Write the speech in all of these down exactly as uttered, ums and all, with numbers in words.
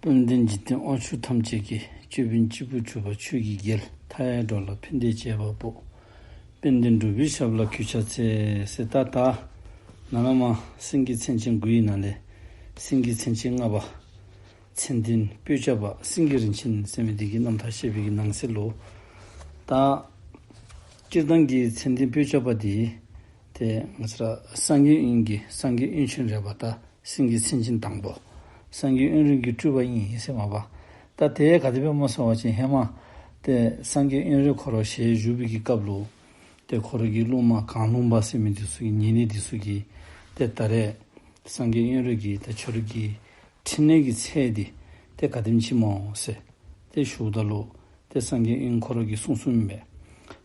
བཅོམ་ལྡན་འཇིག་རྟེན་དབང་ཕྱུག་ཐམས་ཅད་ཀྱི། ཅོད་པན་གཅིག་པུས་གྲུབ་པ་ཆོས་ཀྱི་རྒྱལ། མཐའ་ཡས་འགྲོ་ལ་ཕན་བདེའི་བྱེད་པ་པོ། དཔལ་ལྡན་འབྲུག་པའི་ཞབས་ལ་གུས་ཕྱག་འཚལ། ཟེར་ད་ད་ནཱ་ལས་མར་སེང་གེ་མཚན་ཅན་དགུའི་ནང་ལས་སེང་གེ་མཚན་ཅན་ལྔ་པ་མཚན་ལྡན་སྤོས་སྐྱ་པ་སེང་གེ་རིན་ཆེན་ཟེར་མི་འདི་གི་རྣམ་ཐར་བཤད་པའི་གི་ནང་གསེས་ལུ། ད་སྤྱིར་བཏང་གི་མཚན་ལྡན་སྤོས་སྐྱ་པ་འདི་ཏེ་ང་བཅས་ར་སངས་རྒྱས་དབོན་གྱི་སངས་རྒྱས་དབོན་ཆེན་རས་པ་ད་སེང་གེ་མཚན་ཅན་དང་པོ་སངས་རྒྱས་དབོན་རས་ཀྱི་སྤྲུལ་པ་ཨིན་ཟེར་མས་པ། ད་དེ་ག་དེ་སྦེ་སྨོ་ཟེར་བ་ཅིན་ཧེ་མ་ཏེ་སངས་རྒྱས་དབོན་རས་ཁོ་ར་ཞལ་བཞུགས་པའི་གི་སྐབས་ལུ་ཏེ་ཁོ་ར་གི་སློབ་མ་གང་ལུང་པ་ཟེར་མི་འདི་ཚུ་གི་ཉེ་གནས་འདི་ཚུ་གིས་ཏེ་ད་རེས་སངས་རྒྱས་དབོན་རས་ཀྱི་ཏེ་ཁྱོད་ར་གི་ཕྲིན་ལས་ཀྱི་ཚད་འདི་ཏེ་ག་དེམ་ཅིག་སྨོ་ཟེར་ཏེ་ཞུཝ་ད་ལུ་ཏེ་སངས་རྒྱས་དབོན་ཁོ་ར་གིས་གསུངས་གསུངསམ་ཨིན་པས།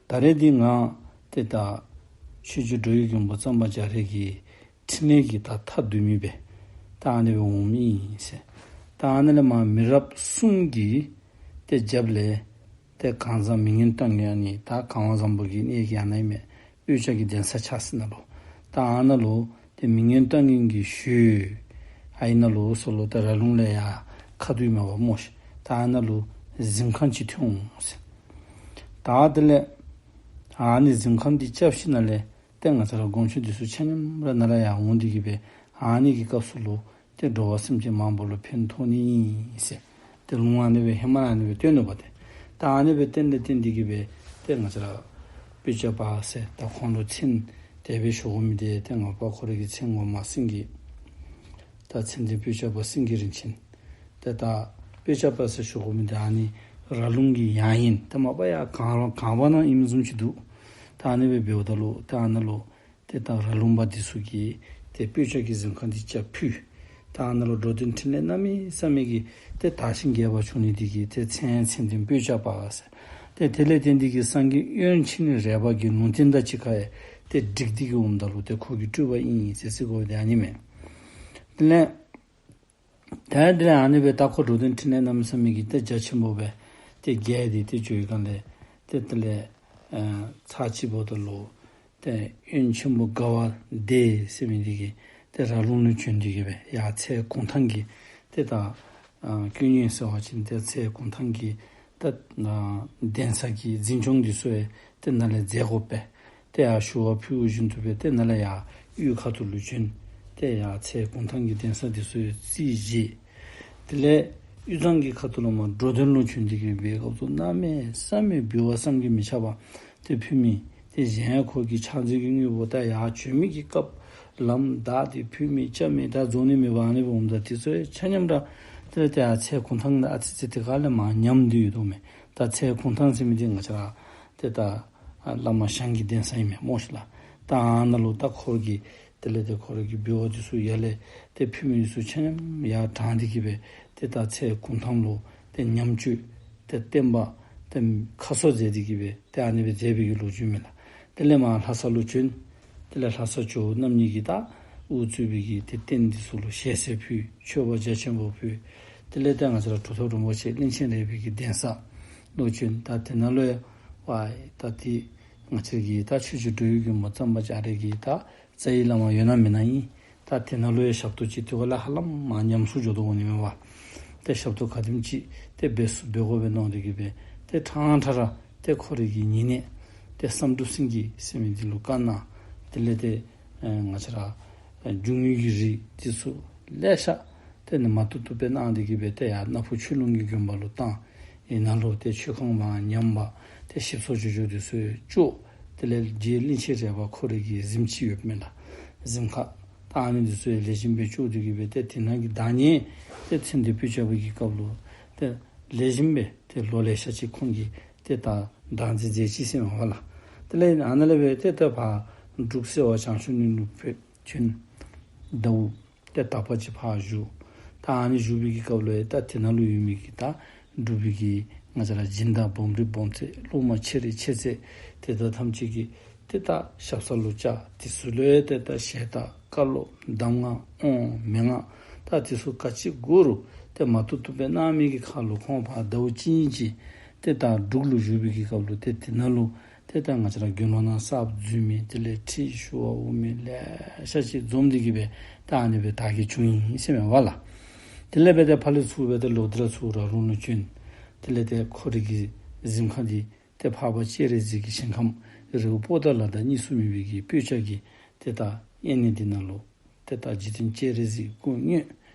ད་རེས་འདི་ང་ཏེ་ད་ཆོས་རྗེ་འགྲོ་བའི་མགོན་པོ་གཙང་པ་རྒྱ་རས་ཀྱི་ཕྲིན་ལས་ཀྱི་ད་མཐའ་བསྡུ་མི་སྦེ་ད་ཨ་ནི་སྦེ་འོངམ་ཨིན་ཟེར། ད་ཨ་ནི་ལས་མར་མི་རབས་གསུམ་གྱི་ཏེ་རྒྱབ་ལས་ཏེ་གང་བཟང་མི་མངོན་རྟ་མགོན་ཨ་ནི་ད་གང་བ་བཟང་པོ་གི་གནས་ཀྱི་ཨ་ནི་མས། སྤོས་སྐྱ་གི་གདན་ས་ཆགས་ས་ནང་ལུ། ད་ཨ་ནཱ་ལུ་ཏེ་མི་མངོན་རྟ་མགོན་གྱི་ཞུ་ཨའི་ནང་ལུ་སོ་ལུ་ད་ར་ལུང་ལས་ཡར་ཁ་ཐུག་མས་པ་སྨོ་ཤིག། ད་ཨ་ནཱ་ལུ་གཟིམ་ཁང་ཅིག་ཐོན་འོང་ཟེར། ད་དེ་ལས་ཨ་ནི་གཟིམ་ཁང་འདི་རྐྱབ་ཞིནམ་ལས་ཏེ་ང་བཅས་ར་དགོན་ཆེན་འདི་ཚུ་ཆ་མཉམ་ར་ནཱ་ལས་ཡར་འོང་སྟེ་གི་སྦེ་ཨ་ནི་གི་སྐབས་སུ་ལུ་ཏེ་འགྲོ་བ་སེམས་ཅན་མང་པོ་ལུ་ཕན་ཐོགས་ནི་ཨིན་ཟེར། ཏེ་ལུང་ཨ་ནི་སྦེ་ཧེ་མ་ཨ་ནི་སྦེ་སྟོན་ནུག་པ་ཏེ། ད་ཨ་ནི་སྦེ་བསྟན་ཏེ་བསྟན་ཏེ་གི་སྦེ་ཏེ་ང་བཅས་ར་སྤོས་སྐྱ་པ་ཟེར་ད་ཁོང་ལུ་མཚན་དེ་སྦེ་ཞུ་དགོ་མི་འདི་ཏེ་ང་པ་ཁོ་ར་གི་མཚན་ངོ་མ་སེང་གེ་ད་མཚན་ལྡན་སྤོས་སྐྱ་པ་སེང་གེ་རིན་ཆེན། ཏེ་ད་སྤོས་སྐྱ་པ་ཟེར་ཞུ་དགོ་མི་འདི་ཨ་ནི་ར་ལུང་གི་ཡང་ཨིན། ཏེ་མ་པ་ཡར་གངས་གངས་བ་ནང་ཨིནམ་བཟུམ་ཅིག་འདུག། ད་ཨ་ནི་སྦེ་འབདཝ་ད་ལུ་ཏེ་ཨ་ནཱ་ལུ་ཏེ་ད་ར་ལུང་པ་འདི་ཚུ་གིས་ཏེ་སྤོས་སྐྱ་གི་གཟིམ་ཁང་འདི་རྐྱབ་ཕུལ། ད་ཨ་ནཱ་ལུ་འགྲོ་དོན་འཕྲིན་ལས་གནམ་མེད་ས་མེད་ཀྱི་ཏེ་དར་ཞིང་རྒྱས་པ་བྱུང་ནི་འདི་གིས་ཏེ་མཚན་མཚན་ལྡན་སྤོས་སྐྱ་པ་ཟེར། ཏེ་དེ་ལས་བརྟེན་ཏེ་གི་སངས་རྒྱས་དབོན་ཆེན་རས་པ་གི་ལུང་བསྟན་དང་གཅིག་ཁར་ཡང་ཏེ་འགྲིག་སྟེ་གི་འོངམ་ད་ལུ་ཏེ་ཁོ་གི་སྤྲུལ་པ་ཨིན་ཟེར་ཟེར་དགོཔ་འདི་ཨ་ནི་མས། དེ་ལས་ད་དེ་ལས་ཨ་ནི་སྦེ་ད་ཁོ་འགྲོ་དོན་འཕྲིན་ལས་གནམ་མེད་ས་མེད་ཀྱི་ཏེ་རྒྱ་ཆེན་པོ་སྦེ་ཏེ་རྒྱས་ཏེ་ཏེ་འགྱོ་བའི་སྒང་ལས་ཏེ་དེ་ལས་ཨ་ཚར་གཅིག་འབདཝ་ད་ལུ་ཏེ་དབོན་ཆེན་པོ་དགའ་བ་ལྡན་ཟེར་མི་འདི་གིས་ཏེ་ར་ལུང་ལུ་བྱོན་ཏེ་གི་སྦེ་ཡར་ཚལ་གུང་ཐང་གི་ཏེ་ད་ཨ་ཀུན་ཉོན་ཟེར་བ་ཅིན་ཏེ་ཚལ་གུང་ཐང་གི་ད་ཨ་གདན་ས་གི་འཛིན་སྐྱོང་འདི་ཚུ་ཡང་ཏེ་ནཱ་ལས་མཛད་དགོ་པས། ཏེ་ཡར་ཞུ་བ་ཕུལ་བཞིན་དུ་སྦེ་ཏེ་ནཱ་ལས་ཡར་དབུས་ཁ་ཐུག་ལུ་བྱོན། ཏེ་ཡར་ཚལ་གུང་ཐང་གི་གདན་ས་འདི་ཚུ་ཡང་རྩིས་བཞེས། དེ་ལས་དབུས་གཙང་གི་ཁ་ཐུག་ལུ་མར་འགྲོ་དོན་ལུ་བྱོན་ཏེ་གི་སྦེ་སྐབས་སུ་གནམ་མེད་ས་མེད་འབུལ་བ་བསམ་གྱིས་མི་ཁྱབ་པ་ཏེ་ཕུལ་མི་ཏེ་གཞན་ཁོ་གི་ཕྱག་མཛོད་ཀྱི་དངོས་པོ་ད་ཡར་བྱོན་མི་གི་སྐབས་ལམ་བདའ་སྟེ་ཕུལ་མི་རྐྱབ་མི་ད་རྫོགས་ནི་མེད་པ་ཨ་ནི་སྦེ་འོངམ་ད་དེ་ཚུ་ཡང་ཆ་མཉམ་ར་དེ་ལས་ཏེ་ཡར་ཚལ་གུང་ཐང་ལུ་ཨ་ཙི་ཙི་དེ་ཁ་ལས་མར་ཉམས་ཏེ་ཡོད་དོ་མས། ད་ཚལ་གུང་ཐང་ཟེར་མི་འདི་ང་བཅས་ར་ཏེ་ད་ཨ་བླ་མ་ཞང་གི་གདན་ས་ཨིན་མས་སྨོ་ཤིག་ལགས། ད་ཨ་ནཱ་ལུ་ད་ཁོ་གིས་དེ་ལས་ཏེ་ཁོ་ར་གི་འབུལ་བ་འདི་ཚུ་ཡར་ལས་ཏེ་ཕུལ་མི་འདི་ཚུ་ཆ་མཉམ་ཡར་དྲངས་ཏེ་གི་སྦེ་ཏེ་ད་ཚལ་གུང་ཐང་ལུ་ཏེ་ཉམས་བཅོས་ཏེ་བསྟན་པ་ཏེ་ཁ་གསོ་མཛད་དེ་གི་སྦེ་ཏེ་ཨ་ནི་སྦེ་མཛད་པའི་གི་ལོ་རྒྱུས་མས་ལགས། དེ་ལས་མར་ལྷ་ས་ལུ་བྱོན། དེ་ལས་ལྷ་ས་ཇོ་བོ་རྣམ་གཉིས་ཀྱིས་ད་དབུ་གཙོས་པའི་གི་ཏེ་རྟེན་འདི་ཚུ་ལུ་ཞལ་ཟས་ཕུལ། མཆོད་པ་རྒྱ་ཆེན་པོ་ཕུལ། དེ་ལས་ཏེ་ང་བཅས་ར་གྲུབ་ཐོབ་རིན་པོ་ཆེ་གླིང་ཆེན་རས་པའི་གི་གདན་ས་ལུ་བྱོན། ད་དེ་ནང་ལུ་ཡང་ཝའི་ད་ཏེ་ང་བཅས་ཀྱི་ད་ཆོས་རྗེ་འགྲོ་བའི་མགོན་པོ་གཙང་པ་རྒྱ་རས་ཀྱི་ད་རྩ་བའི་བླ་མ་ཡོད་ན་མེད་ན་ཨིན། ད་དེ་ནང་ལུ་ཡང་ཞབས་ཏོག་ཅིག་དེ་ཁ་ལས་ཧ་ལམ་མར་ཉམས་སུ་འགྱོ་དོ་འོང་ནི་མས་པ། ཏེ་ཞབས་ཏོག་ག་དེམ་ཅིག་ཏེ་འབད་ཚུགས་འབད་དགོ་པས་མནོ་སྟེ་གི་སྦེ་ཏེ་ཕྲང་ཕྲང་ར་ཏེ་ཁོ་རའི་གི་ཉེ་གནས་ཏེ་བསམ་གྲུབ་སེང་གེ་ཟེར་མི་འདི་ལུ་བཀའ་གནང་། དེ་ལས་ཏེ་ཨེ་ང་བཅས་ར་ཨེ་རྒྱུ་དངོས་ཀྱི་རིགས་འདི་ཚུ་ལེ་ཤ་ཏེ་ནི་མ་ཐུབ་ཐུབ་སྦེ་གནང་སྟེ་གི་སྦེ་ཏེ་ཡར་སྣ་ཕུ་ཆོས་ལུང་གི་དགོན་པ་ལུ་བཏང་། ཨེ་ནཱ་ལུ་ཏེ་མཆོད་ཁང་མར་ཉམས་པ་ཏེ་ཞིག་གསོ་བཅོས་བཅོས་འདི་ཚུ་བཅོས། དེ་ལས་རྗེ་གླིང་ཆེན་རས་པ་ཁོ་རའི་གི་གཟིམ་ཅིག་ཡོདཔ་མས་ལགས། གཟིམ་ཁང་ད་ཨ་ནི་འདི་ཚུ་ཡང་ལེགས་ཤོམ་སྦེ་བཅོས་ཏེ་གི་སྦེ་ཏེ་དེ་ནང་གི་བདག་ཉིད་ཏེ་མཚན་ལྡན་སྤོས་སྐྱ་པ་གི་སྐབས་ལུ་ཏེ་ལེགས་ཤོམ་སྦེ་ཏེ་ལོ་ལེ་ཤ་ཅིག་ཁོང་གིས་ཏེ་ད་བདག་འཛིན་མཛད་ཅི་ཟེར་མས་པ་ལགས། དེ་ལས་ཨ་ནཱ་ལས་སྦེ་ཏེ་ད་ཕར་འབྲུག་སེ་བ་བྱང་ཆུབ་གླིང་ལུ་ཕེབས་བྱོན། ཟླཝ་ཏེ་དག་པ་ཅིག་ཕར་བཞུགས། ད་ཨ་ནི་བཞུགས་པའི་གི་སྐབས་ལུ་ཡང་ད་དེ་ནང་ལུ་ཡོད་མི་གི་ད་འབྲུག་པའི་གི་ང་བཅས་ར་སྦྱིན་བདག་སྦོམ་རིགས་སྦོམ་ཚད་སློབ་མ་ཆེ་རིགས་ཆེ་ཚད་དེ་དག་ཐམས་ཅད་ཀྱིས་ཏེ་ད་ཞབས་ས་ལུ་བཅར། དེ་ཚུ་ལུ་ཡང་ཏེ་ད་ཞལ་ཏ་བཀའ་སློབ་གདམས་ངག་དབང་མན་ངག་ད་དེ་ཚུ་ག་ཅི་དགོ་རུང་ཏེ་མ་ཐུབ་ཐུབ་སྦེ་གནང་མི་གི་ཁར་ལུ་ཁོང་ཕར་ཟླཝ་གཅིག་གཉིས་ཅིག་ཏེ་ད་འབྲུག་ལུ་བཞུགས་པའི་གི་སྐབས་ལུ་ཏེ་དེ་ནང་ལུ་ཏེ་ད་ང་བཅས་ར་དགེ་སློང་ནང་གསརཔ་འཛུལ་མི་དེ་ལས་ཁྲིད་ཞུ་བར་འོང་མི་ལེ་ཤ་ཅིག་འཛོམས་ཏེ་གི་སྦེ་ད་ཨ་ནི་སྦེ་དར་རྒྱས་བྱུང་ཡི་ཟེར་མས་པ་ལགས། དེ་ལས་འབད་ཏེ་ཕར་ལས་ཚུར་འབད་ཏེ་ལོག་སྟེ་ར་ཚུར་ར་ལུང་ལུ་བྱོན། དེ་ལས་ཏེ་ཁོ་རའི་གི་གཟིམ་ཁང་འདི་ཏེ་འཕགས་པ་སྤྱན་རས་གཟིགས་ཀྱི་ཞིང་ཁམས་རི་བོ་པོ་ཏ་ལ་དང་གཉིས་སུ་མེད་པའི་གི་སྤོས་སྐྱ་གི་ཏེ་ད་ཨེ་ནི་འདི་ནང་ལུ་ཏེ་ད་འཇིག་རྟེན་སྤྱན་རས་གཟིགས་སྐུ་དངོས་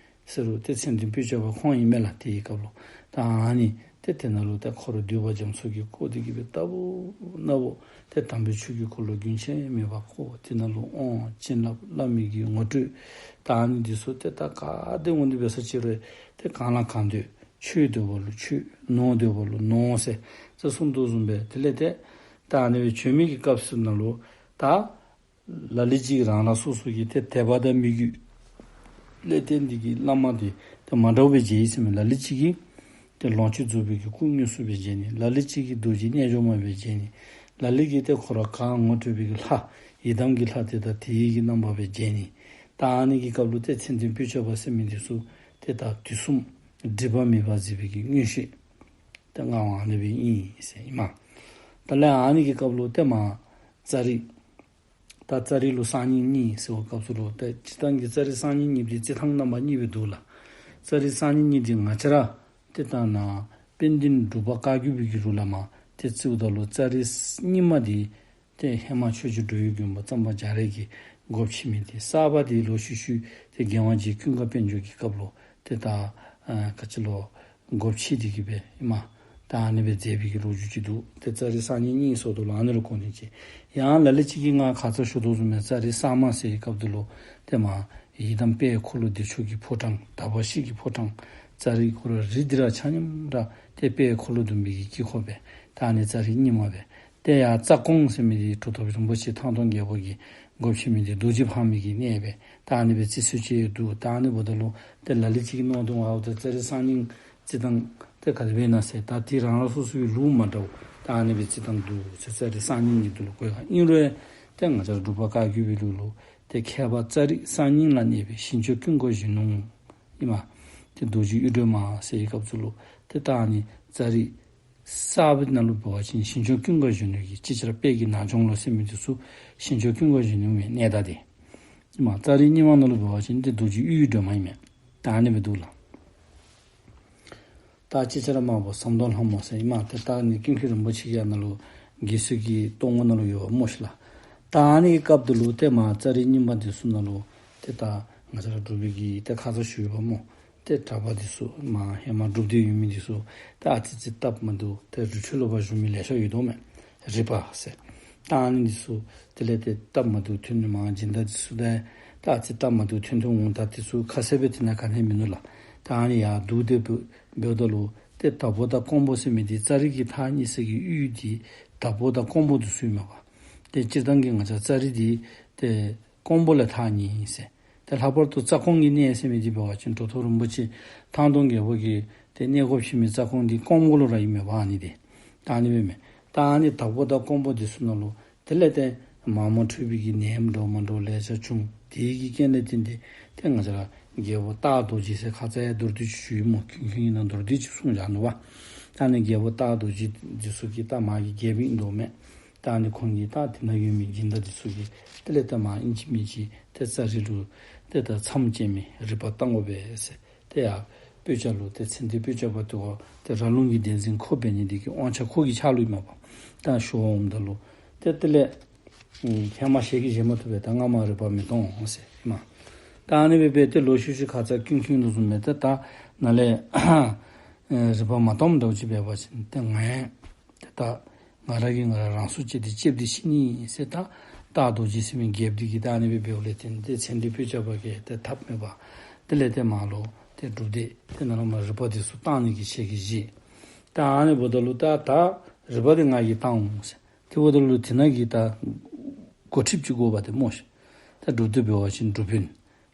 ཟེར་རུང་ཏེ་མཚན་དོན་སྤོས་སྐྱ་པ་ཁོང་ཨིན་མས་ལགས། དེའི་སྐབས་ལུ་ད་ཨ་ནི་ཏེ་དེ་ནང་ལུ་ཏེ་ཁོ་ར་འདུས་པ་རྒྱ་མཚོ་གིས་བསྐོར་ཏེ་གི་སྦེ་ལྟ་བུ་ན་བུ་ཏེ་དམ་པའི་ཆོས་ཀྱི་འཁོར་ལོ་རྒྱུན་ཆད་མེད་པར་བསྐོར། དེ་ནང་ལུ་དབང་བྱིན་རླབས་བླ་མའི་གི་ངོ་སྤྲོད་ད་ཨ་ནི་འདི་ཚུ་ཏེ་ད་ག་དེ་འོང་དེ་འབད་ས་ཅིག་རུང་ཏེ་གང་ལ་གང་འདོད། ཆོས་འདོད་པ་ལུ་ཆོས། ནོར་འདོད་པ་ལུ་ནོར་ཟེར་ཟེར་གསུངས་དོ་བཟུམ་སྦེ་དེ་ལས་ཏེ་ད་ཨ་ནི་སྦེ་བྱོན་མི་གི་སྐབས་སུ་ནང་ལུ་ད་ལ་ལུ་ཅིག་རང་རང་སོ་སོ་གི་ཏེ་དད་པ་དང་མོས་གུས་ལས་ཏེ་འདི་གི་བླ་མ་འདི་ཏེ་མ་འདྲཝ་སྦེ་མཇལ་ཡི་ཟེར་མས། ལ་ལུ་ཅིག་གིས་ཏེ་ལོངས་སྤྱོད་རྫོགས་པའི་གི་སྐུ་དངོས་སུ་སྦེ་མཇལ་ནི། ལ་ལུ་ཅིག་གིས་རྡོ་རྗེ་རྣལ་འབྱོར་མ་སྦེ་མཇལ་ནི། ལ་ལུ་གིས་ཏེ་ཁོ་ར་གང་ངོ་སྤྲོད་པའི་གི་ལྷ་ཡི་དམ་གྱི་ལྷ་དེ་དང་དེའི་གི་རྣམ་པ་སྦེ་མཇལ་ནི། ད་ཨ་ནི་གི་སྐབས་ལུ་ཏེ་མཚན་དོན་སྤོས་སྐྱ་པ་ཟེར་མི་འདི་ཚུ་ཏེ་ད་དུས་གསུམ་སྒྲིབ་པ་མེད་པར་གཟིགས་པའི་གི་མངོན་ཤེས་ཏེ་མངའ་དབང་ཨ་ནི་སྦེ་ཨིན་ཟེར་ཨིན་མས། ད་ལས་ཨ་ནི་གི་སྐབས་ལུ་ཏེ་མར་ཙཱ་རི་ད་ཙཱ་རི་ལུ་སང་ཉིན་གཉིས་ཟེར་བའི་སྐབས་སུ་ལུ་ཏེ་སྤྱིར་བཏང་གི་ཙཱ་རི་སང་ཉིན་གཉིས་འདི་རྩི་ཐངས་རྣམ་པ་གཉིས་སྦེ་འདུག་ལགས། ཙཱ་རི་སང་ཉིན་གཉིས་འདི་ང་བཅས་ར་ཏེ་ད་ནཱ་དཔལ་ལྡན་འབྲུག་པ་བཀའ་བརྒྱུད་པའི་གི་ལུགས་ལས་མར་ཏེ་རྩིཝ་ད་ལུ་ཙཱ་རི་རྙིང་མ་འདི་ཏེ་ཧེ་མ་ཆོས་རྗེ་འགྲོ་བའི་མགོན་པོ་གཙང་པ་རྒྱ་རས་ཀྱིས་སྒོ་ཕྱེ་མི་འདི། གསར་པ་འདི་ལོག་ཤུལ་ཤུལ་ཏེ་རྒྱལ་དབང་རྗེ་ཀུན་དགའ་དཔལ་འབྱོར་གྱི་སྐབས་ལུ་ཏེ་ད་ཨ་ག་ཅི་ལོ་སྒོ་ཕྱེ་སྟེ་གི་སྦེ་ཨིན་མས། ད་ཨ་ནི་སྦེ་མཛད་པའི་གི་ལོ་རྒྱུས་ཅིག་འདུག། ཏེ་ཙཱ་རི་སང་ཉིན་གཉིས་ཟེརཝ་ད་ལུ་ཨ་ནི་ལུ་གོ་ནི་ཅིག། ཡང་ལ་ལུ་ཅིག་གིས་ང་ཁ་ཙ་ཞུ་དོ་བཟུམ་སྦེ་ཙཱ་རི་གསར་མ་ཟེར་བའི་སྐབས་འདི་ལུ་ཏེ་མར་ཡི་དམ་དཔལ་འཁོར་ལོ་བདེ་མཆོག་གི་ཕོ་བྲང་དག་པ་བཞི་གི་ཕོ་བྲང་ཙཱ་རི་ཁོ་ར་རིགས་འདི་ར་ཆ་མཉམ་ར་ཏེ་དཔལ་འཁོར་ལོ་སྡོམ་པའི་གི་དཀྱིལ་འཁོར་སྦེ་ད་ཨ་ནི་ཙཱ་རི་རྙིང་མ་སྦེ། ཏེ་ཡར་རྩ་ཀོང་ཟེར་མི་འདི་གྲུབ་ཐོབ་རིན་པོ་ཆེ་ཐང་སྟོང་རྒྱལ་པོ་གིས་སྒོ་ཕྱེ་མི་འདི་རྡོ་རྗེ་ཕག་མོའི་གི་གནས་སྦེ་ད་ཨ་ནི་སྦེ་རྩི་སྲོལ་ཅིག་འདུག། ད་ཨ་ནི་འབདཝ་ད་ལུ་ཏེ་ལ་ལུ་ཅིག་གི་མནོ་དོ་ཨའོ་ཏེ་ཙཱ་རི་སང་ཉིན་རྩི་ཐངས་ཏེ་ག་དེ་སྦེ་ན་ཟེར། ད་དེ་རང་རང་སོ་སོའི་ལུགས་མ་འདྲཝ་ད་ཨ་ནི་སྦེ་རྩི་ཐངས་འདུག་ཟེར། ཙཱ་རི་སང་ཉིན་གཉིས་འདི་ལུ་གོ་ཡི་ག། ཨིན་རུང་ཏེ་ང་བཅས་ར་འབྲུག་པ་བཀའ་བརྒྱུད་པའི་ལུགས་ལུ་ཏེ་མཁས་པ་ཙཱ་རི་སང་ཉིན་ལ་གནས་པའི་ཞིང་སྐྱོང་ཀུན་དགའ་གཞོན་ནུ་ཨིན་མས། ཏེ་རྡོ་རྗེ་གཡུ་སྒྲོན་མ་ཟེར་བའི་སྐབས་སུ་ལུ་ཏེ་ད་ཨ་ནི་ཙཱ་རི་གསར་པའི་ནང་ལུ་འབད་བ་ཅིན་ཞིང་སྐྱོང་ཀུན་དགའ་གཞོན་ནུ་གི་ཅིག་ཅར་དཔལ་གྱི་ནག་ཅོང་ལོ་ཟེར་མི་འདི་ཚུ་ཞིང་སྐྱོང་ཀུན་དགའ་གཞོན་ནུ་མའི་གནས་བདག་འདི་ཨིན་མས། ཙཱ་རི་རྙིང་མ་ནང་ལུ་འབད་བ་ཅིན་ཏེ་རྡོ་རྗེ་གཡུ་སྒྲོན་མ་ཨིན་མས། ད་ཨ་ནི་སྦེ་འདུག་ལགས། ད་ཅིག་ཅར་དམར་པོ་ཟམ་གདོང་ལྷ་མོ་ཟེར་ཨིན་མས། ཏེ་ད་ཨ་ནི་ཀུན་མཁྱེན་རིན་པོ་ཆེ་གི་ཨ་ནཱ་ལུ་དགེ་ཚུལ་གྱི་གཏོང་སྒོ་ནང་ལུ་ཡོདཔ་སྨོ་ཤིག་ལགས། ད་ཨ་ནི་གི་སྐབས་འདི་ལུ་ཏེ་མར་ཙཱ་རི་རྙིང་མ་འདི་ཚུ་ནང་ལུ་ཏེ་ད་ང་བཅས་ར་འབྲུག་པའི་གི་ཏེ་ཁ་ཙ་ཞུ་ཡོདཔ་སྨོ། ཏེ་གྲྭ་པ་འདི་ཚུ་མར་ཧེ་མ་སྒྲུབ་སྡེ་ཡོད་མི་འདི་ཚུ་ཏེ་ཨ་ཙི་ཙི་སྟབས་མ་བདེཝ་ཏེ་རི་ཁྲོད་ལུ་ཕར་བཞུགས་མི་ལེ་ཤ་ཡོད་དོ་མས། རི་པ་ཟེར། ད་ཨ་ནི་འདི་ཚུ་དེ་ལས་ཏེ་སྟབས་མ་བདེཝ་ཐོན་ནི་མར་སྦྱིན་བདག་འདི་ཚུ་ཏེ་ད་ཨ་ཙི་སྟབས་མ་བདེཝ་ཐོན་ཐོན་འོང་། ད་འདི་ཚུ་ཁ་གསལ་སྦེ་དེ་ནང་ག་ནི་མིན་ནུག་ལགས། ད་ཨ་ནི་ཡར་འདུག་སྟེ་འབདཝ་ད་ལུ་ཏེ་དྭགས་པོ་དང་ཀོང་པོ་ཟེར་མི་འདི་ཙཱ་རི་གི་ཐག་ཉེ་ས་གི་གཡུས་འདི་དྭགས་པོ་དང་ཀོང་པོ་འདི་ཚུ་ཨིན་མས་པ། ཏེ་སྤྱིར་བཏང་གི་ང་བཅས་ཙཱ་རི་འདི་ཏེ་ཀོང་པོ་ལས་ཐག་ཉེ་ཟེར། ཏེ་ལྷག་པར་དུ་རྩ་ཀོང་གི་གནས་ཟེར་མི་འདི་འབད་བ་ཅིན་གྲུབ་ཐོབ་རིན་པོ་ཆེ་ཐང་སྟོང་རྒྱལ་པོ་གིས་ཏེ་གནས་སྒོ་ཕྱེ་མི་རྩ་ཀོང་འདི་ཀོང་པོ་ལུ་ར་ཨིན་མས་པ་ཨ་ནི་འདི། ད་ཨ་ནི་སྦེ་མས། ད་ཨ་ནི་དྭགས་པོ་དང་ཀོང་པོ་འདི་ཚུ་ནང་ལུ་དེ་ལས་ཏེ་མ་རྨོས་འཕྲོ་བའི་གི་ནད་ཡམས་འདྲཝ་མ་འདྲཝ་ལེ་ཤ་བྱུང་། དེའི་གི་རྐྱེན་ལས་བརྟེན་ཏེ་ཏེ་ང་བཅས་ར་རྒྱལ་པོ་སྟག་རྡོ་རྗེ་ཟེར་ཁ་ཙ་ཡང་མདོར་བསྡུས་ཅིག་ཞུ་ཡི་སྨོ། ཀུན་མཁྱེན་གྱིས་ནཱ་མདོར་བསྡུས་ཅིག་གསུངས་བཞག་ནུག་པ། ད་ཨ་ནི་རྒྱལ་པོ་སྟག་རྡོ་རྗེ་འདི་ཚུ་གི་ད་མ་གི་རྒྱལཔོ་ཨིན་དོ་མས། ད་ཨ་ནི་ཁོང་གིས་ད་དེ་ནང་ཡོད་མི་སྦྱིན་བདག་འདི་ཚུ་གིས་དེ་ལས་ད་མར་ཨིན་ཅི་མིན་ཅི་ཏེ་ཙཱ་རི་ལུ་ཏེ་ད་མཚམས་བཅད་མི་རིག་པ་བཏང་དགོ་པས་ཟེར། ཏེ་ཡར་སྤོས་སྐྱ་ལུ་ཏེ་མཚན་དོན་སྤོས་སྐྱ་པ་ཏེ་ཁོ་ཏེ་ར་ལུང་གི་གདན་འཛིན་ཁོ་འབད་ནི་འདི་གིས་དབང་ཆ་ཁོ་གི་ཕྱག་ལུ་ཨིན་མས་པ། ད་ཞུ་བར་འོངམ་ད་ལུ་ཏེ་དེ་ལས་ཨམ་ཧེ་མ་ཞལ་གྱིས་བཞེས་མ་བཏུབ་པས། ད་སྔ་མ་རིག་པ་མི་གཏོང་འོང་ཟེར་ཨིན་མས། ད་ཨ་ནི་སྦེ་འབད་དེ་ལོག་ཤུལ་ཤུལ་ཁ་ཙ་ཀུན་མཁྱེན་ལུ་བཟུམ་སྦེ་ཏེ་ད་ནཱ་ལས་ཨེ་རིག་པ་མ་གཏོངམ་འདྲཝ་ཅིག་འབད་བ་ཅིན་ཏེ་ང་ཡང་ཏེ་ད་ང་ར་གིས་ང་ར་རང་སྲོག་བཅད་དེ་ལྕེབས་ཏེ་ཤི་ནི་ཟེར། ད་སྟག་རྡོ་རྗེ་ཟེར་མི་རྒྱལཔོ་འདི་གིས་ད་ཨ་ནི་སྦེ་འབདཝ་ལས་བརྟེན་ཏེ་མཚན་དོན་སྤོས་སྐྱ་པ་གིས་ཏེ་ཐབས་མེད་པར་དེ་ལས་ཏེ་མར་ལུ་ཏེ་སྒྲུབ་སྡེ་དེ་ནང་ལུ་མར་རིག་པ་འདི་ཚུ་བཏང་ནི་གི་ཞལ་གྱིས་བཞེས། ད་ཨ་ནི་འབདཝ་ད་ལུ་ད་ད་རིག་པ་འདི་ང་གིས་བཏང་འོང་ཟེར། དེ་འབདཝ་ད་ལུ་དེ་ནང་གི་ད་འགོ་ཁྲིདཔ་ཅིག་དགོ་པ་ཏེ་སྨོ་ཤིག། ད་སྒྲུབ་སྡེ་འབད་བ་ཅིན་སྒྲུབ་དཔོན།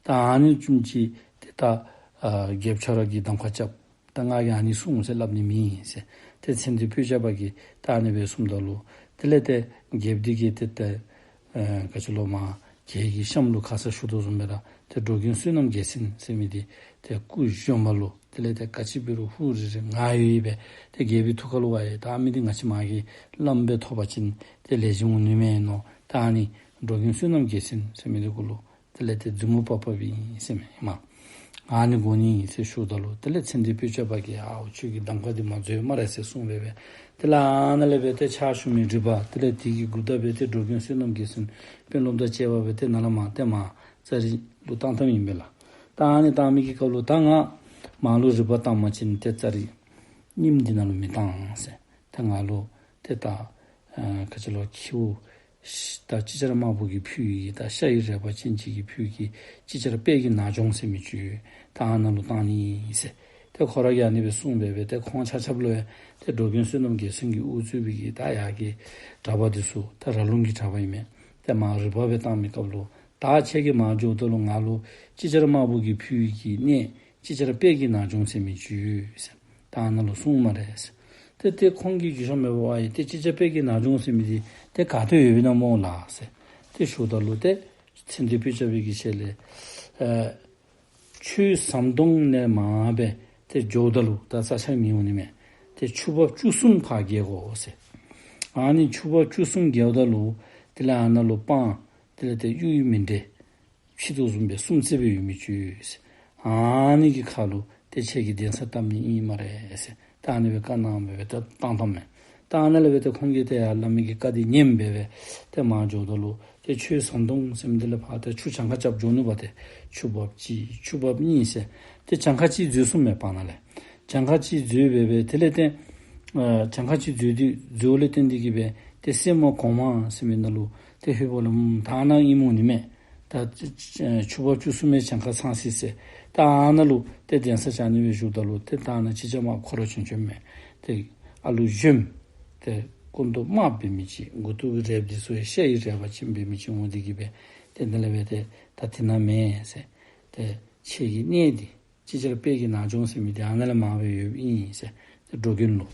ད་ཨ་ནི་བཟུམ་ཅིག་ཏེ་ད་ཨ་རྒྱལཔོ་ཁྱོད་ར་གིས་གདམ་ཁ་རྐྱབ། ད་ང་གིས་ཨ་ནི་གསུང་ཟེར་སླབ་ནི་མེད་ཟེར། ཏེ་མཚན་དོན་སྤོས་སྐྱ་པ་གིས་ད་ཨ་ནི་སྦེ་གསུངམ་ད་ལུ་དེ་ལས་ཏེ་རྒྱལཔོ་འདི་གིས་ཏེ་ཏེ་ཨེ་ག་ཅི་ལོ་མར་གྱལ་གྱི་གཤམ་ལུ་ཁ་ཙ་ཞུ་དོ་བཟུམ་སྦེ་ར་ཏེ་འགྲོ་མགོན་བསོད་ནམས་རྒྱལ་མཚན་ཟེར་མི་འདི་ཏེ་སྐུ་གཞོནམ་ལུ་དེ་ལས་ཏེ་ག་ཅི་འབད་རུང་ཧུ་རི་རི་ང་ཡོད་ཡོདཔ་སྦེ་ཏེ་རྒྱལ་པོའི་ཐུགས་ཁ་ལུ་ཨ་ཡེ་ད་ཨ་མི་འདི་ང་བཅས་མ་གི་བླམ་སྦེ་ཐོབ་པ་ཅིན་ཏེ་ལེགས་ཤོམ་འོང་ནི་མས་མནོ། ད་ཨ་ནི་འགྲོ་མགོན་བསོད་ནམས་རྒྱལ་མཚན་ཟེར་མི་འདི་གུ་ལུ་དེ་ལས་ཏེ་མཛུབ་མོ་པག་པ་སྦེ་ཨིན་ཟེར་མས་ཨིན་མས། ཨ་ནི་དགོ་ནི་ཨིན་ཟེར་ཞུཝ་ད་ལུ་དེ་ལས་ཚེ་འདས་སྤོས་སྐྱ་པ་གིས་ཨའོ་ཁྱོད་ཀྱིས་གདམ་ཁ་འདི་མ་འཛོལ་སྨ་རེ་ཟེར་གསུངས་སྦེ་སྦེ། དེ་ལས་ཨ་ནཱ་ལས་སྦེ་ཏེ་ཕྱག་ཞུ་མི་རི་པ་དེ་ལས་དེ་གི་འགོ་བདག་སྦེ་ཏེ་འགྲོ་མགོན་བསོད་ནམས་རྒྱལ་མཚན་དཔོན་སློབ་དང་བཅས་པ་སྦེ་ཏེ་ནཱ་ལས་མར་ཏེ་མར་ཙ་རི་ལུ་བཏང་བཏངམ་ཨིན་པས་ལགས། ད་ཨ་ནི་བཏང་མི་གི་སྐབས་ལུ་ད་ང་མར་ལུ་རི་པ་བཏང་པ་ཅིན་ཏེ་ཙ་རི་རྙིངམ་འདི་ནང་ལུ་མི་བཏང་ཟེར། ད་ང་ལུ་ཏེ་ད་ཨ་ག་ཅི་ལོ་ཁྱེའུ་ཤ་ད་ཅིག་ཅར་དམར་པོ་གིས་ཕུལ་བའི་ད་ཤ་ཡི་རས་པ་ཅན་ཅིག་གིས་ཕུལ་བའི་ཅིག་ཅར་དཔལ་གྱི་ནག་ཅུང་ཟེར་མི་ཅིག་ད་ཨ་ནཱ་ལུ་བཏང་ནི་ཨིན་ཟེར། ཏེ་ཁོ་ར་གིས་ཨ་ནི་སྦེ་གསུངས་སྦེ་སྦེ་ཏེ་ཁོང་ཆ་ཁྱབ་ལུ་ཡང་ཏེ་འགྲོ་མགོན་བསོད་ནམས་རྒྱལ་མཚན་གྱིས་དབུ་གཙོས་པའི་གི་ད་ཡར་གྱི་གྲྭ་པ་འདི་ཚུ་ད་ར་ལུང་གི་གྲྭ་པ་ཨིན་མས། ཏེ་མར་རི་པ་སྦེ་བཏང་མི་སྐབས་ལུ་ད་ཁྱེད་ཀྱིས་མར་འགྱོཝ་ད་ལུ་ང་ལུ་ཅིག་ཅར་དམར་པོ་གིས་ཕུལ་བའི་གི་གནས་ཅིག་ཅར་དཔལ་གྱི་ནག་ཅུང་ཟེར་མི་ཅིག་ཡོད་ཟེར། ད་ཨ་ནཱ་ལུ་སོང་སྨ་རེ་ཟེར། ཏེ་ཏེ་ཁོང་གིས་རྒྱུས་ཤོམ་མེད་པར་ཨའི་ཏེ་ཅིག་ཅར་དཔལ་གྱི་ནག་ཅུང་ཟེར་མི་འདི་ཏེ་ག་ཏེ་ཡོདཔ་ཨིན་ན་སྨོ་ལགས་ཟེར། ཏེ་ཞུཝ་ད་ལུ་ཏེ་ཚེ་འདས་སྤོས་སྐྱ་པའི་གི་ཞལ་ལས་ཨ་ཆུ་ཟམ་གདོང་ནས་མར་སྦེ་ཏེ་འགྱོཝ་ད་ལུ་ད་ས་ཆ་མིང་འོང་ནི་མས། ཏེ་ཆུ་འབབ་བཅུ་གསུམ་ཕར་བརྒལ་དགོ་ཟེར། ཨ་ནི་ཆུ་འབབ་བཅུ་གསུམ་བརྒལཝ་ད་ལུ་དེ་ལས་ཨ་ནཱ་ལུ་སྤང་དེ་ལས་ཏེ་གཡུ་ཡི་མཎྜལ་ཕྱེ་དོ་བཟུམ་སྦེ་སུམ་བརྩེགས་སྦེ་ཡོད་མི་ཅིག་ཡོད་ཟེར། ཨ་ནི་གི་ཁ་ལུ་ཏེ་ཁྱེད་ཀྱིས་གདན་ས་བཏབ་ནི་ཨིན་སྨ་རེ་ཟེར། ད་ཨ་ནི་སྦེ་བཀའ་གནང་སྦེ་སྦེ་ཏེ་བཏང་བཏངམ་མས། ད་ཨ་ནཱ་ལས་སྦེ་ཏེ་ཁོང་གིས་ཏེ་ཡར་སླབ་མི་གི་བཀའ་འདི་ཉནམ་སྦེ་སྦེ་ཏེ་མར་འགྱོཝ་ད་ལུ་ཏེ་ཆུ་ཟམ་གདོང་ཟེར་མི་འདི་ལས་ཕར་ཏེ་ཆུ་གྱངས་ཁ་རྐྱབ་འགྱོ་ནུག་པ། ཏེ་ཆུ་འབབ་གཅིག་ཆུ་འབབ་གཉིས་ཟེར་ཏེ་གྱངས་ཁ་ཅིག་འཛོལ་སོངམ་མས་བར་ན་ལས། གྱངས་ཁ་ཅིག་འཛོལ་སྦེ་སྦེ་དེ་ལས་ཏེ་ཨ་གྱངས་ཁ་ཅིག་འཛོལ་ཏེ་འཛོལཝ་ལས་བརྟེན་ཏེ་གིས་སྦེ་ཏེ་སེ་མོ་གོང་མ་ཟེར་མི་ནང་ལུ་ཏེ་ལྷོདཔ་ལས་ད་ནཱ་ཨིནམ་འོང་ནི་མས། ད་ཆུ་འབབ་བཅུ་གསུམ་མའི་གྱངས་ཁ་ཚང་སི་ཟེར། ད་ཨ་ནཱ་ལུ་ཏེ་གདན་ས་བཅག་ནི་སྦེ་ཞུཝ་ད་ལུ་ཏེ་ད་ནཱ་ཅིག་ཅར་དམར་ཁོ་ར་བྱོན་བྱོནམ་མས། ཏེ་ཨ་ལུ་གཞོནམ་ཏེ་སྐུ་མདོག་དམརཔོ་འབད་མི་ཅིག་མགུ་ཏོ་གི་རལཔ་འདི་ཚུ་ཡང་ཤ་ཡི་རས་པ་ཅན་འབད་མི་ཅིག་འོང་སྟེ་གིས་སྦེ་ཏེ་དེ་ལས་སྦེ་ཏེ་ད་དེ་ནཱ་མེན་ཟེར། ཏེ་ཁྱེད་ཀྱི་གནས་འདི་ཅིག་ཅར་དཔལ་གྱི་ནག་ཅུང་ཟེར་མི་འདི་ཨ་ནཱ་ལས་མར་སྦེ་ཡོདཔ་ཨིན་ཟེར། ཏེ་འགྲོ་མགོན་ལུ་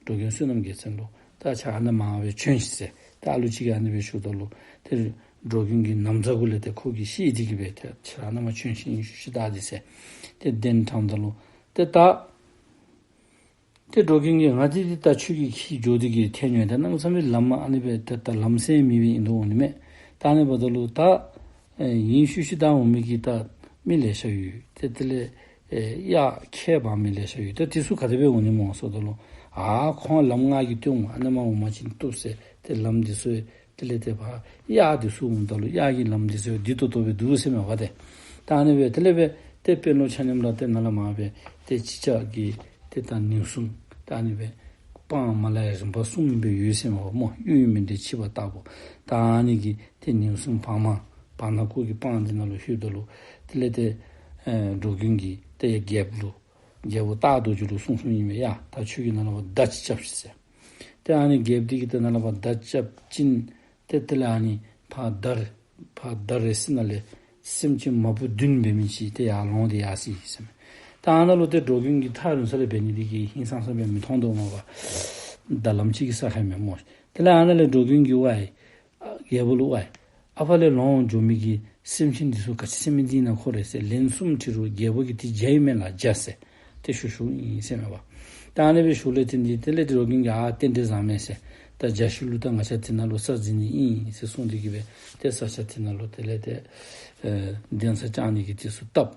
འགྲོ་མགོན་བསོད་ནམས་རྒྱལ་མཚན་ལུ་ད་ཁྱེད་ཨ་ནཱ་མར་སྦེ་བྱོན་ཤིག་ཟེར། ད་ཨ་ལུ་ཅིག་གིས་ཨ་ནི་སྦེ་ཞུཝ་ད་ལུ་ཏེ་འགྲོ་མགོན་གྱི་ན་བཟའ་གུ་ལས་ཏེ་ཁོ་གིས་ཤེས་ཏེ་གིས་སྦེ་ཏེ་ཁྱེད་ཨ་ནཱ་མར་བྱོན་ཤིག་ཨིན་ཞུ་ཞུ་ད་འདི་ཟེར། ཏེ་གདན་དྲངམ་ད་ལུ་ཏེ་ད་ཏེ་འགྲོ་མགོན་གྱིས་ང་འདི་འདི་ད་ཁྱོད་ཀྱིས་འཁྱིད་འགྱོ་སྟེ་གིས་ཐོན་ཡོད། ད་གནམ་མེད་ས་མེད་ལམ་ཨ་ནི་སྦེ་ཏེ་ད་ལམ་སེང་མེད་པའི་ཨིན་དོ་འོང་ནི་མས། ད་ཨ་ནི་འབདཝ་ད་ལུ་ད་ཨེ་ཨིན་ཞུ་ཞུ་ད་འོང་མི་གི་ད་མི་ལེ་ཤ་ཡོད། ཏེ་དེ་ལས་ཨེ་གཡག་ཁྱེགས་འབག་མི་ལེ་ཤ་ཡོད། ད་དེ་ཚུ་ག་དེ་སྦེ་འོང་ནི་སྨོ་ཟེརཝ་ད་ལུ་ཨ་ཁོང་ལམ་ང་གིས་སྟོན་འོང་། ཨ་ནཱ་མར་འོང་པ་ཅིན་བཏུབ་ཟེར། ཏེ་ལམ་འདི་ཚུ་དེ་ལས་ཏེ་ཕར་གཡག་འདི་ཚུ་འོངམ་ད་ལུ་གཡག་གི་ལམ་འདི་ཚུ་བདེ་ཏོག་ཏོ་སྦེ་འདུག་ཟེར་མས་པ་ཏེ། ད་ཨ་ནི་སྦེ་དེ་ལས་སྦེ་ཏེ་དཔོན་སློབ་ཆ་མཉམ་ར་ཏེ་ནཱ་ལས་མར་སྦེ་ཏེ་ཅིག་ཅར་གྱི་ཏེ་ད་ཉེན་སྲུང་ད་ཨ་ནི་སྦེ་སྤང་མར་ལས་ཡར་རིམ་པ་གསུམ་སྦེ་ཡོད་ཟེར་མས་པ་སྨོ། གཡུ་ཡི་མཎྜལ་ཕྱེ་བ་ལྟ་བུ། ད་ཨ་ནི་གི་ཏེ་ཉེན་སྲུང་བར་མ་བར་ན་ཁོ་གི་སྤང་འདི་ནང་ལུ་ལྷོདཔ་ད་ལུ་དེ་ལས་ཏེ་ཨེ་འགྲོ་མགོན་གྱིས་ཏེ་རྒྱལཔོ་ལུ་རྒྱལ་པོ་སྟག་རྡོ་རྗེ་ལུ་གསུངས་གསུངསམ་ཨིན་མས། ཡ་ད་ཁྱོད་ཀྱིས་ནཱ་ལས་ཕར་མདའ་ཅིག་རྐྱབ་ཤིག་ཟེར། ཏེ་ཨ་ནི་རྒྱལཔོ་འདི་གིས་ཏེ་ནཱ་ལས་ཕར་མདའ་རྐྱབ་ཞིནམ་ཏེ་དེ་ལས་ཨ་ནི་ཕར་མདའ་རེ་ཕར་མདའ་རེག་ས་ནང་ལས་སེམས་ཅན་མ་བུ་བདུན་འབད་མི་ཅིག་ཏེ་ཡར་ལོང་སྟེ་ཡར་སོ་ཡི་ཟེར་མས། ད་ཨ་ནཱ་ལུ་ཏེ་འགྲོ་མགོན་གྱིས་ཐག་རིང་ས་ལས་འབད་ནི་འདི་གིས་ཧིང་སངས་ས་སྦེ་མི་མཐོང་དོ་སྨོ་པ། མདའ་ལམ་ཅིག་གི་ས་ཁར་མས་སྨོ། དེ་ལས་ཨ་ནཱ་ལས་འགྲོ་མགོན་གྱིས་ཝའི་ཨ་རྒྱལ་པོ་ལུ་ཝའི་ཨ་ཕ་ལས་ལོང་འགྱོ་མི་གི་སེམས་ཅན་འདི་ཚུ་ག་ཅི་ཟེར་མི་འདི་ཨིན་ན་ཁོ་རེ་ཟེར་ལན་གསུམ་དྲི་རུང་རྒྱལ་པོ་གིས་འདི་བྱ་ཡི་མེན་ལགས། བྱ་ཟེར་ཏེ་ཞུ་ཞུཝ་ཨིན་ཟེར་མས་པ། ད་ཨ་ནི་སྦེ་ཞུཝ་ལས་བརྟེན་ཏེ་དེ་ལས་འགྲོ་མགོན་གྱིས་ཨ་རྟེན་འབྲེལ་བཟང་མས་ཟེར། ད་བྱ་ཤུལ་ལུ་ད་ང་བཅས་དེ་ནང་ལུ་ས་འཛིན་ནི་ཨིན་ཟེར་གསུངས་ཏེ་གིས་སྦེ་ཏེ་ས་ཆ་དེ་ནང་ལུ་དེ་ལས་ཏེ་ཨེ་གདན་ས་བཅག་ནི་གི་དུས་ཚོད་བཏབ།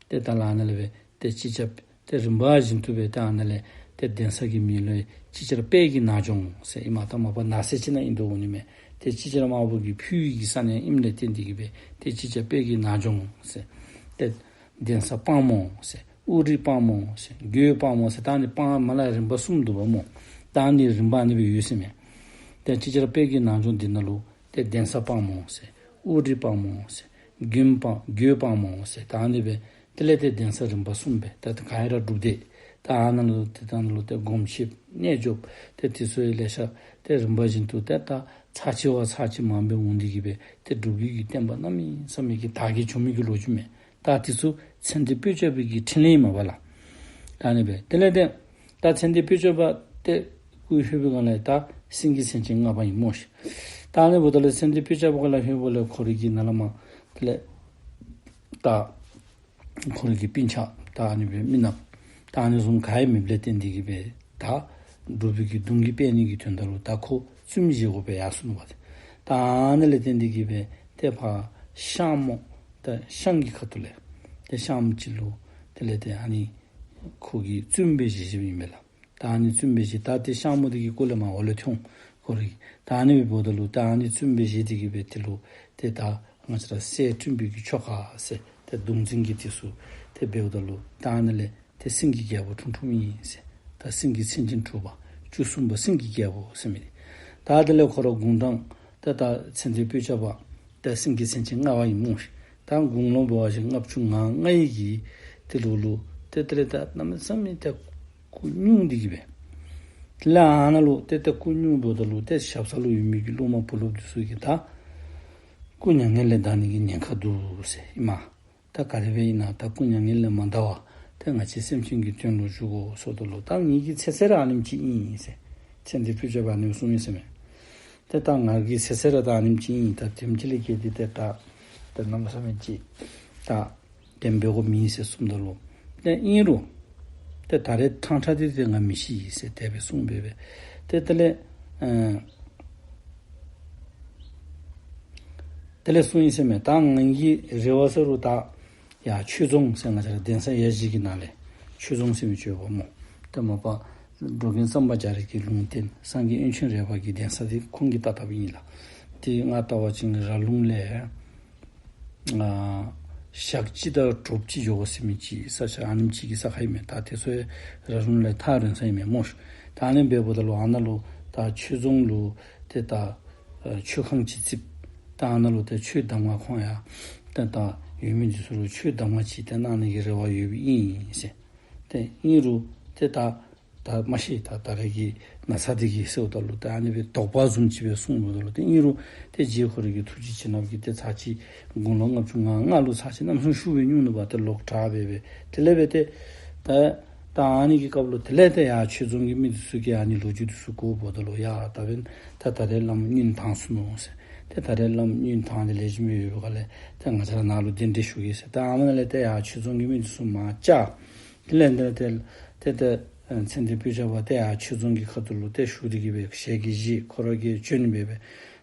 ཏེ་ད་ལས་ཨ་ནཱ་ལས་སྦེ་ཏེ་ཅིག་ཅར་ཏེ་རིམ་པ་བཞིན་དུ་སྦེ་ཏེ་ཨ་ནཱ་ལས་ཏེ་གདན་ས་གི་མིང་ལུ་ཅིག་ཅར་དཔལ་གྱི་ནག་ཅུང་ཟེར་ཨིནམ་ད་མ་པ་ནགས་ཚལ་ཅིག་ནང་ཨིན་དོ་འོང་ནི་མས། ཏེ་ཅིག་ཅར་དམར་པོ་གིས་ཕུལ་བའི་གི་ས་གནས་ཨིནམ་ལས་བརྟེན་ཏེ་གིས་སྦེ་ཏེ་ཅིག་ཅར་དཔལ་གྱི་ནག་ཅུང་ཟེར། ཏེ་གདན་ས་དཔང་མོ་ཟེར་དབུ་རི་དཔང་མོ་ཟེར་རྒོད་དཔང་མོ་ཟེར་ད་ཨ་ནི་དཔང་མར་ལས་རིམ་པ་གསུམ་འདུག་པ་སྨོ། ད་ཨ་ནི་རིམ་པ་ཨ་ནི་སྦེ་ཡོད་ཟེར་མས། ཏེ་ཅིག་ཅར་དཔལ་གྱི་ནག་ཅུང་འདི་ནང་ལུ་ཏེ་གདན་ས་དཔང་མོ་ཟེར་དབུ་རི་དཔང་མོ་ཟེར་རྒོད་དཔང་རྒོད་དཔང་མོ་ཟེར་ད་ཨ་ནི་སྦེ་དེ་ལས་ཏེ་གདན་ས་རིམ་པ་གསུམ་སྦེ་ད་ཏེ་ག་ཡ་ར་སྒྲུབ་སྡེ་ད་ཨ་ནཱ་ལུ་ཏེ་ད་ནཱ་ལུ་ཏེ་སྒོམ་ཞིབ་རྣལ་འབྱོརཔ་ཏེ་དེ་ཚུ་ཡང་ལེ་ཤ་ཏེ་རིམ་པ་བཞིན་དུ་ཏེ་ད་ཚར་གཅིག་བ་ཚར་གཅིག་མར་སྦེ་འོང་སྟེ་གིས་སྦེ་ཏེ་སྒྲུབ་བརྒྱུད་ཀྱི་བསྟན་པ་གནམ་མེད་ས་མེད་ཀྱི་དར་རྒྱས་བྱུང་མི་གི་ལོ་རྒྱུས་མས། ད་དེ་ཚུ་ཚེ་འདས་སྤོས་སྐྱ་པའི་གི་འཕྲིན་ལས་ཨིན་མས་པ་ལགས། ད་ཨ་ནི་སྦེ་དེ་ལས་ཏེ་ད་ཚེ་འདས་སྤོས་སྐྱ་པ་ཏེ་སྐུ་ལྷོད་པའི་སྒང་ལས་ད་སེང་གེ་མཚན་ཅན་ལྔ་པ་ཨིན་སྨོ་ཤིག། ད་ཨ་ནི་འབདཝ་ད་ལུ་ཚེ་འདས་སྤོས་སྐྱ་པ་གུ་ལས་ལྷོད་པ་ལས་ཁོ་རའི་གི་ནཱ་ལས་མར་དེ་ལས་ད་ཁོ་རའི་གི་སྤུན་ཆ་ད་ཨ་ནི་སྦེ་མི་ནགཔ་ད་ཨ་ནི་བཟུམ་ག་ཡང་མེདཔ་ལས་བརྟེན་ཏེ་གིས་སྦེ་ད་སྒྲུབ་པའི་གི་གདུང་གི་སྤེལ་ནི་གི་དོན་དག་ལུ་ད་ཁོ་བཙུནམོ་བཞེས་དགོ་པའི་ཡར་སོ་ནུག་པ། ཏེ་ད་ཨ་ནི་ལས་བརྟེན་ཏེ་གིས་སྦེ་ཏེ་ཕར་ཤངས་མོ་ད་ཤངས་ཀྱི་ཁ་ཐུག་ལས་ཏེ་ཤངས་མོ་ཅིག་ལུ་ དེ་ལས་ཏེ་ཨ་ནི་ཁོ་གིས་བཙུན་པའི་གཞི་བཞེསཔ་ཨིན་པས་ལགས། ད་ཨ་ནི་བཙུན་པའི་གཞི་ད་ཏེ་ཤ་མོ་དེ་གི་སྐོར་ལས་མར་འོག་ལས་ཐོན་ཁོ་རའི་ད་ཨ་ནི་འབདཝ་ད་ལུ་ད་ཨ་ནི་བཙུན་པའི་གཞི་དེ་གིས་སྦེ་དེ་ལུ་ཏེ་ད་ང་བཅས་ར་སྲས་བསྐྲུན་པའི་གི་ཆོ་ག་ཟེར་ཏེ་གདུང་འཛིན་གྱི་དེ་ཚུ་ཏེ་འབདཝ་ད་ལུ་ད་ཨ་ནི་ལས་ཏེ་སེང་གེ་རྒྱལ་པོ་འཁྲུངས་འཁྲུངསམ་ཨིན་ཟེར། ད་སེང་གེ་མཚན་ཅན་དྲུག་པ་བཅུ་གསུམ་པ་སེང་གེ་རྒྱལ་པོ་ཟེར་མི་དེ། ད་དེ་ལས་ཁོ་ར་དགུང་གྲངས་ད་ད་ཚེ་འདས་སྤོས་སྐྱ་པ་ད་སེང་གེ་མཚན་ཅན་ལྔ་པ་ཨིན་སྨོ་ཤིག། ད་དགུང་ལོ་འབད་བ་ཅིན་ལྔ་བཅུ་ང་ལྔ་ཡི་གི་དེ་ལུ་ལུ་ཏེ་དེ་ལས་ད་གནམ་མེད་ས་མེད་ཏེ་སྐུ་སྙུང་སྟེ་གི་སྦེ། དེ་ལས་ཨ་ནཱ་ལུ་ཏེ་ཏེ་སྐུ་སྙུང་འབདཝ་ད་ལུ་ཏེ་ཞབས་ས་ལུ་ཡོད་མི་གི་སློབ་མ་བུ་སློབ་དེ་ཚུ་གིས་ད་སྐུ་མྱ་ངན་ལས་འདའ་ནི་གི་ཉེན་ཁ་འདུག་ཟེར་ཨིན་མས། ད་ག་དེ་སྦེ་ཨིན་ན་ད་སྐུ་མྱ་ངན་ལས་མ་འདའ་བར་ཏེ་ང་བཅས་སེམས་ཅན་གྱི་དོན་ལུ་བཞུགས་དགོ་ཟེརཝ་ད་ལུ་ད་ངེ་གི་ཚེ་ཚད་ར་ཨ་ནེམ་ཅིག་ཨིན་ཟེར། ཚེ་འདས་སྤོས་སྐྱ་པ་ཨ་ནི་གསུངས་ཡི་ཟེར་མས། ཏེ་ད་ང་གི་ཚེ་ཚད་ར་ད་ཨ་ནེམ་ཅིག་ཨིན། ད་དེམ་ཅིག་ལས་བརྒལ་ཏེ་ཏེ་ད་ད་གནམ་མེད་ས་མེད་ཅིག་ད་དེམ་འབད་དགོཔ་མེད་ཟེར་གསུངམ་ད་ལུ་ཏེ་ཨིན་རུང་ཏེ་ད་རེས་ཕྲང་ཕྲང་སྟེ་ཏེ་ང་མི་ཤི་ཟེར་དེ་སྦེ་གསུངས་སྦེ་སྦེ། ཏེ་དེ་ལས་ཨ་དེ་ལས་གསུངས་ཡི་ཟེར་མས། ད་ངེ་གི་རེ་བ་ཟེར་རུང་ད་ཡར་ཆོས་རྫོང་ཟེར་ང་བཅས་ར་གདན་ས་ཡ་བཞི་གི་ནང་ལས་ཆོས་རྫོང་ཟེར་མི་ཅིག་ཡོདཔ་སྨོ། ཏེ་མ་པ་འགྲོ་མགོན་གཙང་པ་རྒྱ་རས་ཀྱི་ལུང་བསྟན་སངས་རྒྱས་དབོན་ཆེན་རས་པ་གི་གདན་ས་དེ་ཁོང་གིས་བཏབ་བཏབཔ་ཨིན་ལགས། ཏེ་ང་བལྟ་བ་ཅིན་ར་ལུང་ལས་ཨ་ཞག་གཅིག་དང་དྲོ་པ་ཅིག་འགྱོ་དགོ་ཟེར་མི་ཅིག་ས་ཆ་ཨ་ནེམ་ཅིག་གི་ས་ཁར་ཨིན་མས། ད་དེ་ཚུ་ར་ལུང་ལས་ཐག་རིང་ས་ཨིན་མས་སྨོ་ཤིག། ད་ཨ་ནི་འབདཝ་ད་ལུ་ཨ་ནཱ་ལུ་ད་ཆོས་རྫོང་ལུ་ཏེ་ད་ཨ་ཆོས་ཁང་ཅིག་བརྩིགས། ད་ཨ་ནཱ་ལུ་ཏེ་ཆོས་གདམས་ངག་ཁོང་ཡང་ཏེ་ད་ཡོད་མི་འདི་ཚུ་ལུ་ཆོས་གདམས་ངག་ཅིག་ཏེ་གནང་ནི་གི་རེ་བ་ཡོདཔ་ཨིན་ཟེར། ཏེ་ཨིན་རུང་ཏེ་ད་ད་མ་ཤེས། ད་ད་རེས་ཀྱི་ན་ཚ་འདི་གིས་ཟེརཝ་ད་ལུ་ཏེ་ཨ་ནི་སྦེ་དོགས་པ་བཟུམ་ཅིག་སྦེ་གསུངམ་ད་ལུ་ཏེ་ཨིན་རུང་ཏེ་རྗེ་ཁོ་རའི་གི་ཐུགས་རྗེ་བྱིན་རླབས་ཀྱིས་ཏེ་ཚར་གཅིག་དགུང་ལོ་ལྔ་བཅུ་ང་ལྔ་ལུ་ཚར་གཅིག་རྣམ་སྲས་ཤུགས་སྦེ་སྙུང་ནུག་པ། ཏེ་ལོག་དྲག་སྦེ་སྦེ་དེ་ལས་སྦེ་ཏེ་ད་ད་ཨ་ནི་གི་སྐབས་ལུ་དེ་ལས་ཏེ་ཡར་ཆོས་རྫོང་གི་མི་འདི་ཚུ་གིས་ཨ་ནི་ལོ་རྒྱུས་འདི་ཚུ་གོཝ་ད་ལུ་ཡ་ད་འབདན་ད་ད་རེས་བླམ་སྙུན་དྭངས་སོ་ནུག་ཟེར། ཏེ་ད་རེས་བླམ་སྙུན་དྭངས་ཏེ་ལེགས་ཤོམ་སྦེ་ཡོད་པའི་སྒང་ལས་ཏེ་ང་བཅས་ར་ནཱ་ལུ་གདན་འདྲེན་ཞུ་གེ་ཟེར། ད་ཨ་ནཱ་ལས་ཏེ་ཡར་ཆོས་རྫོང་གི་མི་འདི་ཚུ་མར་བཅར། དེ་ལས་ཏེ་ཏེ་ཏེ་ཏེ་ཚེ་འདས་སྤོས་སྐྱ་པ་ཏེ་ཡར་ཆོས་རྫོང་གི་ཁ་ཐུག་ལུ་ཏེ་བཞུགས་ཏེ་གི་སྦེ་ཞལ་གྱིས་བཞེས། ཁོ་ར་གིས་བྱོན་སྦེ་སྦེ་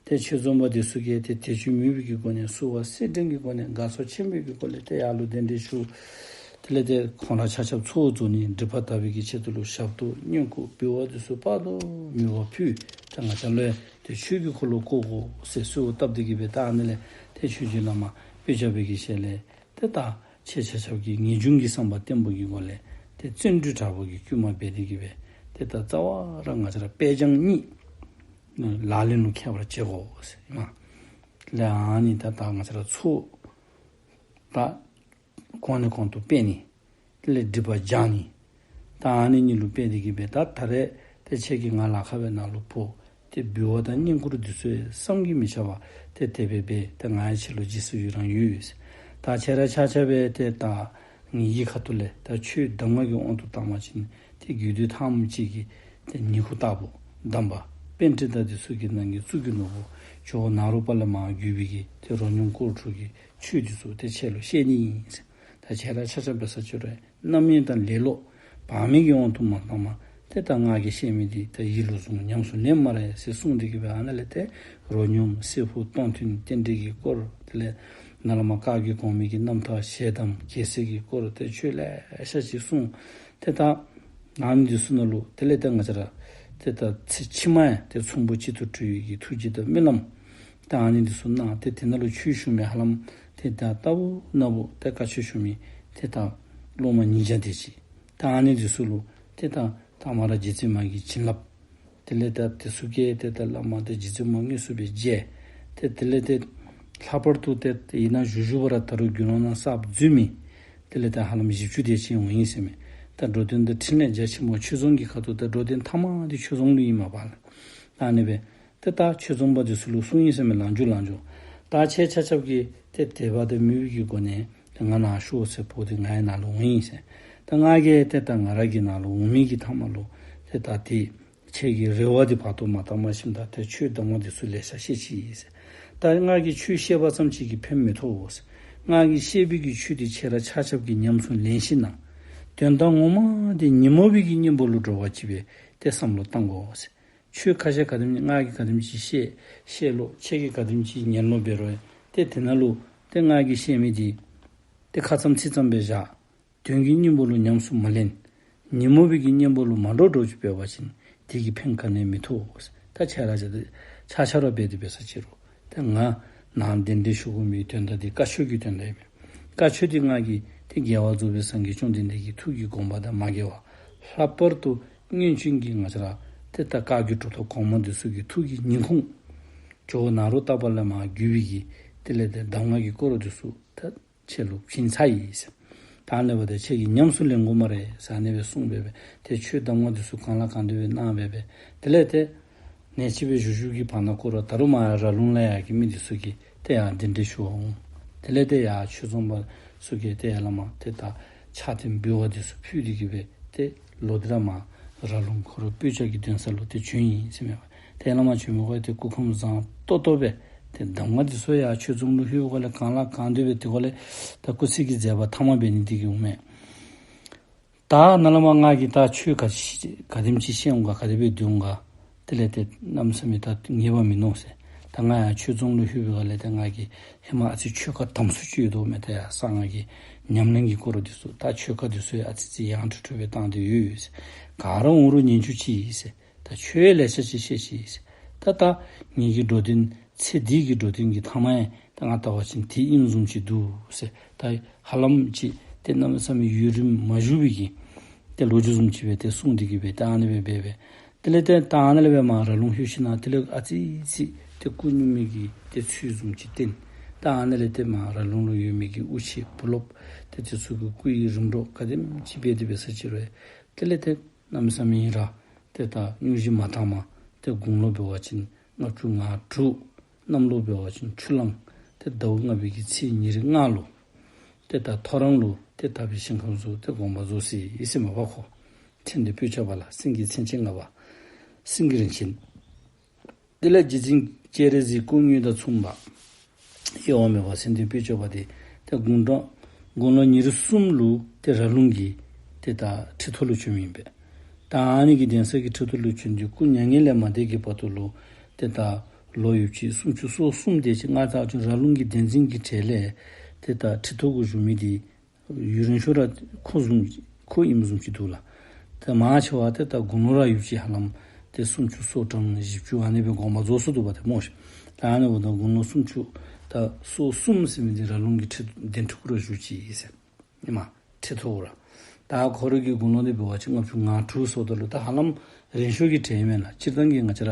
ཏེ་ཆོས་རྫོང་པ་འདི་ཚུ་གིས་ཏེ་དད་ཅིང་མོས་པའི་གི་སྒོ་ནས་བསུ་བ་སེར་ཕྲེང་གི་སྒོ་ནས་དགའ་ཚོར་ཆེན་པོའི་གི་སྒོ་ལས་ཏེ་ཡར་ལུ་གདན་འདྲེན་ཞུ། དེ་ལས་ཏེ་ཁོང་ར་ཆ་ཁྱབ་ཚོགས་རྫོགས་ནི་སྒྲིབ་པ་དག་པའི་གི་ཆེད་དུ་ལུ་ཞབས་ཏོག་བསྙེན་བཀུར་འབུལ་བ་འདི་ཚུ་དཔག་ཏུ་མེད་པ་ཕུལ། ཏེ་ང་བཅས་ལུ་ཡང་ཏེ་ཆོས་ཀྱི་འཁོར་ལོ་བསྐོར་དགོ་ཟེར་གསོལཝ་བཏབ་སྟེ་གི་སྦེ་ད་ཨ་ནི་ལས་ཏེ་ཆོས་རྗེ་བླ་མ་སྤོས་སྐྱ་པའི་གི་ཞལ་ལས་ཏེ་ད་ཁྱེད་ཆ་ཁྱབ་ཀྱིས་ངེས་འབྱུང་གི་བསམ་པ་བརྟན་པོ་གི་སྒོ་ལས་ཏེ་བརྩོན་འགྲུས་དྲག་པོ་གིས་བསྐུལ་མ་འབད་དེ་གི་སྦེ་ཏེ་ད་རྩ་བ་ར་ང་བཅས་ར་སྤེལ་སྦྱང་གཉིས་ལག་ལེན་ལུ་འཁེལ་བར་བྱེད་དགོ་ཟེར་ཨིན་མས། ལས་ཨ་ནི་ད་ད་ང་བཅས་ར་ཚོགས་ད་གོང་ནས་གོང་དུ་སྤེལ་ནི། དེ་ལས་སྒྲིབ་པ་སྦྱང་ནི། ད་ཨ་ནི་གཉིས་ལུ་སྤེལ་ཏེ་གི་སྦེ་ད་ད་རེས་ཏེ་ཁྱེད་ཀྱིས་ང་ལ་ཁ་བའི་ནང་ལུ་ཕོག་སྟེ་འབུལ་བ་དང་བསྙེན་བཀུར་འདི་ཚུ་བསམ་གྱིས་མི་ཁྱབ་པ་ཏེ་དེ་སྦེ་འབད། ཏེ་ང་ཡང་ཁྱེད་ལུ་རྗེས་སུ་ཡི་རང་ཡོད། ད་ཁྱེད་ར་ཆ་ཁྱབ་སྦེ་ཏེ་ད་ངེ་གི་ཁ་ཐུག་ལས་ད་ཆོས་གདམས་ངག་གི་དབང་དུ་བཏང་བ་ཅིན་ཏེ་རྒྱུད་སྡེ་ཐ་མ་གཅིག་གི་ཏེ་ཉིང་ཁུ་ལྟ་བུ་གདམས་པ་པཎྜི་ཏ་འདི་ཚུ་གི་ནང་གི་གཙུག་གི་ནོར་བུ་ཇོ་བོ་ནཱ་རོ་པ་ལས་མར་བརྒྱུད་པའི་གི་ཏེ་རོ་སྙོམས་སྐོར་དྲུག་གི་ཆོས་འདི་ཚུ་ཏེ་ཁྱེད་ལུ་བཤད་ནི་ཨིན་ཟེར། ད་ཁྱེད་ར་ཆ་ཁྱབ་འབད་ས་ཅིག་རུང་རྣམ་གཡེང་དང་ལེ་ལོ་བག་མེད་ཀྱི་དབང་དུ་མ་བཏང་བར་ཏེ་ད་ང་གིས་བཤད་མི་འདི་ད་ཡིད་ལུ་བཟུང་ཉམས་སུ་ལེན་སྨ་རེ་ཟེར་གསུངས་ཏེ་གི་སྦེ་ཨ་ནཱ་ལས་ཏེ་རོ་སྙོམས་བསྲེ་འཕོ་སྟོང་ཐུན་རྟེན་འབྲེལ་གྱི་སྐོར་དེ་ལས་ནཱ་ལས་མར་བཀའ་བརྒྱུད་གོང་མའི་གི་རྣམ་ཐར་ཞལ་གདམས་རྒྱལ་སྲས་ཀྱི་སྐོར་ཏེ་ཆོས་ལེ་ཤ་ཅིག་གསུངས། ཏེ་ད་ཨ་ནི་འདི་ཚུ་ནང་ལུ་དེ་ལས་ཏེ་ང་བཅས་ར་ཏེ་ད་ཚེ་ཕྱི་མ་ཡང་ཏེ་ཚོམ་བུ་གཅིག་ཏུ་གྲུབ་པའི་གི་ཐུགས་བསྐྱེད་དང་སྨོན་ལམ་ད་ཨ་ནི་འདི་ཚུ་གནང་། ཏེ་དེ་ནང་ལུ་ཆོས་ཞུ་མི་ཧ་ལམ་ཏེ་ད་ལྟ་བུ་ན་བུ་ཏེ་བཀའ་ཆོས་ཞུ་མི་ཏེ་ད་སློབ་མ་ཉིས་བརྒྱ་དེ་ཅིག། ད་ཨ་ནི་འདི་ཚུ་ལུ་ཏེ་ད་ད་མ་ར་རྗེ་བཙུན་མ་གི་བྱིན་རླབས་དེ་ལས་ད་དེ་ཚུ་གིས་ཏེ་ད་བླ་མ་དང་རྗེ་བཙུན་མ་དངོས་སུ་སྦེ་མཇལ། ཏེ་དེ་ལས་ཏེ་ལྷག་པར་དུ་ཏེ་ཡིན་ན་བཞུགས་བཞུགས་པ་ར་ད་རུང་དགེ་སློང་རྣམས་གསརཔ་འཛུལ་མི་དེ་ལས་ད་ཧ་ལམ་བཞི་བཅུ་དེ་ཅིག་འོང་ཡི་ཟེར་མས། ད་འགྲོ་དོན་དང་འཕྲིན་ལས་རྒྱ་ཆེན་པོ་ཆོས་རྫོང་གི་ཁ་ཐུག་ད་འགྲོ་དོན་མཐའ་མ་འདི་ཆོས་རྫོང་ལུ་ཨིན་མས་པ་ལགས། ད་ཨ་ནི་སྦེ་ཏེ་ད་ཆོས་རྫོང་པ་འདི་ཚུ་ལུ་གསུངས་ཡི་ཟེར་མས། ལངས་འགྱོ་ལངས་འགྱོ། ད་ཁྱེད་ཆ་ཁྱབ་ཀྱིས་ཏེ་དད་པ་དང་མོས་པའི་གི་སྒོ་ནས་ཏེ་ང་ནཱ་ཤོག་ཟེར་འབོ་སྟེ་ང་ཡང་ནཱ་ལུ་འོང་ཡི་ཟེར། ད་ང་གིས་ཏེ་ད་ང་ར་གིས་ནཱ་ལུ་འོང་མི་གི་མཐའ་མ་ལུ་ཏེ་ད་ཏེ་ཁྱེད་ཀྱི་རེ་བ་འདི་བར་དུ་མ་བཏང་བར་ཞིནམ་ད་ཏེ་ཆོས་གདམས་ངག་འདི་ཚུ་ལེ་ཤ་བཤད་ཅི་ཟེར། ད་ང་གིས་ཆོས་བཤད་པ་ཙམ་ཅིག་གིས་ཕན་མི་ཐོགས་ཟེར། ང་གིས་བཤད་པའི་གི་ཆོས་འདི་ཁྱེད་ར་ཆ་ཁྱབ་ཀྱིས་ཉམས་སུ་ལེན་ཞིན་ན་དོན་དག་ངོ་མ་འདི་ཉོན་མོངས་པའི་གི་གཉེན་པོ་ལུ་འགྲོ་བ་ཅིག་སྦེ་ཏེ་བསམ་བློ་བཏང་དགོ་ཟེར། ཆོས་ཁ་ཤས་ག་དེམ་ཅིག་ང་གིས་ག་དེམ་ཅིག་བཤད་བཤད་ལོ་ཁྱེད་ཀྱིས་ག་དེམ་ཅིག་ཉན་ལོ་འབད་རུང་ཏེ་དེ་ནང་ལུ་ཏེ་ང་གིས་བཤད་མི་འདི་ཏེ་ཁ་ཙམ་ཚིག་ཙམ་སྦེ་བཞག། དོན་གྱི་སྙིང་པོ་ལུ་ཉམས་སུ་མ་ལེན། ཉོན་མོངས་པའི་གི་གཉེན་པོ་ལུ་མ་འདྲོག་འདྲོག་ཅིག་འབད་བ་ཅིན་དེ་གིས་ཕན་ག་ནི་ཡང་མི་ཐོགས། ད་ཁྱེད་ར་ཅིག་ཏེ་ཆ་ཁྱབ་ར་འབད་དེ་འབད་ས་ཅིག་རུང་ཏེ་ང་ནཱ་གདན་འདྲེན་ཞུ་དགོ་མི་དོན་དག་འདི་བཀའ་ཆོས་ཀྱི་དོན་དག་ཨིན་མས། བཀའ་ཆོས་འདི་ང་གིས་ཏེ་རྒྱལ་བ་རྫོགས་པའི་སངས་རྒྱས་བཅོམ་ལྡན་འདས་ཀྱི་ཐུགས་ཀྱི་དགོངས་པ་དང་མ་འགལ་བ། ལྷག་པར་དུ་སྔོན་བྱོན་གྱི་ང་བཅས་ར་ཏེ་ད་བཀའ་བརྒྱུད་གྲུབ་ཐོབ་གོང་མ་འདི་ཚུ་གི་ཐུགས་ཀྱི་ཉིང་ཁུ་ཇོ་བོ་ནཱ་རོ་ཏ་པ་ལས་མར་བརྒྱུད་པའི་གི་དེ་ལས་ཏེ་གདམས་ངག་གི་སྐོར་འདི་ཚུ་ད་ཁྱེད་ལུ་བྱིན་ཚར་ཡི་ཟེར། ད་ཨ་ནི་འབདཝ་ད་ཁྱེད་ཀྱིས་ཉམས་སུ་ལེན་དགོ་སྨ་རེ་ཟེར་ཨ་ནི་སྦེ་གསུངས་སྦེ་སྦེ་ཏེ་ཆོས་གདམས་ངག་འདི་ཚུ་གང་ལ་གང་འདུལ་སྦེ་གནང་སྦེ་སྦེ་དེ་ལས་ཏེ་ནེ་ཅིག་སྦེ་བཞུགས་བཞུགས་ཀྱི་བར་ན་ཁོ་ར་ད་རུང་མར་ར་ལུང་ལས་ཡར་གྱི་མི་འདི་ཚུ་གིས་ཏེ་ཡར་གདན་འདྲེན་ཞུ་བར་འོང་། དེ་ལས་ཏེ་ཡར་ཆོས་རྫོང་པ་ཚུ་གིས་ཏེ་ཡར་ལས་མར་ཏེ་ད་ཕྱག་རྟེན་འབུལ་བ་འདི་ཚུ་ཕུལ་ཏེ་གི་སྦེ་ཏེ་ལོག་སྟེ་ར་མར་ར་ལུང་ཁོ་ར་སྤོས་སྐྱ་གི་གདན་ས་ལུ་ཏེ་བྱོན་ཡི་ཟེར་མས། ཏེ་ཡར་ལས་མར་བྱོན་མི་ཁོ་ཏེ་སྐུ་ཁམས་བཟང་ཏོག་ཏོ་སྦེ་ཏེ་གདམས་ངག་འདི་ཚུ་ཡར་ཆོས་རྫོང་ལུ་ལྷོད་པའི་སྒང་ལས་གང་ལ་གང་འདུལ་སྦེ་དེ་སྒང་ལས་ད་སྐུ་ཚེ་གི་མཛད་པ་ཐ་མ་འབད་ནི་འདི་གིས་འོང་མས། ད་ནཱ་ལས་མར་ང་གིས་ད་ཆོས་ག་ཅི་ག་དེམ་ཅིག་ཤེས་འོང་ག་ག་དེ་སྦེ་འདུལ་འོང་ག། དེ་ལས་ཏེ་གནམ་མེད་ས་མེད་ད་ངེས་པ་མིན་ནུག་ཟེར། ད་ང་ཡར་ཆོས་རྫོང་ལུ་ལྷོད་པའི་སྒང་ལས་ཏེ་ང་གིས་ཧེ་མ་ཨ་ཙི་ཆོས་བཀའ་དམ་སུ་ཅིག་ཡོད་དོ་མས། ད་ཡར་གསང་སྔགས་ཀྱི་ཉམས་ལེན་གྱི་སྐོར་འདི་ཚུ་ད་ཆོས་བཀའ་འདི་ཚུ་ཡང་ཨ་ཙི་ཅིག་ཡང་སྤྲོ་སྤྲོ་སྦེ་བཏང་སྟེ་ཡོད་ཟེར། ག་ར་འོང་རུང་ཉན་བཅུག་ཅིག་ཟེར། ད་ཆོས་ལེ་ཤ་ཅིག་བཤད་ཅི་ཟེར། ད་ད་ངེ་གི་འགྲོ་དོན་ཚེ་འདི་གི་འགྲོ་དོན་གྱི་ཐ་མ་ཡང་ད་ང་བལྟ་བ་ཅིན་དེ་ཨིནམ་བཟུམ་ཅིག་འདུག་ཟེར། ད་ཧ་ལམ་ཅིག་ཏེ་གནམ་མེད་ས་མེད་ཡུན་རིངམོ་མ་བཞུགས་པའི་གི་ཏེ་ལོ་རྒྱུས་བཟུམ་ཅིག་སྦེ་ཏེ་གསུངས་ཏེ་གི་སྦེ་ད་ཨ་ནི་སྦེ་སྦེ་སྦེ་དེ་ལས་ཏེ་ད་ཨ་ནི་ལས་སྦེ་མར་ར་ལུང་ལྷོད་ཞིནམ་དེ་ལས་ཨ་ཙི་ཅིག་ཏེ་སྐུ་སྙུང་མི་གི་ཏེ་ཚུལ་བཟུམ་ཅིག་བསྟན། ད་ཨ་ནི་ལས་ཏེ་མར་ར་ལུང་ལུ་ཡོད་མི་གི་དབུ་ཆེ་བུ་སློབ་ཏེ་དེ་ཚུ་གི་སྐུ་ཡི་རིམ་གྲོ་ག་དེམ་ཅིག་འབད་དེ་འབད་ས་ཅིག་རུང་དེ་ལས་ཏེ་གནམ་མེད་ས་མེད་ར་ཏེ་ད་སྙུང་གཞི་མ་དྲངས་པར་ཏེ་དགུང་ལོ་འབད་བ་ཅིན་ལྔ་བཅུ་ང་དྲུག། གནམ་ལོ་འབད་བ་ཅིན་ཆུ་གླང་ཏེ་ཟླཝ་ལྔ་པའི་གི་ཚེས་ཉེར་ལྔ་ལུ་ཏེ་ད་ཐོ་རངས་ལུ་ཏེ་དག་པའི་ཞིང་ཁམས་སུ་ཏེ་དགོངས་པ་རྫོགས་སོ་ཡི་ཟེར་མས་པ་ཁོ། མཚན་ལྡན་སྤོས་སྐྱ་པ་ལ་སེང་གེ་མཚན་ཅན་ལྔ་པ། སེང་གེ་རིན་ཆེན། དེ་ལས་རྗེ་བཙུན་སྤྱན་རས་གཟིགས་སྐུ་དངོས་དང་མཚུངས་པ་གཡོ་བ་མེད་པ་མཚན་ལྡན་སྤོས་སྐྱ་པ་དེ་ཏེ་དགུང་གྲངས་དགུང་ལོ་ཉེར་གསུམ་ལུ་ཏེ་ར་ལུང་གི་ཏེ་ད་ཁྲི་ཐོག་ལུ་བྱོནམ་ཨིན་པས། ད་ཨ་ནི་གི་གདན་ས་གི་ཁྲི་ཐོག་ལུ་བྱོན་ཏེ་སྐུ་མྱ་ངན་ལས་མ་འདས་ཀྱི་བར་དུ་ལུ་ཏེ་ད་ལོ་ཡུདཔ་ཅིག་སུམ་ཅུ་སོ་གསུམ་དེ་ཅིག་ང་བལྟ་བ་ཅིན་ར་ལུང་གི་གདན་འཛིན་གྱི་གྲལ་ལས་ཏེ་ད་ཁྲི་ཐོག་གུ་བཞུགས་མི་དེ་ཡུན་རིང་ཤོས་ར་ཁོ་བཟུམ་ཁོ་ཨིནམ་བཟུམ་ཅིག་འདུག་ལགས། ཏེ་མང་ཆེ་བ་ཏེ་ད་དགུང་ལོ་ར་ཡུདཔ་ཅིག་ཧ་ལམ་ཏེ་སུམ་ཅུ་སོ་གྲངས་བཞི་བཅུ་ཨ་ནི་སྦེ་དགོངས་པ་རྫོགས་སོ་འདུག་པ་ཏེ་སྨོ་ཤིག། ད་ཨ་ནི་འབདཝ་ད་དགུང་ལོ་སུམ་ཅུ་ད་སོ་གསུམ་ཟེར་མི་དེ་ར་ལུང་གི་ཁྲི་གདན་ཁྲི་གུ་ར་བཞུགས་ཅི་ཟེར། ཨིན་མས། ཁྲི་ཐོག་ར། ད་ཁོ་ར་གི་དགུང་ལོ་འདི་འབད་བ་ཅིན་ལྔ་བཅུ་ང་དྲུག་སོངམ་ད་ལུ་ད་ཧ་ལམ་རིང་ཤོས་ཀྱི་གྲས་ཨིན་མས་ལགས། སྤྱིར་བཏང་གི་ང་བཅས་ར་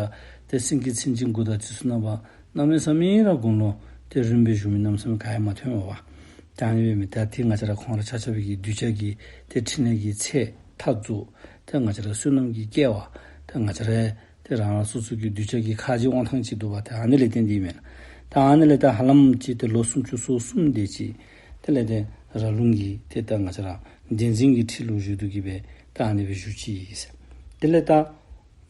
ཏེ་སེང་གེ་མཚན་ཅན་དགུ་དང་དེ་ཚུ་ནང་པ་གནམ་མེད་ས་མེད་ར་དགུང་ལོ་ཏེ་རིངམོ་སྦེ་བཞུགས་མི་གནམ་མེད་ས་མེད་ག་ཡང་མ་ཐོན་པས་པ། ད་ཨ་ནི་སྦེ་མི་ད་ཏེ་ང་བཅས་ར་ཁོང་ར་ཆ་ཁྱབ་ཀྱི་གདུལ་བྱ་གི་ཏེ་ཕྲིན་ལས་ཀྱི་ཚད་མཐའ་རྫོགས། ཏེ་ང་བཅས་ར་བསོད་ནམས་ཀྱི་སྐལ་བ་ཏེ་ང་བཅས་ར་ཏེ་རང་རང་སོ་སོ་གི་གདུལ་བྱ་གི་ཁ་རྗེ་དབང་ཐང་ཅིག་འདུག་པ། ཏེ་ཨ་ནི་ལས་བརྟེན་ཏེ་ཨིན་མས། ད་ཨ་ནི་ལས་ད་ཧ་ལམ་ཅིག་ཏེ་ལོ་སུམ་ཅུ་སོ་གསུམ་དེ་ཅིག་དེ་ལས་ཏེ་ར་ལུང་གི་ཏེ་ད་ང་བཅས་ར་གདན་འཛིན་གྱི་ཁྲི་ལུ་བཞུགས་ཏེ་གི་སྦེ་ད་ཨ་ནི་སྦེ་བཞུགས་ཅི་ཟེར། དེ་ལས་ད་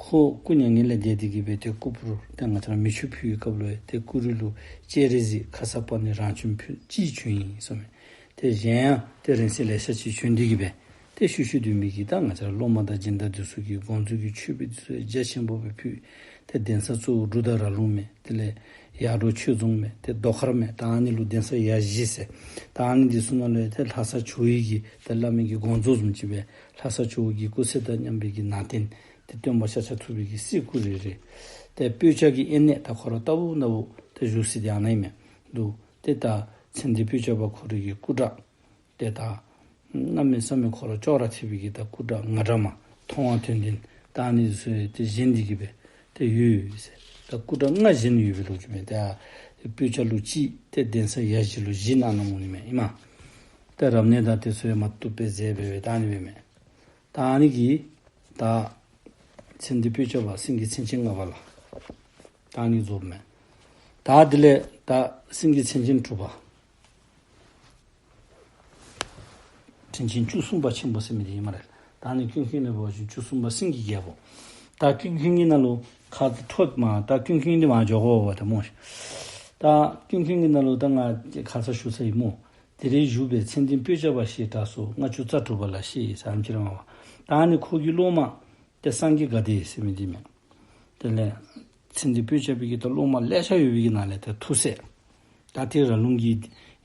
ཁོ་སྐུ་མྱ་ངན་ལས་འདས་ཏེ་གི་སྦེ་ཏེ་སྐུ་ཕུར་ཏེ་ང་བཅས་ར་མེ་མཆོད་ཕུལ་བའི་སྐབས་ལུ་ཏེ་སྐུ་རུས་ལུ་སྤྱན་རས་གཟིགས་ཁ་སར་པ་ཎི་རང་བྱོན་ཕུད་ཅིག་བྱོན་ཡི་ཟེར་མས། ཏེ་གཞན་ཡང་ཏེ་རིང་བསྲེལ་ལེ་ཤ་ཅིག་བྱོན་ཏེ་གི་སྦེ་ཏེ་ཤུལ་ཤུལ་དུ་མི་གི་ད་ང་བཅས་ར་སློབ་མ་དང་སྦྱིན་བདག་འདི་ཚུ་གིས་དགོངས་རྫོགས་ཀྱི་མཆོད་པའི་འདི་ཚུ་རྒྱ་ཆེན་པོ་སྦེ་ཕུལ། ཏེ་གདན་ས་གཙོ་བོ་འབྲུག་དང་ར་ལུང་མས། དེ་ལས་ཡར་འབྲོག་ཆོས་རྫོང་མས། ཏེ་རྡོ་མཁར་མས། ད་ཨ་ནི་ལུ་གདན་ས་ཡ་བཞི་ཟེར། ད་ཨ་ནི་འདི་ཚུ་ནང་ལུ་ཏེ་ལྷ་ས་ཇོ་བོའི་གི་ཏེ་བླ་མའི་གི་དགོངས་རྫོགས་བཟུམ་ཅིག་སྦེ་ལྷ་ས་ཇོ་བོ་གི་སྐུ་ཚེ་དང་མཉམ་པའི་གི་ནང་རྟེན་ཏེ་སྟོན་པ་ཤཱཀྱ་ཐུབ་པའི་གི་གསེར་སྐུ་རེ་རེ། ཏེ་སྤོས་སྐྱ་གི་ཨེ་གནས་ད་ཁོ་ར་ལྟ་བུ་ན་བུ་ཏེ་བཞུགས་ས་འདི་ཨ་ནཱ་ཨིན་མས་འདུག། ཏེ་ད་མཚན་ལྡན་སྤོས་སྐྱ་པ་ཁོ་རའི་གི་སྐུ་འདྲ་ཏེ་ད་གནམ་མེད་ས་མེད་ཁོ་ར་ཅོག་ར་འཐདཔ་སྦེ་གི་ད་སྐུ་འདྲ་ལྔ་འདྲ་མ་མཐོང་བ་དོན་ལྡན་ད་ཨ་ནི་ཚུ་ཏེ་བཞེངས་ཏེ་གི་སྦེ་ཏེ་ཡོད་ཟེར། ད་སྐུ་འདྲ་ལྔ་བཞེངས་ཡོད་པའི་ལོ་རྒྱུས་མས། ད་སྤོས་སྐྱ་ལུ་གཅིག་ཏེ་གདན་ས་ཡ་བཞི་ལུ་བཞི་གནང་གནངམ་འོང་ནི་མས་ཨིན་མས། ད་རབ་གནས་དང་དེ་ཚུ་ཡང་མ་བཏུབ་སྦེ་མཛད་སྦེ་སྦེ་ད་ཨ་ནི་སྦེ་མས། ད་ཨ་ནི་གི་ད་མཚན་ལྡན་སྤོས་སྐྱ་པ་སེང་གེ་མཚན་ཅན་ལྔ་པ་ལགས། ད་ཨ་ནི་རྫོགསཔ་མས། ད་དེ་ལས་ད་སེང་གེ་མཚན་ཅན་དྲུག་པ། དྲིན་ཅན་བཅུ་གསུམ་པ་ཆེན་པོ་ཟེར་མི་དེ་ཨིན་སྨ་རེ། ད་ཨ་ནི་ཀུན་མཁྱེན་ལས་འབད་བ་ཅིན་བཅུ་གསུམ་པ་སེང་གེ་རྒྱལ་པོ། ད་ཀུན་མཁྱེན་གྱི་ནང་ལུ་ཁ་ཐོག་མ་ད་ཀུན་མཁྱེན་འདི་མར་འགྱོ་དགོ་པས་ད་སྨོ་ཤིག། ད་ཀུན་མཁྱེན་གྱི་ནང་ལུ་ད་ང་ཁ་ཙ་ཞུ་ཚར་ཡི་སྨོ། དེ་རིང་བཞུགས་པའི་མཚན་ལྡན་སྤོས་སྐྱ་པ་ཞེས་གྲགས་སོ། ལྔ་བཅུ་རྩ་དྲུག་པ་ལ་ཞེས་ཟེར་ཨ་ནེམ་ཅིག་ར་མས་པ། ད་ཨ་ནི་ཁོ་གི་སློབ་མ་ཏེ་སངས་རྒྱས་དགའ་ལྡན་ཟེར་མི་འདི་མས། དེ་ལས་མཚན་ལྡན་སྤོས་སྐྱ་པའི་གི་ད་སློབ་མ་ལེ་ཤ་ཡོད་པའི་གི་ནང་ལས་ད་ཐུགས་སྲས། ད་ཏེ་ར་ལུང་གི་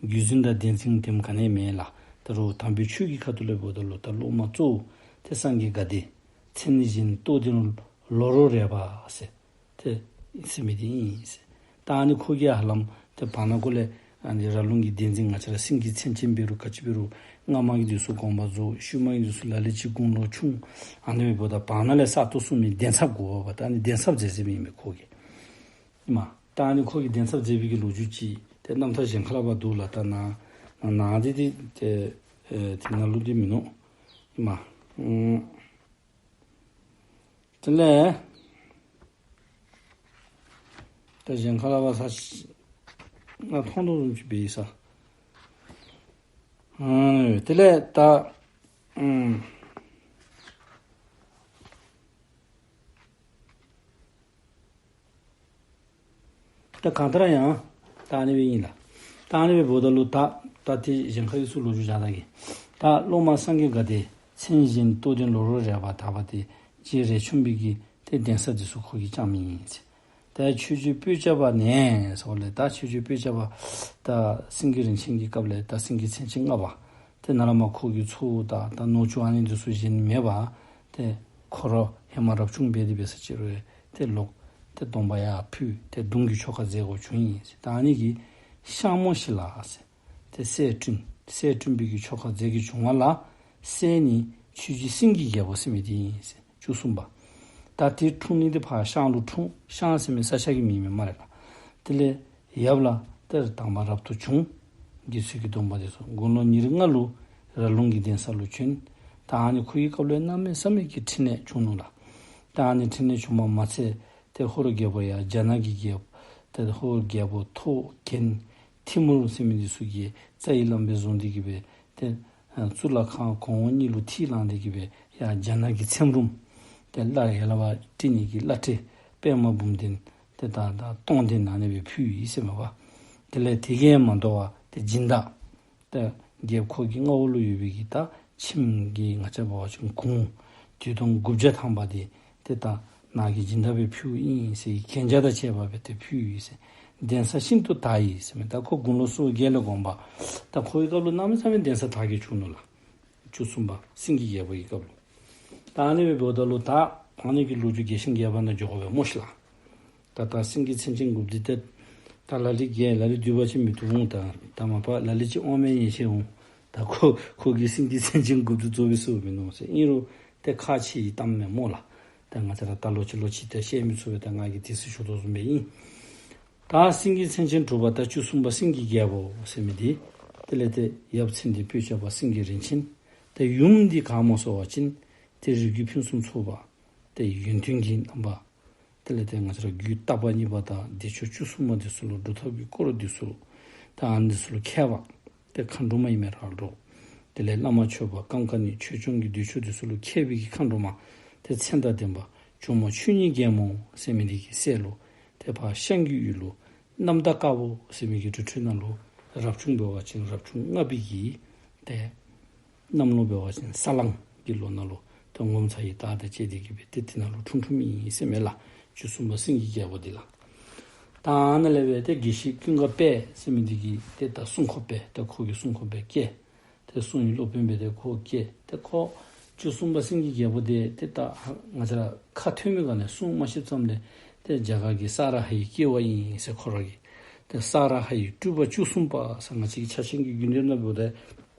བརྒྱུད་འཛིན་དང་གདན་འཛིན་དེམ་ག་ནི་ཡང་མེད་ལགས། ད་རུང་དམ་པའི་ཆོས་ཀྱི་ཁ་ཐུག་ལས་འབདཝ་ད་ལུ་ད་སློབ་མ་གཙོ་བོ་ཏེ་སངས་རྒྱས་དགའ་ལྡན་མཚན་བཞིན་རྟོགས་ལྡན་ལོ་རོ་རས་པ་ཟེར་ཏེ་ཟེར་མི་འདི་ཨིན་ཟེར། ད་ཨ་ནི་ཁོ་གིས་ཧ་ལམ་ཏེ་བར་ན་ཁོ་ལས་ཨ་ནི་ར་ལུང་གི་གདན་འཛིན་ང་བཅས་ར་སེང་གེ་མཚན་ཅན་འབད་རུང་ག་ཅི་འབད་རུང་སྔ་མ་གི་དུས་སུ་དགོངས་པ་རྫོགས། ཤུལ་མ་གི་དུས་སུ་ལ་ལུ་ཅིག་དགུང་ལོ་ཆུང་། ཨ་ནི་འབདཝ་ད་བར་ན་ལས་གསར་དུ་གསུངས་མི་གདན་ཚབ་དགོ་པས། ད་ཨ་ནི་གདན་ཚབ་མཛད་མཛད་མི་ཨིན་མས་ཁོ་གིས། ཨིན་མས། ད་ཨ་ནི་ཁོ་གིས་གདན་ཚབ་མཛད་པའི་གི་ལོ་རྒྱུས་ཅིག་ཏེ་རྣམ་ཐར་གཞན་ཁ་ལས་ཕར་འདུག་ལགས། ད་ནཱ་ནཱ་འདི་འདི་ཏེ་ཨེ་དེ་ནང་ལུ་འདི་མིན་ནུག། ཨིན་མས། ཨུམ། དེ་ལས་ད་གཞན་ཁ་ལས་ཕར་ས་ང་མཐོང་དོ་བཟུམ་ཅིག་འབད་ཡི་ས། ཨ་དེ་ལས་ད་ཨུམ། ད་གང་ལྟར་ཡང་ད་ཨ་ནི་སྦེ་ཨིན་ལགས། ད་ཨ་ནི་སྦེ་འབདཝ་ད་ལུ་ད་ད་ཏེ་གཞན་ཁ་ཡི་ཚུ་ལོ་རྒྱུས་བཞག་ད་གི། ད་སློབ་མ་སངས་རྒྱས་དགའ་ལྡན་མཚན་བཞིན་རྟོགས་ལྡན་ལོ་རོ་རས་པ་དག་པ་སྟེ། རྗེ་རས་ཆུང་པའི་གི་ཏེ་གདན་ས་འདི་ཚུ་ཁོ་གིས་བསྐྱངས་མི་ཨིན་ཟེར། ད་ཆོས་རྗེ་སྤོས་སྐྱ་པ་ནས་ཟེར་བ་ལས་ད་ཆོས་རྗེ་སྤོས་སྐྱ་པ་ད་སེང་གེ་རིན་ཆེན་གྱི་སྐབས་ལས་ད་སེང་གེ་མཚན་ཅན་ལྔ་པ་ཏེ་ནཱ་ལས་མར་ཁོ་གི་ཚ་བོ་དང་ད་ནུ་གཅུང་ཨ་ནི་འདི་ཚུ་གཞན་མེད་པར་ཏེ་ཁོ་ར་ཧེ་མ་རབ་བྱུང་འབད་དེ་འབད་ས་ཅིག་རུང་ཏེ་ལོག་ཏེ་སྡོམ་པ་ཡར་ཕུལ་ཏེ་གདུང་གི་ཆོ་ག་མཛད་དགོཔ་བྱུང་ཡི་ཟེར། ད་ཨ་ནི་གི་ཤངས་མོ་ཞིག་ལ་ཟེར་ཏེ་སྲས་བསྐྲུན། སྲས་བསྐྲུན་པའི་གི་ཆོ་ག་མཛད་གི་བྱུང་བ་ལ་སྲས་ནི་ཆོས་རྗེ་སེང་གེ་རྒྱལ་པོ་ཟེར་མི་འདི་ཨིན་ཟེར། བཅུ་གསུམ་པ། ད་ཏེ་འཁྲུངས་ནི་འདི་ཕར་ཤངས་ལུ་འཁྲུངས། ཤངས་ཟེར་མི་ས་ཆ་གི་མིང་མེན་སྨ་རེ་ལགས། དེ་ལས་ཡབ་ལ་ཏེ་དང་པ་རབ་ཏུ་བྱུང་། དགེ་ཚུལ་གྱི་སྡོམ་པ་འདི་ཚུ་དགུང་ལོ་ཉེར་ལྔ་ལུ་ར་ལུང་གི་གདན་ས་ལུ་བྱོན། ད་ཨ་ནི་ཁོ་གི་སྐབས་ལུ་གནམ་མེད་ས་མེད་ཀྱི་ཕྲིན་ལས་བྱུང་ནུག་ལགས། ད་ཨ་ནི་ཕྲིན་ལས་བྱུང་བ་མ་ཚད་ཏེ་ཧོར་རྒྱལ་པོ་ཡང་རྒྱ་ནག་གི་རྒྱལ་པོ་ཏེ་ཧོར་རྒྱལ་པོ་ཐོག་རྒྱན་ཐིམ་ཕུ་ཟེར་མི་འདི་ཚུ་གིས་རྩ་བའི་བླམ་སྦེ་བཟུང་སྟེ་གི་སྦེ་ཏེ་ཨ་གཙུག་ལག་ཁང་གོང་འོག་གཉིས་ལུ་ཐིག་ལངས་ཏེ་གི་སྦེ་ཡར་རྒྱ་ནག་གི་ཚེམ་རུམ་ཏེ་བླ་ཡར་ལས་ཕར་སྤྲིན་ནི་གི་བླ་བྲེ་པདྨ་འབུམ་ལྡན་ཏེ་ད་ད་སྟོང་ལྡན་ཨ་ནི་སྦེ་ཕུལ་ཡི་ཟེར་མས་པ། དེ་ལས་དེ་གིས་མ་དོ་བར་ཏེ་སྦྱིན་བདག་ཏེ་རྒྱལཔོ་ཁོ་གི་མངའ་འོག་ལུ་ཡོད་པའི་གི་ད་ཁྱིམ་གྱི་ང་བཅས་འབད་བ་ཅིན་གུར་དུས་སྟོང་དགུ་བརྒྱ་ཐམ་པ་འདི་ཏེ་ད་ནཱ་གིས་སྦྱིན་བདག་སྦེ་ཕུལཝ་ཨིན་ཟེར་གན་རྒྱ་དང་བཅས་པ་སྦེ་ཏེ་ཕུལ་ཡི་ཟེར། གདན་ས་ཤིན་ཏུ་དར་ཡི་ཟེར་མས། ད་ཁོ་དགུང་ལོ་སོ་བརྒྱད་ལས་དགོངས་པ། ད་ཁོ་གི་སྐབས་ལུ་གནམ་མེད་ས་མེད་གདན་ས་དར་གྱི་བྱུང་ནུག་ལགས། བཅུ་གསུམ་པ་སེང་གེ་རྒྱལ་པོ་གི་སྐབས་ལུ། ད་ཨ་ནི་སྦེ་འབདཝ་ད་ལུ་ད་ཨ་ནི་གི་ལོ་རྒྱུས་རྒྱས་ཤིང་རྒྱས་པ་ནང་འགྱོ་དགོ་པས་སྨོ་ཤིག་ལགས། ད་ད་སེང་གེ་མཚན་ཅན་དགུ་པོ་འདི་ཏེ་ད་ལ་ལུ་རྒྱལ་ལ་ལུ་འདུས་པ་ཅིན་མི་བཏུབ་འོང་། ད་ད་མ་པ་ལ་ལུ་ཅིག་དབང་མེད་ཉེས་ཆད་འོང་། ད་ཁོ་ཁོ་གིས་སེང་གེ་མཚན་ཅན་དགུ་པོ་འདི་རྫོགས་སྦེ་སོང་མིན་ནུག་ཟེར། ཨིན་རུང་ཏེ་ཁག་ཆེ་བའི་གཏམ་མས་སྨོ་ལགས། ད་ང་བཅས་ར་ད་ལོག་ཅི་ལོག་ཅི་ཏེ་བཤད་མི་ཚུགས་པས། ད་ང་གིས་དུས་ཚོད་ཞུ་དོ་བཟུམ་སྦེ་ཨིན། ད་སེང་གེ་མཚན་ཅན་དྲུག་པ་ད་བཅུ་གསུམ་པ་སེང་གེ་རྒྱལ་པོ་ཟེར་མི་འདི་དེ་ལས་ཏེ་ཡབ་མཚན་འདི་སྤོས་སྐྱ་པ་སེང་གེ་རིན་ཆེན། ཏེ་ཡུམ་འདི་ག་སྨོ་ཟེར་བ་ཅིན་ཏེ་རིགས་རྒྱུད་ཕུན་སུམ་ཚོགས་པ་ཏེ་ཡོན་ཏན་གྱི་རྣམ་པ། དེ་ལས་ཏེ་ང་བཅས་ར་རྒྱུད་བརྟག་པ་གཉིས་པ་དང་བདེ་མཆོག་བཅུ་གསུམ་པ་འདི་ཚུ་ལུ་སྒྲུབ་ཐབས་ཀྱི་སྐོར་འདི་ཚུ་ལུ་ད་ཨ་ནི་འདི་ཚུ་ལུ་མཁས་པ་ཏེ་མཁའ་འགྲོ་མ་ཨིན་མས་ར་ལོ། དེ་ལས་བླ་མ་མཆོད་པ་ཀམ་ཀ་ནི་ཆོས་སྐྱོང་གི་བདེ་མཆོག་འདི་ཚུ་ལུ་མཁས་པའི་གི་མཁའ་འགྲོ་མ་ཏེ་མཚན་དང་ལྡན་པ་ཇོ་མོ་ཆོས་ཉིད་རྒྱལ་མོ་ཟེར་མི་འདི་གི་སྲས་ལུ་ཏེ་ཕར་ཤངས་ཀྱི་ཡུལ་ལུ་གནམ་བདག་དཀར་པོ་ཟེར་མི་གི་རི་ཁྲོད་ནང་ལུ་རབ་བྱུང་འབད་བ་ཅིན་རབ་བྱུང་ལྔ་པའི་གི་ཏེ་གནམ་ལོ་འབད་བ་ཅིན་ས་གླང་གི་ལོ་ནང་ལུ་ཏེ་ངོ་མཚར་བའི་རྟགས་དང་བཅས་ཏེ་གི་སྦེ་ཏེ་དེ་ནང་ལུ་འཁྲུངས་འཁྲུངསམ་ཨིན་ཟེར་མས་ལགས། བཅུ་གསུམ་པ་སེང་གེ་རྒྱལ་པོ་འདི་ལགས། ད་ཨ་ནཱ་ལས་སྦེ་ཏེ་དགེ་བཤེས་ཀུན་དགའ་དཔལ་ཟེར་མི་འདི་གིས་ཏེ་ད་སྲུང་འཁོར་སྦེ་ཏེ་ཁོ་གིས་སྲུང་འཁོར་སྦེ་བསྐྱལ། ཏེ་སྲུང་གི་སློབ་དཔོན་སྦེ་ཏེ་ཁོ་བསྐྱལ། ཏེ་ཁོ་བཅུ་གསུམ་པ་སེང་གེ་རྒྱལ་པོ་འདི་ཏེ་ད་ང་བཅས་ར་ཁ་ཐོན་མི་སྒང་ལས་སྲུང་མ་ཤེསཔ་ཙམ་ལས་ཏེ་རྒྱ་གར་གྱི་ས་ར་ཧའི་སྐྱེ་བ་ཨིན་ཟེར་ཁོ་ར་གིས། ཏེ་ས་ར་ཧའི་སྤྲུལ་པ་བཅུ་གསུམ་པ་ཟེར་ང་བཅས་ཀྱི་ཕྱག་ཆེན་གྱི་རྒྱུད་སྡེ་ནང་འབདཝ་ད་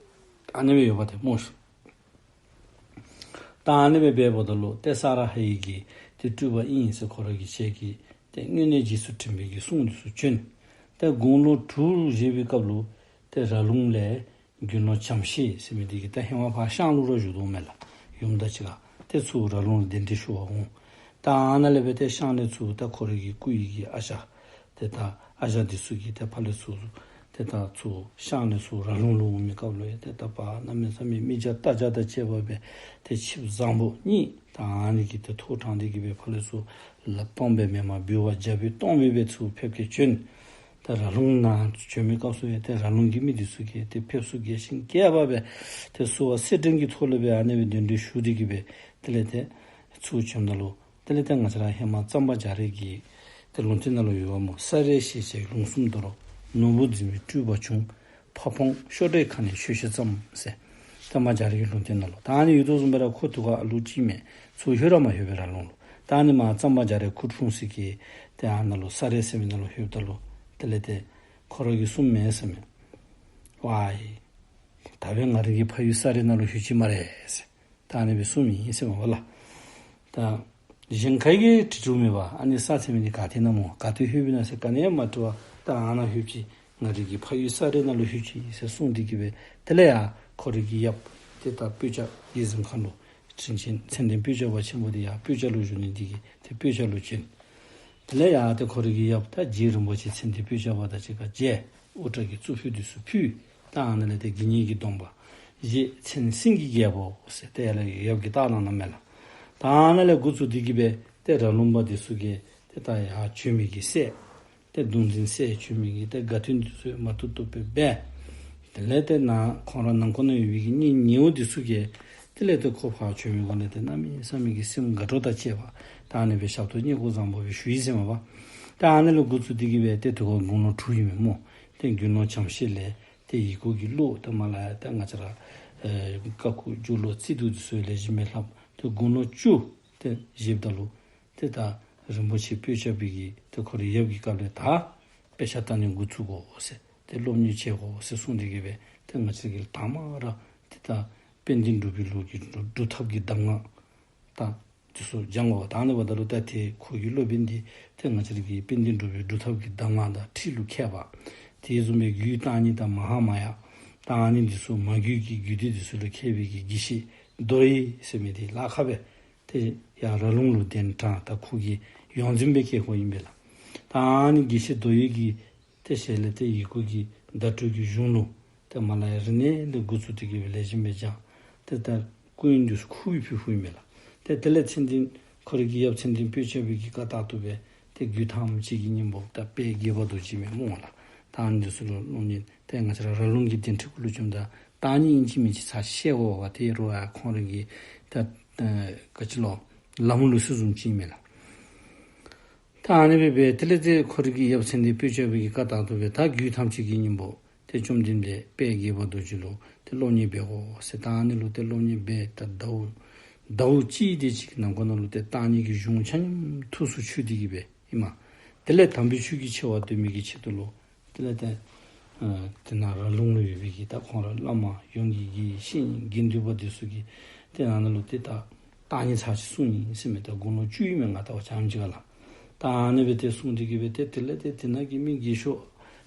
ཨ་ནི་སྦེ་ཡོདཔ་འདི་སྨོ་ཤིག། ད་ཨ་ནི་སྦེ་འབདཝ་ད་ལུ་ཏེ་ས་ར་ཧའི་གི་ཏེ་སྤྲུལ་པ་ཨིན་ཟེར་ཁོ་ར་གིས་ཁྱེད་ཀྱིས་ཏེ་དངོས་གནས་རྗེས་སུ་དྲན་པའི་གི་གསུང་འདི་ཚུ་བྱོན། ཏེ་དགུང་ལོ་དྲུག་བཞེས་པའི་སྐབས་ལུ་ཏེ་ར་ལུང་ལས་དགེ་སློང་བྱམས་ཤེས་ཟེར་མི་འདི་གིས་ད་ཧེ་མ་ཕར་ཤངས་ལུ་ར་བཞུགས་དོ་མས་ལགས། ཡུམ་དང་གཅིག་ཁར་ཏེ་ཚུར་ར་ལུང་ལུ་གདན་འདྲེན་ཞུ་བར་འོང་། ད་ཨ་ནཱ་ལས་སྦེ་ཏེ་ཤངས་ལས་ཚུར་ད་ཁོ་རའི་གི་སྐུ་ཡི་གི་ཨ་ཞང་ཏེ་ད་ཨ་ཞང་འདི་ཚུ་གིས་ཏེ་ཕར་ལས་ཚུར་ཏེ་ད་ཚུར་ཤངས་ལས་ཚུར་ར་ལུང་ལུ་འོང་མི་སྐབས་ལུ་ཡང་ཏེ་ད་ཕར་གནམ་མེད་ས་མེད་མི་རྒྱ་རྟ་རྒྱ་དང་བཅས་པ་སྦེ་ཏེ་ཆིབས་བཟང་པོ་གཉིས་ད་ཨ་ནི་གི་ཏེ་ཐོག་དྲངས་ཏེ་གི་སྦེ་ཕར་ལས་ཚུར་ལགཔ་སྟོང་སྦེ་མེན་པར་འབུལ་བ་རྒྱ་ཕིབས་སྟོང་སྦེ་སྦེ་ཚུར་ཕེབས་སྐད་བྱོན། ཏེ་ར་ལུང་ནང་བྱོན་མི་སྐབས་སུ་ཡང་ཏེ་ར་ལུང་གི་མི་འདི་ཚུ་གིས་ཏེ་ཕེབས་བསུ་རྒྱས་ཤིང་རྒྱས་པ་སྦེ་ཏེ་བསུ་བ་སེར་སྦྲེང་གི་ཐོག་ལས་སྦེ་ཨ་ནི་སྦེ་གདན་འདྲེན་ཞུ་སྟེ་གི་སྦེ་དེ་ལས་ཏེ་ཚུར་བྱོནམ་ད་ལུ་དེ་ལས་ཏེ་ང་བཅས་ར་ཧེ་མ་གཙང་པ་རྒྱ་རས་ཀྱི་ཏེ་ལུང་བསྟན་ནང་ལུ་ཡོདཔ་སྨོ། ས་རས་ཞེས་བྱའི་ལུང་གསུམ་མདོར། ནོར་བུ་འཛིན་པའི་སྤྲུལ་པ་བྱུང་། ཕ་བོང་ཤོ་འདྲེ་ཁ་ནས་ཆོས་བཤད་མཚམས་ཟེར། གཙང་པ་རྒྱ་རས་ཀྱི་ལུང་བསྟན་ནང་ལུ། ད་ཨ་ནི་ཡོད་དོ་བཟུམ་སྦེ་ར་ཁོ་དུས་ཁར་ཨ་ལུ་ཅིག་མས། ཚུར་ལྷོད་ར་མ་ལྷོད་པས་ར་ལུང་ལུ། ད་ཨ་ནི་མར་གཙང་པ་རྒྱ་རས་ཁུ་འཁྲུངས་ས་གི་ཏེ་ཨ་ནཱ་ལུ་ས་རལ་ཟེར་མི་ནང་ལུ་ལྷོདཔ་ད་ལུ་དེ་ལས་ཏེ་ཁོ་ར་གིས་གསུངམ་མས་ཟེར་མས། ཝའི་ད་འབདན་ང་རའི་གི་ཕ་ཡུལ་ས་རལ་ནང་ལུ་ལྷོད་ཅི་སྨ་རེ་ཟེར། ད་ཨ་ནི་སྦེ་གསུངམ་ཨིན་ཟེར་མས་པ་ལགས། ད་གཞན་ཁ་གིས་དྲི་དྲིཝ་མེད་པར་ཨ་ནི་ས་ཟེར་མི་འདི་ག་ཏེ་ཨིན་ན་སྨོ་ག་ཏེ་ལྷོདཔ་ཨིན་ན་ཟེར་ག་ནི་ཡང་མ་དྲི་བར་ད་ཨ་ནཱ་ལྷོད་ཅི། ང་རའི་གི་ཕ་ཡུལ་ས་རལ་ནང་ལུ་ལྷོད་ཅི་ཟེར་གསུངས་ཏེ་གི་སྦེ་དེ་ལས་ཡར་ཁོ་རའི་གི་ཡབ་ཏེ་ད་སྤོས་སྐྱ་གི་གཟིམ་ཁང་ལུ་དྲིན་ཅན་མཚན་ལྡན་སྤོས་སྐྱ་པ་ཆེན་པོ་འདི་ཡར་སྤོས་སྐྱ་ལུ་བཞུགས་ནི་འདི་གིས་ཏེ་སྤོས་སྐྱ་ལུ་བྱོན། དེ་ལས་ཡར་ཏེ་ཁོ་རའི་གི་ཡབ་ད་རྗེ་རིན་པོ་ཆེ་མཚན་ལྡན་སྤོས་སྐྱ་པ་དང་གཅིག་ཁར་མཇལ། དབུ་སྐྲ་གི་གཙུག་ཕུད་འདི་ཚུ་ཕུལ། ད་ཨ་ནཱ་ལས་ཏེ་དགེ་བསྙེན་གྱི་སྡོམ་པ་བཞེས། མཚན་སེང་གེ་རྒྱལ་པོ་ཟེར་ཏེ་ཡར་ལས་ཡབ་ཀྱིས་བཏགས་གནང་གནངམ་མས་ལགས། ད་ཨ་ནཱ་ལས་འགོ་བཙུགས་ཏེ་གི་སྦེ་ཏེ་ར་ལུང་པ་འདི་ཚུ་གི་ཏེ་ད་ཡར་བྱོན་མི་གི་སྲས་ཏེ་གདུང་འཛིན་སྲས་བྱོན་མི་གི་ཏེ་དགའ་སྟོན་འདི་ཚུ་མ་ཐུབ་ཐུབ་སྦེ་འབད། དེ་ལས་ཏེ་ནཱ་ཁོང་ར་ནང་འཁོད་ནང་ཡོད་པའི་གི་གཉེན་ཉེཝ་འདི་ཚུ་གིས་དེ་ལས་ཏེ་ཁོ་ཕར་བྱོན་མི་སྒང་ལས་ཏེ་གནམ་མེད་ས་མེད་ཀྱི་སེམས་དགའ་སྤྲོ་དང་བཅས་པ་ད་ཨ་ནི་སྦེ་ཞབས་ཏོག་བསྙེན་བཀུར་བཟང་པོ་སྦེ་ཞུ་ཡི་ཟེར་མས་པ། ད་ཨ་ནི་ལས་འགོ་བཙུགས་ཏེ་གི་སྦེ་ཏེ་དུས་ཁར་དགུང་ལོ་དྲུག་ཨིན་མས་སྨོ། ཏེ་དགེ་སློང་བྱམས་ཤེས་ལས་ཏེ་ཡི་གུ་གི་བློ་ཏེ་མར་ལས་ཡར་ཏེ་ང་བཅས་ར་ཨེ་ཀ་ཁུ་སྒྱུ་ལུག་རྩིས་དུག་འདི་ཚུ་ལེགས་ཤོམ་སྦེ་ལྷབ། ཏེ་དགུང་ལོ་བཅུ་ཏེ་བཞེསཔ་ད་ལུ་ཏེ་ད་རིན་པོ་ཆེ་སྤོས་སྐྱ་པའི་གི་ཏེ་ཁོ་རའི་ཡབ་ཀྱི་སྐབས་ལས་ད་དཔེ་ཆ་ལྟ་ནི་འགོ་བཙུགས་དགོ་ཟེར་ཏེ་སློབ་གཉེར་བྱེད་དགོ་ཟེར་གསུངས་ཏེ་གི་སྦེ་ཏེ་ང་བཅས་ཀྱིས་དང་པ་ར་ཏེ་ད་དཔལ་ལྡན་འབྲུག་པའི་ལུགས་ཀྱི་སྒྲུབ་ཐབས་ཀྱི་གདམས་ངག་ད་འདི་ཚུ་སྦྱང་དགོ། ད་ཨ་ནི་འབདཝ་ད་ལུ་ད་ཏེ་ཁོ་གི་སློབ་དཔོན་འདི་ཏེ་ང་བཅས་ར་གི་དཔལ་ལྡན་འབྲུག་པའི་སྒྲུབ་ཐབས་ཀྱི་གདམས་ངག་དང་ཁྲིད་ལུ་མཁས་པ། དེ་བཟུམ་སྦེ་རྒྱུད་བརྟག་གཉིས་དང་མ་ཧཱ་མ་ཡ་ད་ཨ་ནི་འདི་ཚུ་མ་རྒྱུད་ཀྱི་རྒྱུད་སྡེ་འདི་ཚུ་ལུ་མཁས་པའི་གི་དགེ་བཤེས་རྡོ་གཡས་ཟེར་མི་འདི་ལ་ཁ་སྦེ་ཏེ་ཡར་ར་ལུང་ལུ་གདན་དྲངས། ད་ཁོ་གི་ཡོངས་འཛིན་སྦེ་བསྐོས་བསྐོཝ་ཨིན་པས་ལགས། ད་ཨ་ནི་དགེ་བཤེས་རྡོ་གཡས་ཀྱི་ཏེ་ཞལ་ལས་ཏེ་ཡི་གུ་གི་བརྡ་སྤྲོད་ཀྱི་གཞུང་ལུགས་ཏེ་མར་ལས་ཡར་རིག་གནས་ལས་འགོ་བཙུགས་ཏེ་གི་སྦེ་ལེགས་ཤོམ་སྦེ་སྦྱངས། ཏེ་ད་སྐུ་ཡོན་འདི་ཚུ་ཁོ་གིས་ཕུལ་ཕུལཝ་ཨིན་པས་ལགས། ཏེ་དེ་ལས་མཚན་ལྡན་ཁོ་རའི་གི་ཡབ་མཚན་ལྡན་སྤོས་སྐྱ་པའི་གི་བཀའ་ལྟར་དུ་སྦེ་ཏེ་རྒྱུད་ཐམས་ཅད་ཀྱི་སྙིང་པོ་ད་དཔལ་དགྱེས་པ་རྡོ་རྗེ་མས་སྨོ་ལགས། ད་ཨ་ནི་འདི་ཚུ་ལུ་སློབ་གཉེར་ཏེ་ང་བཅས་ར་ར་ལུང་གི་གདན་ཁྲི་གུ་ལུ་བྱོནམ་ད་བརྟག་གཉིས་ཨིན་ཅི་མིན་ཅི་ཚར་ཤེས་དགོ་པས། ཏེ་རོགས་ཡང་ཁོང་ར་གི་ད་ཨེ་ག་ཅི་ལོ་ལམ་ལུགས་ཚུ་བཟུམ་ཅིག་ཨིན་མས་ལགས། ད་ཨ་ནི་སྦེ་འབད་དེ་ལས་ཏེ་ཁོ་རའི་གི་ཡབ་མཚན་ལྡན་སྤོས་སྐྱ་པའི་གི་བཀའ་ལྟར་དུ་སྦེ་ད་རྒྱུད་ཐམས་ཅད་ཀྱི་སྙིང་པོ་ཏེ་བཅོམ་ལྡན་འདས་དཔལ་དགྱེས་པ་རྡོ་རྗེ་ལུ་ཏེ་སློབ་གཉེར་འབད་དགོ་ཟེར། ད་ཨ་ནི་ལུ་ཏེ་སློབ་གཉེར་འབད་ད་ཟླཝ་ཟླཝ་གཅིག་དེ་ཅིག་གི་ནང་འཁོད་ནང་ལུ་ཏེ་བརྟག་གཉིས་ཀྱི་གཞུང་ཆ་མཉམ་ཐུགས་སུ་ཆུད་དེ་གི་སྦེ་ཨིན་མས། དེ་ལས་དམ་པའི་ཆོས་ཀྱི་ཆེ་བ་སྟོན་མི་གི་ཆེད་དུ་ལུ་དེ་ལས་ཏེ་ཨ་དེ་ནང་ར་ལུང་ལུ་ཡོད་པའི་གི་ད་ཁོང་ར་བླ་མ་ཡོངས་ཀྱི་དགེ་བཤེས་དགེ་འདུན་པ་འདི་ཚུ་གིས་ཏེ་ཨ་ནཱ་ལུ་ཏེ་ད་བརྟག་གཉིས་ཚར་ཅིག་གསུངས་ཡི་ཟེར་མས། ད་དགུང་ལོ་བཅུ་ཨིན་མས་ང་ལྟ་བ་ཙམ་ཅིག་ཁར་ལགས། ད་ཨ་ནི་སྦེ་ཏེ་གསུངས་ཏེ་གི་སྦེ་ཏེ་དེ་ལས་ཏེ་དེ་ནང་གི་མི་རྒས་ཤོས་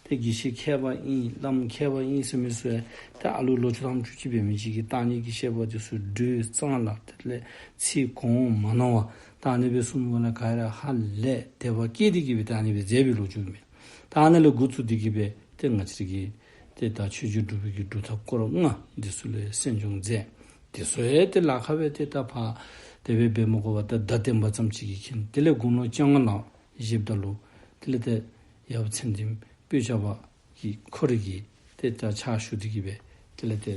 ཏེ་དགེ་བཤེས་མཁས་པ་ཨིན་བླམ་མཁས་པ་ཨིན་ཟེར་མི་ཚུ་ཡང་ཏེ་ཨ་ལུ་ལོ་བཅུ་ཐམ་བཅུ་གཅིག་འབད་མི་ཅིག་གིས་བརྟག་གཉིས་ཀྱི་བཤད་པ་འདི་ཚུ་འགྲོས་གཙང་ལ་དེ་ལས་ཚིག་གོང་མ་ནོར་བར་ད་ཨ་ནི་སྦེ་གསུངས་པ་ལས་ག་ར་ཧ་ལས་དད་པ་སྐྱེས་ཏེ་གི་སྦེ་ད་ཨ་ནི་སྦེ་མཛད་པའི་ལོ་རྒྱུས་མས། ད་ཨ་ནཱ་ལས་འགོ་བཙུགས་ཏེ་གི་སྦེ་ཏེ་ང་བཅས་ཀྱི་ཏེ་ད་ཆོས་རྗེ་འབྲུག་པའི་གི་སྒྲུབ་ཐབས་སྐོར་ལྔ་འདི་ཚུ་ལུ་གསན་སྦྱོང་མཛད། དེ་ཚུ་ཡང་ཏེ་ལ་ཁ་སྦེ་ཏེ་ད་ཕར་དེ་སྦེ་འབད་མ་དགོ་པར་ད་བརྡ་བསྟན་པ་ཙམ་ཅིག་གིས་མཁྱེན། དེ་ལས་དགུང་ལོ་བཅོ་ལྔ་ལུ་བཞེསཔ་ད་ལུ་དེ་ལས་ཏེ་ཡབ་མཚན་ལྡན་སྤོས་སྐྱ་པ་གི་ཁོ་རའི་གི་ཏེ་ད་ཕྱག་ཞུ་སྟེ་གི་སྦེ་དེ་ལས་ཏེ་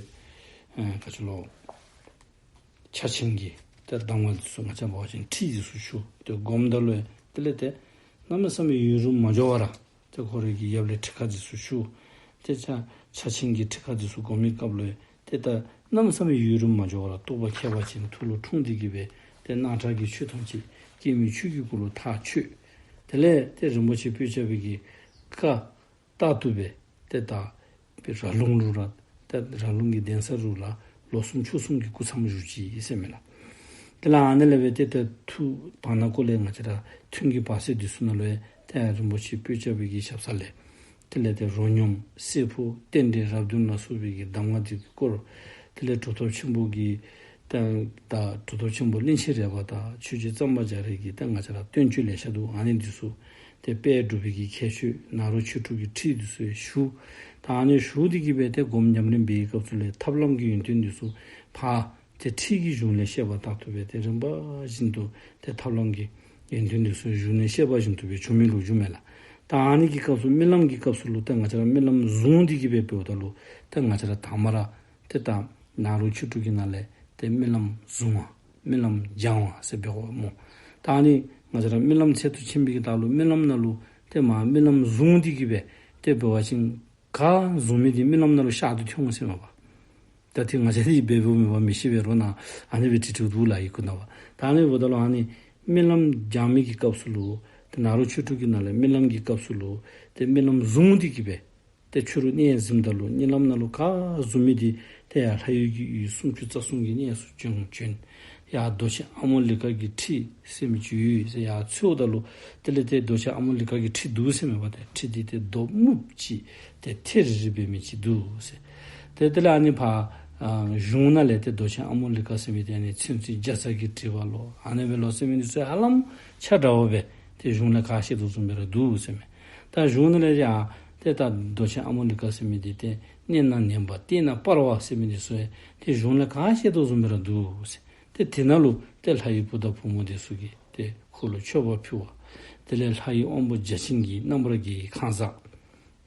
ཨེ་ག་ཅི་ལོ་ཕྱག་ཆེན་གྱི་ཏེ་གདམས་ངག་འདི་ཚུ་ང་བཅས་འབད་བ་ཅིན་ཁྲིད་འདི་ཚུ་ཞུ། ཏེ་སྒོམ་ད་ལུ་ཡང་དེ་ལས་ཏེ་གནམ་མེད་ས་མེད་ཡུན་རིང་མ་འགྱོ་བར་ཏེ་ཁོ་རའི་གི་ཡབ་ལས་ཁྲིད་ཁ་འདི་ཚུ་ཞུ། ཏེ་ཕྱག་ཕྱག་ཆེན་གྱི་ཁྲིད་ཁ་འདི་ཚུ་སྒོམ་མི་སྐབས་ལུ་ཡང་ཏེ་ད་གནམ་མེད་ས་མེད་ཡུན་རིང་མ་འགྱོ་བར་རྟོགས་པ་ཁྱད་པར་ཅན་ཐུགས་ལུ་འཁྲུངས་ཏེ་གི་སྦེ་ཏེ་སྣང་གྲགས་ཀྱི་ཆོས་ཐམས་ཅད་སྐྱེ་མེད་ཆོས་ཀྱི་སྐུ་ལུ་ཐག་ཆོད། དེ་ལས་ཏེ་རིན་པོ་ཆེ་སྤོས་སྐྱ་པའི་གི་བཀའ་ལྟར་དུ་སྦེ་ཏེ་ད་སྦེ་ར་ལུང་ལུ་ར་ཏེ་ར་ལུང་གི་གདན་ས་རུ་ལ་ལོ་གསུམ་ཕྱོགས་གསུམ་གྱི་སྐུ་མཚམས་བཞུགས་ཅི་ཟེར་མས་ལགས། དེ་ལས་ཨ་ནཱ་ལས་སྦེ་ཏེ་ད་ཐུགས་བར་ན་ཀོ་ལས་ང་བཅས་ར་ཐུན་གྱི་བར་གསེང་འདི་ཚུ་ནང་ལུ་ཡང་ཏེ་རིན་པོ་ཆེ་སྤོས་སྐྱ་པའི་གི་ཞབས་ས་ལས་དེ་ལས་ཏེ་རོ་སྙོམས་སྲིད་ཕུག་རྟེན་འབྲེལ་རབ་བདུན་ལ་སོགས་པའི་གི་གདམས་ངག་འདི་གི་སྐོར། དེ་ལས་གྲུབ་ཐོབ་ཆེན་པོ་གི་ད་ད་གྲུབ་ཐོབ་ཆེན་པོ་གླིང་ཆེན་རས་པ་དང་ཆོས་རྗེ་གཙང་པ་རྒྱ་རས་ཀྱི་ད་ང་བཅས་ར་བསྟན་བཅོས་ལེ་ཤ་འདུག། ཨ་ནི་འདི་ཚུ་ཏེ་དཔལ་འབྲུག་པའི་གི་ཁྱད་ཆོས་ནཱ་རོ་ཆོས་དྲུག་གི་ཁྲིད་འདི་ཚུ་ཡང་ཞུ། ད་ཨ་ནི་ཞུ་སྟེ་གི་སྦེ་ཏེ་སྒོམ་ཉམས་ལེན་འབད་བའི་སྐབས་སུ་ལས་ཐབས་ལམ་གྱི་ཡོན་ཏན་འདི་ཚུ་ཕར་ཏེ་ཁྲིད་ཀྱི་གཞུང་ལས་བཤད་པ་ལྟར་དུ་སྦེ་ཏེ་རིམ་པ་བཞིན་དུ་ཏེ་ཐབས་ལམ་གྱི་ཡོན་ཏན་འདི་ཚུ་གཞུང་ནས་བཤད་པ་བཞིན་དུ་སྦེ་བྱུང་མི་ལོ་རྒྱུས་མས་ལགས། ད་ཨ་ནི་གི་སྐབས་སུ་རྨི་ལམ་གྱི་སྐབས་སུ་ལུ་ཏེ་ང་བཅས་ར་རྨི་ལམ་བཟུང་སྟེ་གི་སྦེ་འབདཝ་ད་ལུ་ཏེ་ང་བཅས་ར་དང་པ་ར་ཏེ་ད་ནཱ་རོ་ཆོས་དྲུག་གི་ནང་ལས་ཏེ་རྨི་ལམ་བཟུང་བ་རྨི་ལམ་སྦྱང་བ་ཟེར་འབད་དགོ་སྨོ། ད་ཨ་ནི་ང་བཅས་ར་རྨི་ལམ་ཚད་དུ་ཕྱིན་པའི་གི་ད་ལུ་རྨི་ལམ་ནང་ལུ་ཏེ་མར་རྨི་ལམ་བཟུང་སྟེ་གི་སྦེ་ཏེ་འབད་བ་ཅིན་ ག་བཟུང་མི་འདི་རྨི་ལམ་ནང་ལུ་ཤར་ཏེ་ཐོན་འོང་ཟེར་མས་པ། ད་ཏེ་ང་བཅས་འདི་འབད་འབདཝ་མེད་པ་མི་ཤེས་པས་རོ་ན། ཨ་ནི་སྦེ་བྲིས་བྲིསཝ་འདུག་ལགས་ཡི་གུ་ནང་པ། ད་ཨ་ནི་འབདཝ་ད་ལུ་ཨ་ནི་རྨི་ལམ་སྦྱང་མི་གི་སྐབས་སུ་ལུ་ཏེ་ནཱ་རོ་ཆོས་དྲུག་གི་ནང་ལས་རྨི་ལམ་གྱི་སྐབས་སུ་ལུ་ཏེ་རྨི་ལམ་བཟུང་སྟེ་གིས་སྦེ་ཏེ་ཕྱི་རུ་གནས་གཟིམས་ད་ལུ་གཉིད་ལམ་ནང་ལུ་ག་བཟུང་མི་འདི་ཏེ་ཡར་ལྷ་ཡུལ་གྱི་ཡུལ་སུམ་ཅུ་རྩ་གསུམ་གྱི་གནས་སུ་བྱོན་བྱོན། ཡར་རྡོ་རྗེ་ཨ་མོ་ལི་ཀ་གི་ཁྲི་ཟེར་མི་ཅིག་ཡོད་ཟེར། ཡར་འཚོལཝ་ད་ལུ་དེ་ལས་ཏེ་རྡོ་རྗེ་ཨ་མོ་ལི་ཀ་གི་ཁྲི་འདུག་ཟེར་མས་པ། ཏེ་ཁྲི་འདི་ཏེ་རྡོ་སྨུག་ཅིག་ཏེ་ཐད་རི་རི་འབད་མི་ཅིག་འདུག་ཟེར། ཏེ་དེ་ལས་ཨ་ནི་ཕར་ཨ་གཞུང་ནང་ལས་ཏེ་རྡོ་རྗེ་ཨ་མོ་ལི་ཀ་ཟེར་མི་འདི་ཨ་ནི་ཚུན་ཚོད་རྒྱ་ཚ་གིས་བྲིས་པ་ལོ། ཨ་ནི་སྦེ་ལོ་ཟེར་མི་འདི་ཚུ་ཧ་ལམ་ཆ་འདྲཝ་སྦེ་ཏེ་གཞུང་ལས་ག་བཤད་དོ་བཟུམ་སྦེ་ར་འདུག་ཟེར་མས། ད་གཞུང་ནང་ལས་ཡང་ཏེ་ད་རྡོ་རྗེ་ཨ་མོ་ལི་ཀ་ཟེར་མི་འདི་ཏེ་གནས་ན་ནེམ་པ་སྟེང་ན་སྤར་བ་ཟེར་མི་འདི་ཚུ་ཡང་ཏེ་གཞུང་ལས་ག་བཤད་དོ་བཟུམ་སྦེ་ར་འདུག་ཟེར། ཏེ་དེ་ནང་ལུ་ཏེ་ལྷ་ཡི་བུ་དང་བུ་མོ་འདི་ཚུ་གིས་ཏེ་ཁོ་ལུ་མཆོད་པ་ཕུལ་བ། དེ་ལས་ལྷ་ཡི་དབང་པོ་བརྒྱ་བྱིན་གྱིས་རྣམ་པར་རྒྱལ་བའི་ཁང་བཟང་།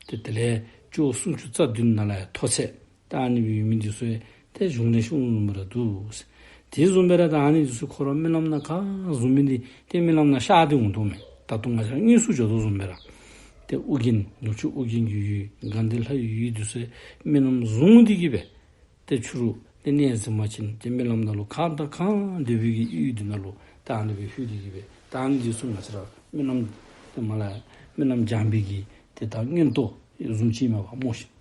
ཏེ་དེ་ལས་ལྕོག་སུམ་ཅུ་རྩ་བདུན་ནང་ལས་ཡར་ཐོག་ཚད་ད་ཨ་ནི་སྦེ་ཡོད་མི་འདི་ཚུ་ཡང་ཏེ་གཞུང་ལས་ཤོང་ནུག་སྨ་རེ་འདུག་ཟེར། དེ་བཟུམ་སྦེ་ར་ད་ཨ་ནི་འདི་ཚུ་ཁོ་ར་རྨི་ལམ་ནང་ག་བཟུང་མི་འདི་ཏེ་རྨི་ལམ་ནང་ཤར་ཏེ་འོང་དོ་མས། ད་ལྟོ་ང་བཅས་དངོས་སུ་འགྱོ་དོ་བཟུམ་སྦེ་ར། ཏེ་ཨོ་རྒྱན་ནུབ་ཕྱོགས་ཨོ་རྒྱན་གྱི་ཡུལ་དགའ་ལྡན་ལྷ་ཡི་ཡུལ་འདི་ཚུ་ཡང་རྨི་ལམ་བཟུང་སྟེ་གིས་སྦེ་ཏེ་ཕྱི་རུ་ཏེ་གནས་གཟིམས་པ་ཅིན་ཏེ་རྨི་ལམ་ནང་ལུ་གང་དང་གང་འདོད་པའི་གི་ཡུལ་འདི་ནང་ལུ་ད་ཨ་ནི་སྦེ་ལྷོད་དེ་གིས་སྦེ་ད་ཨ་ནི་འདི་ཚུ་ང་བཅས་ར་རྨི་ལམ་ཏེ་མ་ལ་རྨི་ལམ་སྦྱང་པའི་གི་ཏེ་ད་མངོན་རྟོགས་བཟུམ་ཅིག་མས་པ་སྨོ་ཤིག།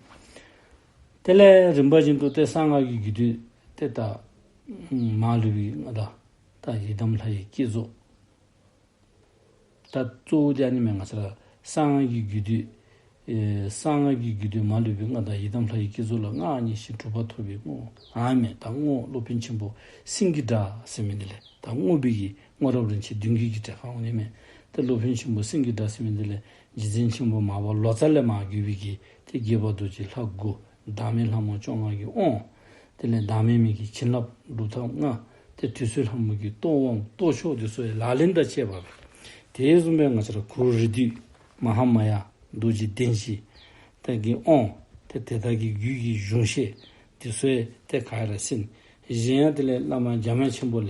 དེ་ལས་རིམ་པ་བཞིན་དུ་ཏེ་གསང་སྔགས་ཀྱི་རྒྱུད་སྡེ་ཏེ་ད་མ་ལུས་པའི་མངའ་བདག་ད་ཡི་དམ་ལྷ་ཡི་བསྐྱེད་རྫོགས། ད་གཙོ་བོ་དེ་ཨ་ནི་མས། ང་བཅས་ར་གསང་སྔགས་ཀྱི་རྒྱུད་སྡེ་ཨེ་གསང་སྔགས་ཀྱི་རྒྱུད་སྡེ་མ་ལུས་པའི་མངའ་བདག་ཡི་དམ་ལྷ་ཡི་བསྐྱེད་རྫོགས་ལ་མངའ་བརྙེས་ཤིང་གྲུབ་པ་ཐོབ་པའི་བསྔོ་བ་ཨ་མས། ད་བསྔོ་བ་སློབ་དཔོན་ཆེན་པོ་སེང་གེ་སྒྲ་ཟེར་མི་འདི་ལས་ད་བསྔོ་བའི་གི་བསྔོ་རབས་རིན་ཆེན་བདུན་བརྒྱད་ཀྱི་གྲས་ཁར་འོང་ནི་མས། ད་སློབ་དཔོན་ཆེན་པོ་སེང་གེ་སྒྲ་ཟེར་མི་འདི་ལས་རྗེ་བཙུན་ཆེན་པོ་མར་པ་ལོ་ཙཱ་ལས་མར་བརྒྱུད་པའི་གི་ཏེ་དགྱེས་པ་རྡོ་རྗེ་ལྷ་དགུ། བདག་མེད་ལྷ་མོ་བཅོ་ལྔ་གི་དབང་། དེ་ལས་བདག་མེད་མའི་གི་བྱིན་རླབས་སྒྲུབ་ཐབས་ལྔ། ཏེ་དུད་སོལ་ལྷ་མོ་གི་གཏོར་དབང་གཏོར་ཆོག་འདི་ཚུ་ཡང་ལག་ལེན་དང་བཅས་པ་སྦེ། དེ་བཟུམ་སྦེ་ང་བཅས་ར་གུ་རུ་རིགས་བསྡུས་མ་ཧཱ་མཱ་ཡ་རྡོ་རྗེ་གདན་བཞི་དེ་གི་དབང་། ཏེ་དེ་དག་གི་རྒྱུད་ཀྱི་གཞུང་བཤད་འདི་ཚུ་ཡང་ཏེ་ག་ར་གསན། གཞན་ཡང་དེ་ལས་བླ་མ་འཇམ་དབྱངས་ཆེན་པོ་ལས་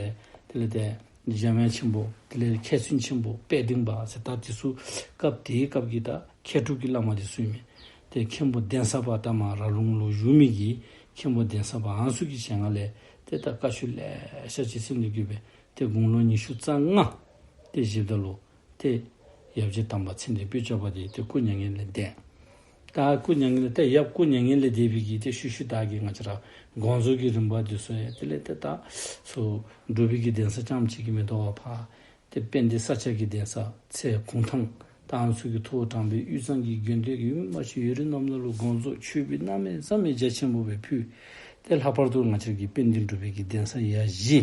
དེ་ལས་ཏེ་འཇམ་དབྱངས་ཆེན་པོ་དེ་ལས་མཁས་བཙུན་ཆེན་པོ་དཔལ་ལྡན་པ་ཟེར་ད་འདི་ཚུ་སྐབས་དེའི་སྐབས་ཀྱི་ད་མཁས་གྲུབ་ཀྱི་བླ་མ་འདི་ཚུ་ཨིན་མས། ཏེ་མཁན་པོ་གདན་ས་པ་ད་མར་ར་ལུང་ལུ་བཞུགས་མི་གི་མཁན་པོ་གདན་ས་པ་ཨ་ནི་ཚུ་གི་ཞལ་སྔ་ལས་ཏེ་ད་བཀའ་ཆོས་ལེ་ཤ་ཅིག་གསན་ཏེ་གིས་སྦེ་ཏེ་དགུང་ལོ་ཉི་ཤུ་རྩ་ལྔ་ཏེ་བཞེསཔ་ད་ལུ་ཏེ་ཡབ་རྗེ་དམ་པ་མཚན་ལྡན་སྤོས་སྐྱ་པ་འདི་ཏེ་སྐུ་མྱ་ངན་ལས་འདས། ད་སྐུ་མྱ་ངན་ལས་ཏེ་ཡབ་སྐུ་མྱ་ངན་ལས་འདས་པའི་གི་ཏེ་ཤུལ་ཤུལ་བདག་གིས་ང་བཅས་ར་དགོངས་རྫོགས་ཀྱི་རིམ་པ་འདི་ཚུ་ཡང་དེ་ལས་ཏེ་ད་སོ་འབྲུག་པའི་གི་གདན་ས་རྐྱངམ་གཅིག་གིས་མི་དོ་བར་ཕར་ཏེ་དཔལ་ལྡན་ས་སྐྱ་གི་གདན་ས་ཚལ་གུང་ཐང་ད་ཨ་ནི་ཚུ་གི་ཐོག་དྲངས་པའི་དབུས་གཙང་གི་དགོན་སྡེ་གི་ཡུལ་མི་མ་ཤི་ཡུལ་རིས་རྣམས་ལ་ལུ་དགོངས་རྫོགས་མཆོད་པའི་རྣམ་སྨིན་ཟབ་མོ་རྒྱ་ཆེན་པོ་སྦེ་ཕུལ། ཏེ་ལྷག་པར་དུ་ང་བཅས་ཀྱི་དཔལ་ལྡན་འབྲུག་པའི་གི་གདན་ས་ཡ་བཞི་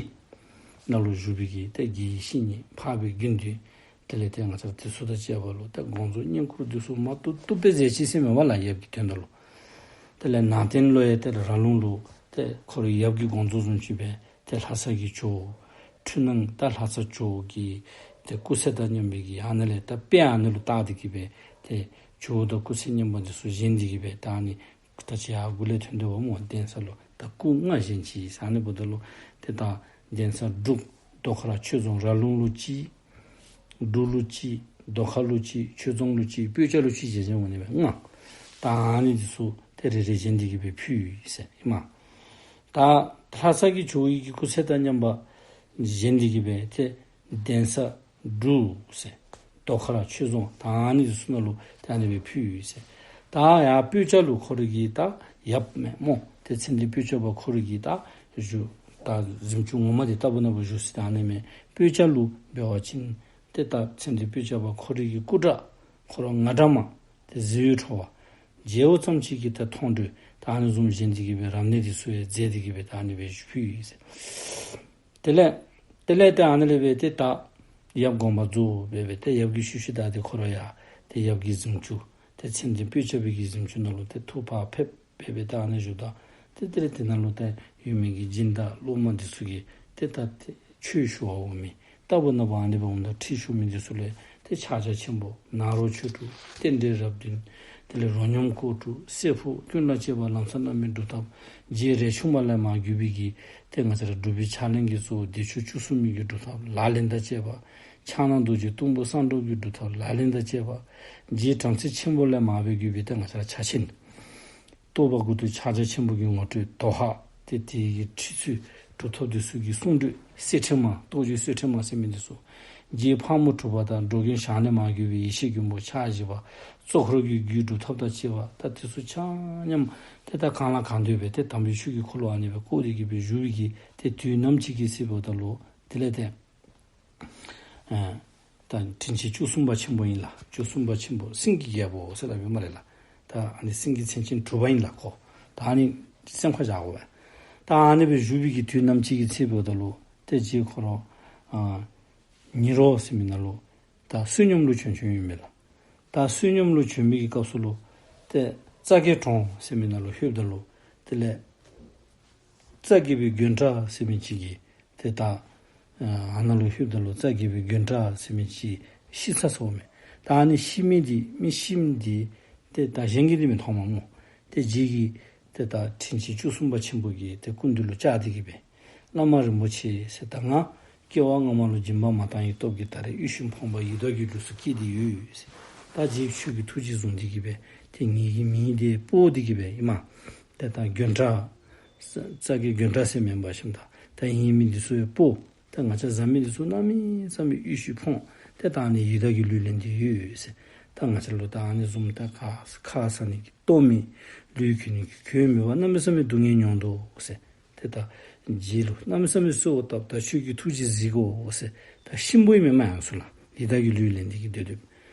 ནང་ལུ་བཞུགས་པའི་གི་ཏེ་དགེ་བའི་བཤེས་གཉེན་འཕགས་པའི་དགེ་འདུན་དེ་ལས་ཏེ་ང་བཅས་ར་དེ་ཚུ་དང་བཅས་པ་ལུ་ཏེ་དགོངས་རྫོགས་བསྙེན་བཀུར་འདི་ཚུ་མ་བཏུབ་བཏུབ་སྦེ་མཛད་ཅི་ཟེར་མས་པ་ལགས། ཡབ་ཀྱི་དོན་དག་ལུ། དེ་ལས་ནང་རྟེན་ལུ་ཡང་ཏེ་ར་ལུང་ལུ་ཏེ་ཁོ་རའི་ཡབ་ཀྱི་དགོངས་རྫོགས་བཟུམ་ཅིག་སྦེ་ཏེ་ལྷ་ས་གི་ཇོ་བོ་འཁྲུལ་སྣང་ད་ལྷ་ས་ཇོ་བོ་གི་ཏེ་སྐུ་ཚེ་དང་མཉམ་པའི་གི་ཨ་ནཱ་ལས་ད་དཔེ་ཨ་ནཱ་ལུ་བཏགས་ཏེ་གིས་སྦེ་ཏེ་ཇོ་བོ་དང་སྐུ་ཚེ་མཉམ་པ་འདི་ཚུ་བཞེངས་ཏེ་གིས་སྦེ་ད་ཨ་ནི་ད་ཅི་ཡར་མགུ་ལས་ཐོན་དོ་བ་སྨོ། གདན་ས་ལུ་ད་སྐུ་ལྔ་བཞེངས་ཅི་ཟེར་ཨ་ནི་འབདཝ་ད་ལུ་ཏེ་ད་གདན་ས་འབྲུག་རྡོ་ཁ་ར་ཆོས་རྫོང་ར་ལུང་ལུ་གཅིག། འབྲུག་ལུ་གཅིག། རྡོ་ཁ་ལུ་གཅིག། ཆོས་རྫོང་ལུ་གཅིག། སྤོས་སྐྱ་ལུ་གཅིག་བཞེངས་བཞེངསམ་འོང་ནི་སྦེ་ལྔ། ད་ཨ་ནི་འདི་ཚུ་ཏེ་རེ་རེ་བཞེངས་ཏེ་གིས་སྦེ་ཕུལ་ཡི་ཟེར་ཨིན་མས། ད་ལྷ་ས་གི་ཇོ་བོ་གི་སྐུ་ཚེ་དང་མཉམ་པ་བཞེངས་ཏེ་གིས་སྦེ་ཏེ་གདན་ས་འབྲུག་ཟེར་རྡོ་ཁ་ར་ཆོས་རྫོང་ད་ཨ་ནི་འདི་ཚུ་ནང་ལུ་ཏེ་ཨ་ནི་སྦེ་ཕུལ་ཡི་ཟེར། ད་ཡར་སྤོས་སྐྱ་ལུ་ཁོ་རའི་གི་ད་ཡབ་མས་སྨོ། ཏེ་མཚན་ལྡན་སྤོས་སྐྱ་པ་ཁོ་རའི་གི་ད་བཞུགས་ད་གཟིམ་ཅུང་ངོ་མ་འདི་རྟག་བུ་ན་བུ་བཞུགས་ས་ད་ཨ་ནི་མས། སྤོས་སྐྱ་ལུ་འབད་བ་ཅིན་ཏེ་ད་མཚན་ལྡན་སྤོས་སྐྱ་པ་ཁོ་རའི་གི་སྐུ་འདྲ་ཁོ་ར་ང་འདྲ་མ་ཏེ་གཟི་འོད་འཕྲོ་བ་མཇལཝ་ཙམ་ཅིག་གིས་ད་མཐོང་གྲོལ་ད་ཨ་ནི་བཟུམ་བཞེངས་ཏེ་གིས་སྦེ་རབ་གནས་འདི་ཚུ་ཡང་མཛད་དེ་གིས་སྦེ་ད་ཨ་ནི་སྦེ་ཕུལ་ཡི་ཟེར། དེ་ལས་དེ་ལས་ཏེ་ཨ་ནི་ལས་སྦེ་ཏེ་ད་ཡབ་དགོངས་པ་རྫོགས་སྦེ་སྦེ་ཏེ་ཡབ་ཀྱི་ཤུལ་ཤུལ་བདག་འདི་ཁོ་ར་ཡང་ཏེ་ཡབ་ཀྱི་གཟིམ་ཅུང་ཏེ་མཚན་ལྡན་སྤོས་སྐྱ་པའི་གི་གཟིམ་ཅུང་ནང་ལུ་ཏེ་ཐུགས་ཕར་ཕེབས་སྦེ་སྦེ་ད་ཨ་ནི་བཞུགས་ད་ཏེ་དེ་ལས་དེ་ནང་ལུ་ཏེ་ཡོད་མི་གི་སྦྱིན་བདག་སློབ་མ་འདི་ཚུ་གིས་ཏེ་ད་ཏེ་ཆོས་ཞུ་བར་འོང་མི་རྟག་བུ་ན་བུ་ཨ་ནི་སྦེ་འོངམ་ད་ཁྲིད་ཞུ་མི་འདི་ཚུ་ལས་ཏེ་ཕྱག་རྒྱ་ཆེན་པོ་ནཱ་རོ་ཆོས་དྲུག་རྟེན་འབྲེལ་རབ་བདུན་དེ་ལས་རོ་སྙོམས་སྐོར་དྲུག་བསྲེ་འཕོ་ཀུན་ལ་སྤྱད་པ་ལམ་སྲོལ་རྣམ་སྨིན་སྒྲུབ་ཐབས་རྗེ་རས་ཆུང་པ་ལས་མར་བརྒྱུད་པའི་གི་ཏེ་ང་བཅས་ར་འབྲུག་པའི་ཕྱག་ལེན་གྱི་གཙོ་བོ་བདེ་མཆོག་བཅུ་གསུམ་མའི་གི་སྒྲུབ་ཐབས་ལག་ལེན་དང་བཅས་པ། ཕྱག་ན་རྡོ་རྗེ་གཏུམ་པོ་གསང་སྒྲོག་གི་སྒྲུབ་ཐབས་ལག་ལེན་དང་བཅས་པ། རྗེ་བྲམ་ཟེ་ཆེན་པོ་ལས་མར་སྦེ་བརྒྱུད་པའི་ཏེ་ང་བཅས་ར་ཕྱག་ཆེན་ རྟོགས་པ་དགུ་ཐོག་ཕྱག་རྒྱ་ཆེན་པོ་གི་ངོ་སྤྲོད་དོ་ཧ། ཏེ་དེ་གི་ཁྲིད་ཚུལ་གྲུབ་ཐོབ་དེ་ཚུ་གི་གསུང་སྒྲོས་གསེར་ཕྲེང་མ་རྟོགས་བརྗོད་གསེར་ཕྲེང་མ་ཟེར་མི་དེ་ཚུ། རྗེ་ཕག་མོ་གྲུ་པ་དང་འགྲོ་མགོན་ཞལ་ནས་མ་གྱུར་པའི་ཡེ་ཤེས་མགོན་པོ་ཕྱག་བཞི་པ། གཙོ་འཁོར་གྱི་རྒྱུད་སྒྲུབ་ཐབས་དང་བཅས་པ་ད་དེ་ཚུ་ཆ་མཉམ་ཏེ་ད་གང་ལ་གང་འདུལ་སྦེ་ཏེ་དམ་པའི་ཆོས་ཀྱི་འཁོར་ལོ་ཨ་ནི་སྦེ་བསྐོར་ཏེ་གི་སྦེ་བཞུགས་པའི་གི་ཏེ་དུས་ནམ་ཅིག་གི་ཚེ་འབདཝ་ད་ལུ་དེ་ལས་ཏེ་ཨ་ད་དྲིན་ཅན་བཅུ་གསུམ་པ་ཆེན་པོ་ཨིན་ལགས། བཅུ་གསུམ་པ་ཆེན་པོ་སེང་གེ་རྒྱལ་པོ་ཟེར་སླབ་ཨིན་སྨ་རེ་ལགས། ད་ཨ་ནི་སེང་གེ་མཚན་ཅན་གྲུ་པ་ཨིན་ལགས་ཁོ། ད་ཨ་ནི་སེམས་ཁར་བཞག་དགོ་པས། ད་ཨ་ནི་སྦེ་བཞུགས་པའི་གི་དུས་ནམ་ཅིག་གི་ཚེ་འབདཝ་ད་ལུ་ཏེ་རྗེ་ཁོ་ར་ཨ་ཉི་རོ་ཟེར་མི་ནང་ལུ་ད་བསོད་སྙོམས་ལུ་བྱོན་བྱོནམ་ཨིན་མས་ལགས། ད་བསོད་སྙོམས་ལུ་བྱོན་མི་གི་སྐབས་སུ་ལུ་ཏེ་ཙ་གེ་གྲོང་ཟེར་མི་ནང་ལུ་ལྷོདཔ་ད་ལུ་དེ་ལས་ཙ་གེ་པའི་དགོན་གྲྭ་ཟེར་མི་ཅིག་གི་ཏེ་ད་ཨ་ནཱ་ལུ་ལྷོདཔ་ད་ལུ་ཙ་གེ་པའི་དགོན་གྲྭ་ཟེར་མི་ཅིག་ཤི་ཚར་སོངམ་མས། ད་ཨ་ནི་ཤི་མི་འདི་མི་ཤི་མི་འདི་ཏེ་ད་གཞན་གྱིས་འདི་མི་མཐོང་མས་སྨོ། ཏེ་རྗེ་གིས་ཏེ་ད་དྲིན་ཅན་བཅུ་གསུམ་པ་ཆེན་པོ་གི་ཏེ་སྐུ་མདུན་ལུ་བཅར་ཏེ་གི་སྦེ་བླ་མ་རིན་པོ་ཆེ་ཟེར་ད་ང་སྐྱེ་བ་སྔ་མ་ལུ་སྦྱིན་པ་མ་བཏང་བའི་སྟོབས་ཀྱིས་ད་རེས་ཡིད་བཞིན་ཕོངས་པ་ཡི་དྭགས་ཀྱི་ལུས་སུ་སྐྱེས་ཏེ་ཡོད་ཟེར། ད་རྗེ་ཁྱོད་ཀྱིས་ཐུགས་རྗེ་བཟུང་སྟེ་གི་སྦེ་ཏེ་ངེ་གི་མི་འདི་སྤོ་སྟེ་གི་སྦེ་ཨིན་མས། ཏེ་ད་དགོན་གྲྭ་ཙ་གེ་དགོན་གྲྭ་ཟེར་མེན་པར་ཞིནམ་ད་ད་ཨིན་མི་འདི་ཚུ་ཡང་སྤོ། ད་ང་བཅས་བཟའ་མི་འདི་ཚུ་གནམ་མེད་ས་མེད་ཡིད་བཞིན་ཕོངས། ཏེ་ད་ཨ་ནི་ཡི་དྭགས་ཀྱི་ལུས་ལེན་ཏེ་ཡོད་ཟེར། ད་ང་བཅས་ལུ་ད་ཨ་ནི་བཟུམ་ད་ཁ་ཁ་ཟ་ནི་གི་ལྟོ་མེད། ལུས་གྱོན་ནི་གི་གོས་མེད་པར་གནམ་མེད་ས་མེད་སྡུག་བསྔལ་མྱོང་དོ་ཟེར། ཏེ་ད་རྗེ་ལུ་གནམ་མེད་ས་མེད་གསོལཝ་བཏབ། ད་ཁྱོད་ཀྱིས་ཐུགས་རྗེ་གཟིགས་དགོ་ཟེར། ད་གཤིན་པོ་ཨིན་མས་མ་ཡང་སུ་ལགས། ཡི་དྭགས་ཀྱི་ལུས་ལེན་ཏེ་གི་སྡོད་སྡོདཔ།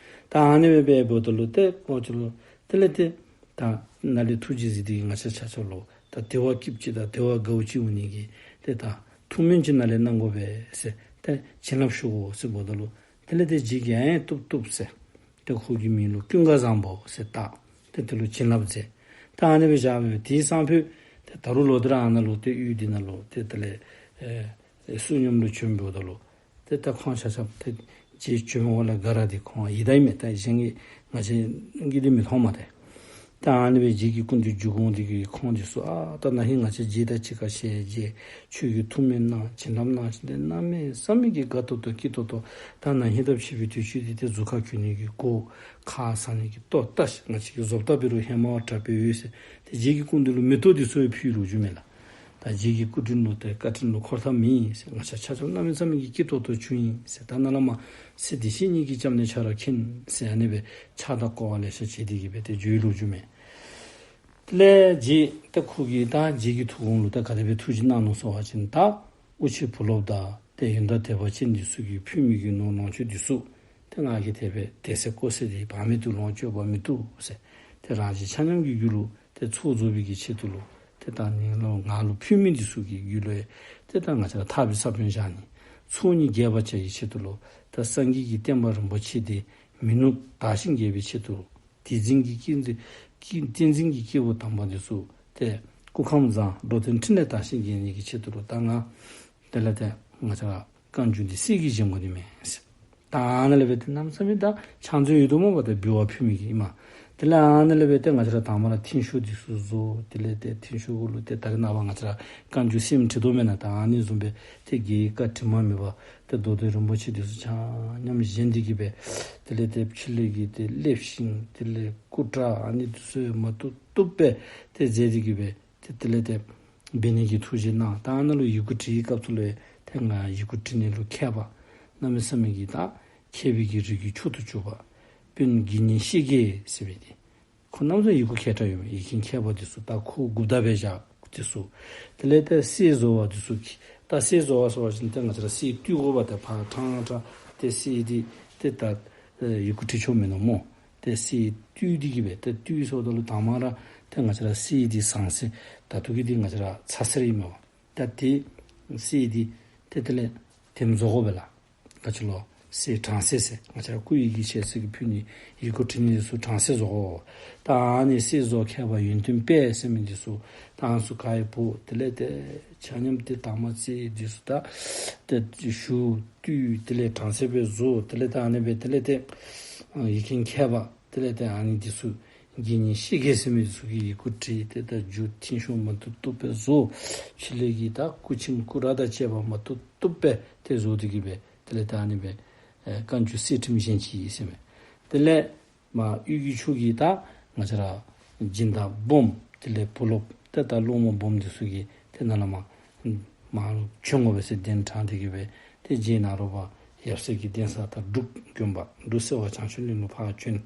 ད་ཨ་ནི་སྦེ་འབདཝ་ད་ལུ་ཏེ་ཁོང་ཚུ་ལུ་དེ་ལས་ཏེ་ད་ནཱ་ལས་ཐུགས་རྗེ་གཟིགས་ཏེ་གི་ང་བཅས་ཆ་ཁྱབ་ལུ་ད་བདེ་བ་སྐྱིདཔ་ཅིག་དང་བདེ་བ་དགའཝ་ཅིག་འོང་ནི་གི་ཏེ་ད་ཐུགས་སྨོན་ཅིག་ནཱ་ལས་གནང་དགོ་པས་ཟེར་ཏེ་བྱིན་རླབས་ཞུ་དགོ་ཟེར་འབདཝ་ད་ལུ་དེ་ལས་ཏེ་རྗེ་གིས་ཨེ་བཏུབ་བཏུབ་ཟེར། ཏེ་ཁོ་གི་མིང་ལུ་ཀུན་དགའ་བཟང་པོ་ཟེར་བཏགས། ཏེ་དེ་ལུ་བྱིན་རླབས་མཛད། ད་ཨ་ནི་སྦེ་བཞག་སྦེ་དེའི་སང་ཕོད་ཏེ་ད་རུང་ལོག་སྟེ་ར་ཨ་ནཱ་ལུ་ཏེ་ཡུལ་འདི་ནང་ལུ་ཏེ་དེ་ལས་ཨེ་བསོད་སྙོམས་ལུ་བྱོནམ་ད་ལུ་ཏེ་ད་ཁོང་ཆ་ཁྱབ་ཏེ་རྗེ་བྱོན་འོང་ལས་ག་ར་འདི་ཁོང་ཡི་དྭགས་ཨིན་མས། ད་གཞན་གྱིས་ང་བཅས་ཀྱིས་འདི་མི་མཐོང་མས་ཏེ། ད་ཨ་ནི་སྦེ་རྗེ་གི་སྐུ་མདུན་བརྒྱུགས་འོང་སྟེ་གི་ཁོང་འདི་ཚུ་ཨ་ད་ན་ཧིང་ང་བཅས་རྗེ་དང་གཅིག་ཁར་ཞལ་མཇལ། ཁྱོད་ཀྱིས་ཐུགས་སྨོན་གནང་བྱིན་རླབས་གནང་ཞིནམ་ལས་གནམ་མེད་ས་མེད་ཀྱི་དགའ་ཏོག་ཏོ་སྐྱིད་ཏོག་ཏོ། ད་ན་ཧིང་ད་ཕྱི་པའི་དུས་ཚོད་འདི་ཏེ་གཟུགས་ཁར་གྱོན་ནི་གི་གོས་ཁ་ཟ་ནི་གི་ལྟོ་ལྟ་ང་བཅས་ཀྱི་བཟོ་ལྟ་འབད་རུང་ཧེ་མ་བ་དྲག་པས་ཡོད་ཟེར། ཏེ་རྗེ་གི་སྐུ་མདུན་ལུ་མེ་ཏོག་འདི་ཚུ་ཡང་ཕུལ་ལོ་རྒྱུས་མས་ལགས། ད་རྗེ་གི་སྐུ་དྲིན་ལུ་ཏེ་བཀའ་དྲིན་ལུ་འཁོར་ཐབས་མེད་ཟེར། ང་བཅས་ཆ་ཁྱབ་གནམ་མེད་ས་མེད་ཀྱི་སྐྱིད་ཏོག་ཏོ་བྱུང་ཡི་ཟེར། ད་ནཱ་ལས་མར་ཚེ་འདི་ཕྱི་གཉིས་ཀྱི་སྐྱབས་གནས་ཆ་རོགས་མཁྱེན་ཟེར་ཨ་ནི་སྦེ་ཕྱག་དང་བསྐོར་བ་ལེ་ཤ་བྱས་ཏེ་གི་སྦེ་ཏེ་བྱོན་ལོ་རྒྱུས་མས། དེ་ལས་རྗེ་ད་ཁོ་གིས་ད་རྗེ་གི་ཐུགས་དགོངས་ལུ་ད་ག་དེ་སྦེ་ཐུགས་རྗེ་གནང་ནུག་ཟེར་བ་ཅིན་ད་དབུ་ཆེ་བུ་སློབ་དང་ཏེ་ཡོན་བདག་དད་པ་ཅན་འདི་ཚུ་གིས་ཕུལ་མི་གི་ནོར་ལོངས་སྤྱོད་འདི་ཚུ་ཏེ་ང་གིས་དེ་སྦེ་དེ་ཚེ་བཀོལ་ཟེར་ཏེ་བར་མེད་དུ་ལོངས་སྤྱོད་པ་མི་བཏུབ་ཟེར། ཏེ་རང་གཞན་ཆ་མཉམ་གྱི་རྒྱུད་ལུ་ཏེ་ཚོགས་རྫོགས་པའི་གི་ཆེད་དུ་ལུ་ཏེ་ད་ནི་ལུ་ང་ལུ་ཕུལ་མི་འདི་ཚུ་གི་རྒྱུད་ལུ་ཏེ་ད་ང་བཅས་ལུ་ཐར་པའི་ས་བོན་བཞག་ནི་ཚོགས་གཉིས་རྒྱས་པར་བྱ་བའི་ཆེད་དུ་ལུ་ད་སངས་རྒྱས་ཀྱི་བསྟན་པ་རིན་པོ་ཆེ་འདི་མི་ནུབ་དར་ཞིང་རྒྱས་པའི་ཆེད་དུ་ལུ་བསྟན་འཛིན་གྱི་སྐྱེས་བུ་བསྟན་འཛིན་གྱི་སྐྱེས་བུ་དམ་པ་འདི་ཚུ་ཏེ་སྐུ་ཁམས་བཟང་འགྲོ་དོན་འཕྲིན་ལས་དར་ཞིང་རྒྱས་ནི་གི་ཆེད་དུ་ལུ་ད་ང་དེ་ལས་ཏེ་ང་བཅས་ར་བཀའ་འགྱུར་འདི་གསེར་གྱི་རྒྱན་གོང་འདི་མས་ཟེར། ད་ཨ་ནཱ་ལས་སྦེ་ཏེ་གནམ་མེད་ས་མེད་ད་ཕྱག་མཛོད་ཡོད་དོ་སྨོ་བ་ཏེ་འབུལ་བ་ཕུལ་མི་གི་ཨིན་མས། དེ་ལས་ཨ་ནཱ་ལས་སྦེ་ཏེ་ང་བཅས་ར་དང་པ་ར་ཐིང་ཤོག་འདི་ཚུ་བཟོ། དེ་ལས་ཏེ་ཐིང་ཤོག་གུ་ལུ་ཏེ་ད་རེས་ནངས་པ་ང་བཅས་ར་བཀའ་འགྱུར་གསེར་མིག་བྲིས་དོ་མེན་ན། ད་ཨ་ནི་བཟུམ་སྦེ་ཏེ་རྒྱའི་བཀའ་དྲི་མ་མེད་པ་ཏེ་མདོ་དོན་རིན་པོ་ཆེ་འདི་ཚུ་ཆ་མཉམ་བཞེངས་ཏེ་གི་སྦེ་དེ་ལས་ཏེ་ཕྱི་ལས་ཀྱི་ཏེ་ལེགས་ཤིང་དེ་ལས་སྐུ་འདྲ་ཨ་ནི་འདི་ཚུ་མ་བཏུབ་བཏུབ་སྦེ་ཏེ་མཛད་དེ་གི་སྦེ་ཏེ་དེ་ལས་ཏེ་འབད་ནི་གི་ཐུགས་བཞེད་གནང་། ད་ཨ་ནཱ་ལུ་ཡི་གུ་བྲིས་སྐབས་སུ་ལུ་ཏེ་ང་ཡི་གུ་བྲིས་ནི་ལུ་མཁས་པ་གནམ་མེད་ས་མེད་ཀྱི་ད་མཁས་པའི་གི་རིགས་ཀྱི་མཆོག་ཏུ་གྱུར་པ་དཔོན་དགེ་བསྙེན་ཤེས་རྒྱས་ཟེར་བའི་དེ་ཁོ་གནམ་མེད་ས་མེད་ཡི་གུ་མཁས་དྲགས་ཡོད་མི་ཡིག་མཁན་མཁས་པ་འདི་ཚུ་ད་ཁོ་འགོ་བདག་སྦེ་བཞག་འདི་ཚུ། དེ་ལས་ད་གསེར་བཟོ་བ་འདི་ཚུ་གིས་ད་གསེར་བཟོ་བ་ཟེར་བ་ཅིན་ཏེ་ང་བཅས་ར་གསེར་བཏུལ་དགོ་པ་ཏེ་ཕར་ཕྲང་ཕྲང་ཏེ་གསེར་འདི་ཏེ་ད་ཡི་གུ་བྲི་ཆོག་མེན་ན་སྨོ། ཏེ་གསེར་བཏུལ་ཏེ་གི་སྦེ་ཏེ་བཏུལ་སོངམ་ད་ལུ་དང་པ་ར་ཏེ་ང་བཅས་ར་གསེར་འདི་ཟངས་གསེར་ད་ལྟོ་གི་འདི་ང་བཅས་ར་ཚ་གསེར་ཨིན་མས་པ། ད་ཏེ་གསེར་འདི་ཏེ་དེ་ལས་དེམ་བཟོ་དགོ་པས་ལགས། ག་ཅི་ལོ་གསེར་གྲང་གསེར་ཟེར་ང་བཅས་ར་སྐུ་ཡི་གེ་ཤེས་ཚད་ཀྱི་ཕུལ་ནི་ཡི་གུ་བྲི་ནི་ཚུ་གྲང་གསེར་བཟོ་དགོ། ད་ཨ་ནི་གསེར་བཟོ་མཁས་པ་ཡོན་ཏན་དཔལ་ཟེར་མི་འདི་ཚུ་ད་ཨ་ནི་ཚུ་ག་ཡི་བུ་དེ་ལས་ཏེ་ཆ་མཉམ་ཏེ་དང་པ་གསེར་འདི་ཚུ་ད་ཏེ་བཞུ་བཏུལ་དེ་ལས་གྲང་གསེར་སྦེ་བཟོ། དེ་ལས་ད་ཨ་ནི་སྦེ་དེ་ལས་ཏེ་ཡིག་མཁན་མཁས་པ་དེ་ལས་ཏེ་ཨ་ནི་འདི་ཚུ་དགེ་བསྙེན་ཤེས་རྒྱས་ཟེར་མི་འདི་ཚུ་གིས་ཡི་གུ་བྲིས་ཏེ་ད་རྒྱུ་མཐིང་ཤོག་མ་བཏུབ་བཏུབ་སྦེ་བཟོ། ཕྱི་ལས་ཀྱི་ད་སྐུ་ཆེན་སྐུ་ར་དང་བཅས་པ་མ་བཏུབ་བཏུབ་སྦེ་ཏེ་བཟོ་སྟེ་གི་སྦེ་དེ་ལས་ད་ཨ་ནི་སྦེ་ཨེ་བཀའ་འགྱུར་གསེར་ཁྲིམས་བཞེངས་ཅི་ཟེར་མས། དེ་ལས་མར་དབུས་ཀྱི་ཕྱོགས་ཀྱི་ད་ང་བཅས་ར་སྦྱིན་བདག་སྦོམ་ དེ་ལས་བུ་སློབ་ཏེ་ད་སློབ་མ་སྦོམ་འདི་ཚུ་གིས་ཏེ་ནཱ་ལས་མར་མར་བྱོན་དགོ་པས་ཟེར་གདན་དྲངས་ཏེ་གི་སྦེ་ཏེ་རྗེ་ནཱ་རོ་པ་ཡབ་སྲས་ཀྱི་གདན་ས་ད་འབྲུག་དགོན་པ་འབྲུག་སེ་བ་བྱང་ཆུབ་གླིང་ལུ་ཕར་བྱོན།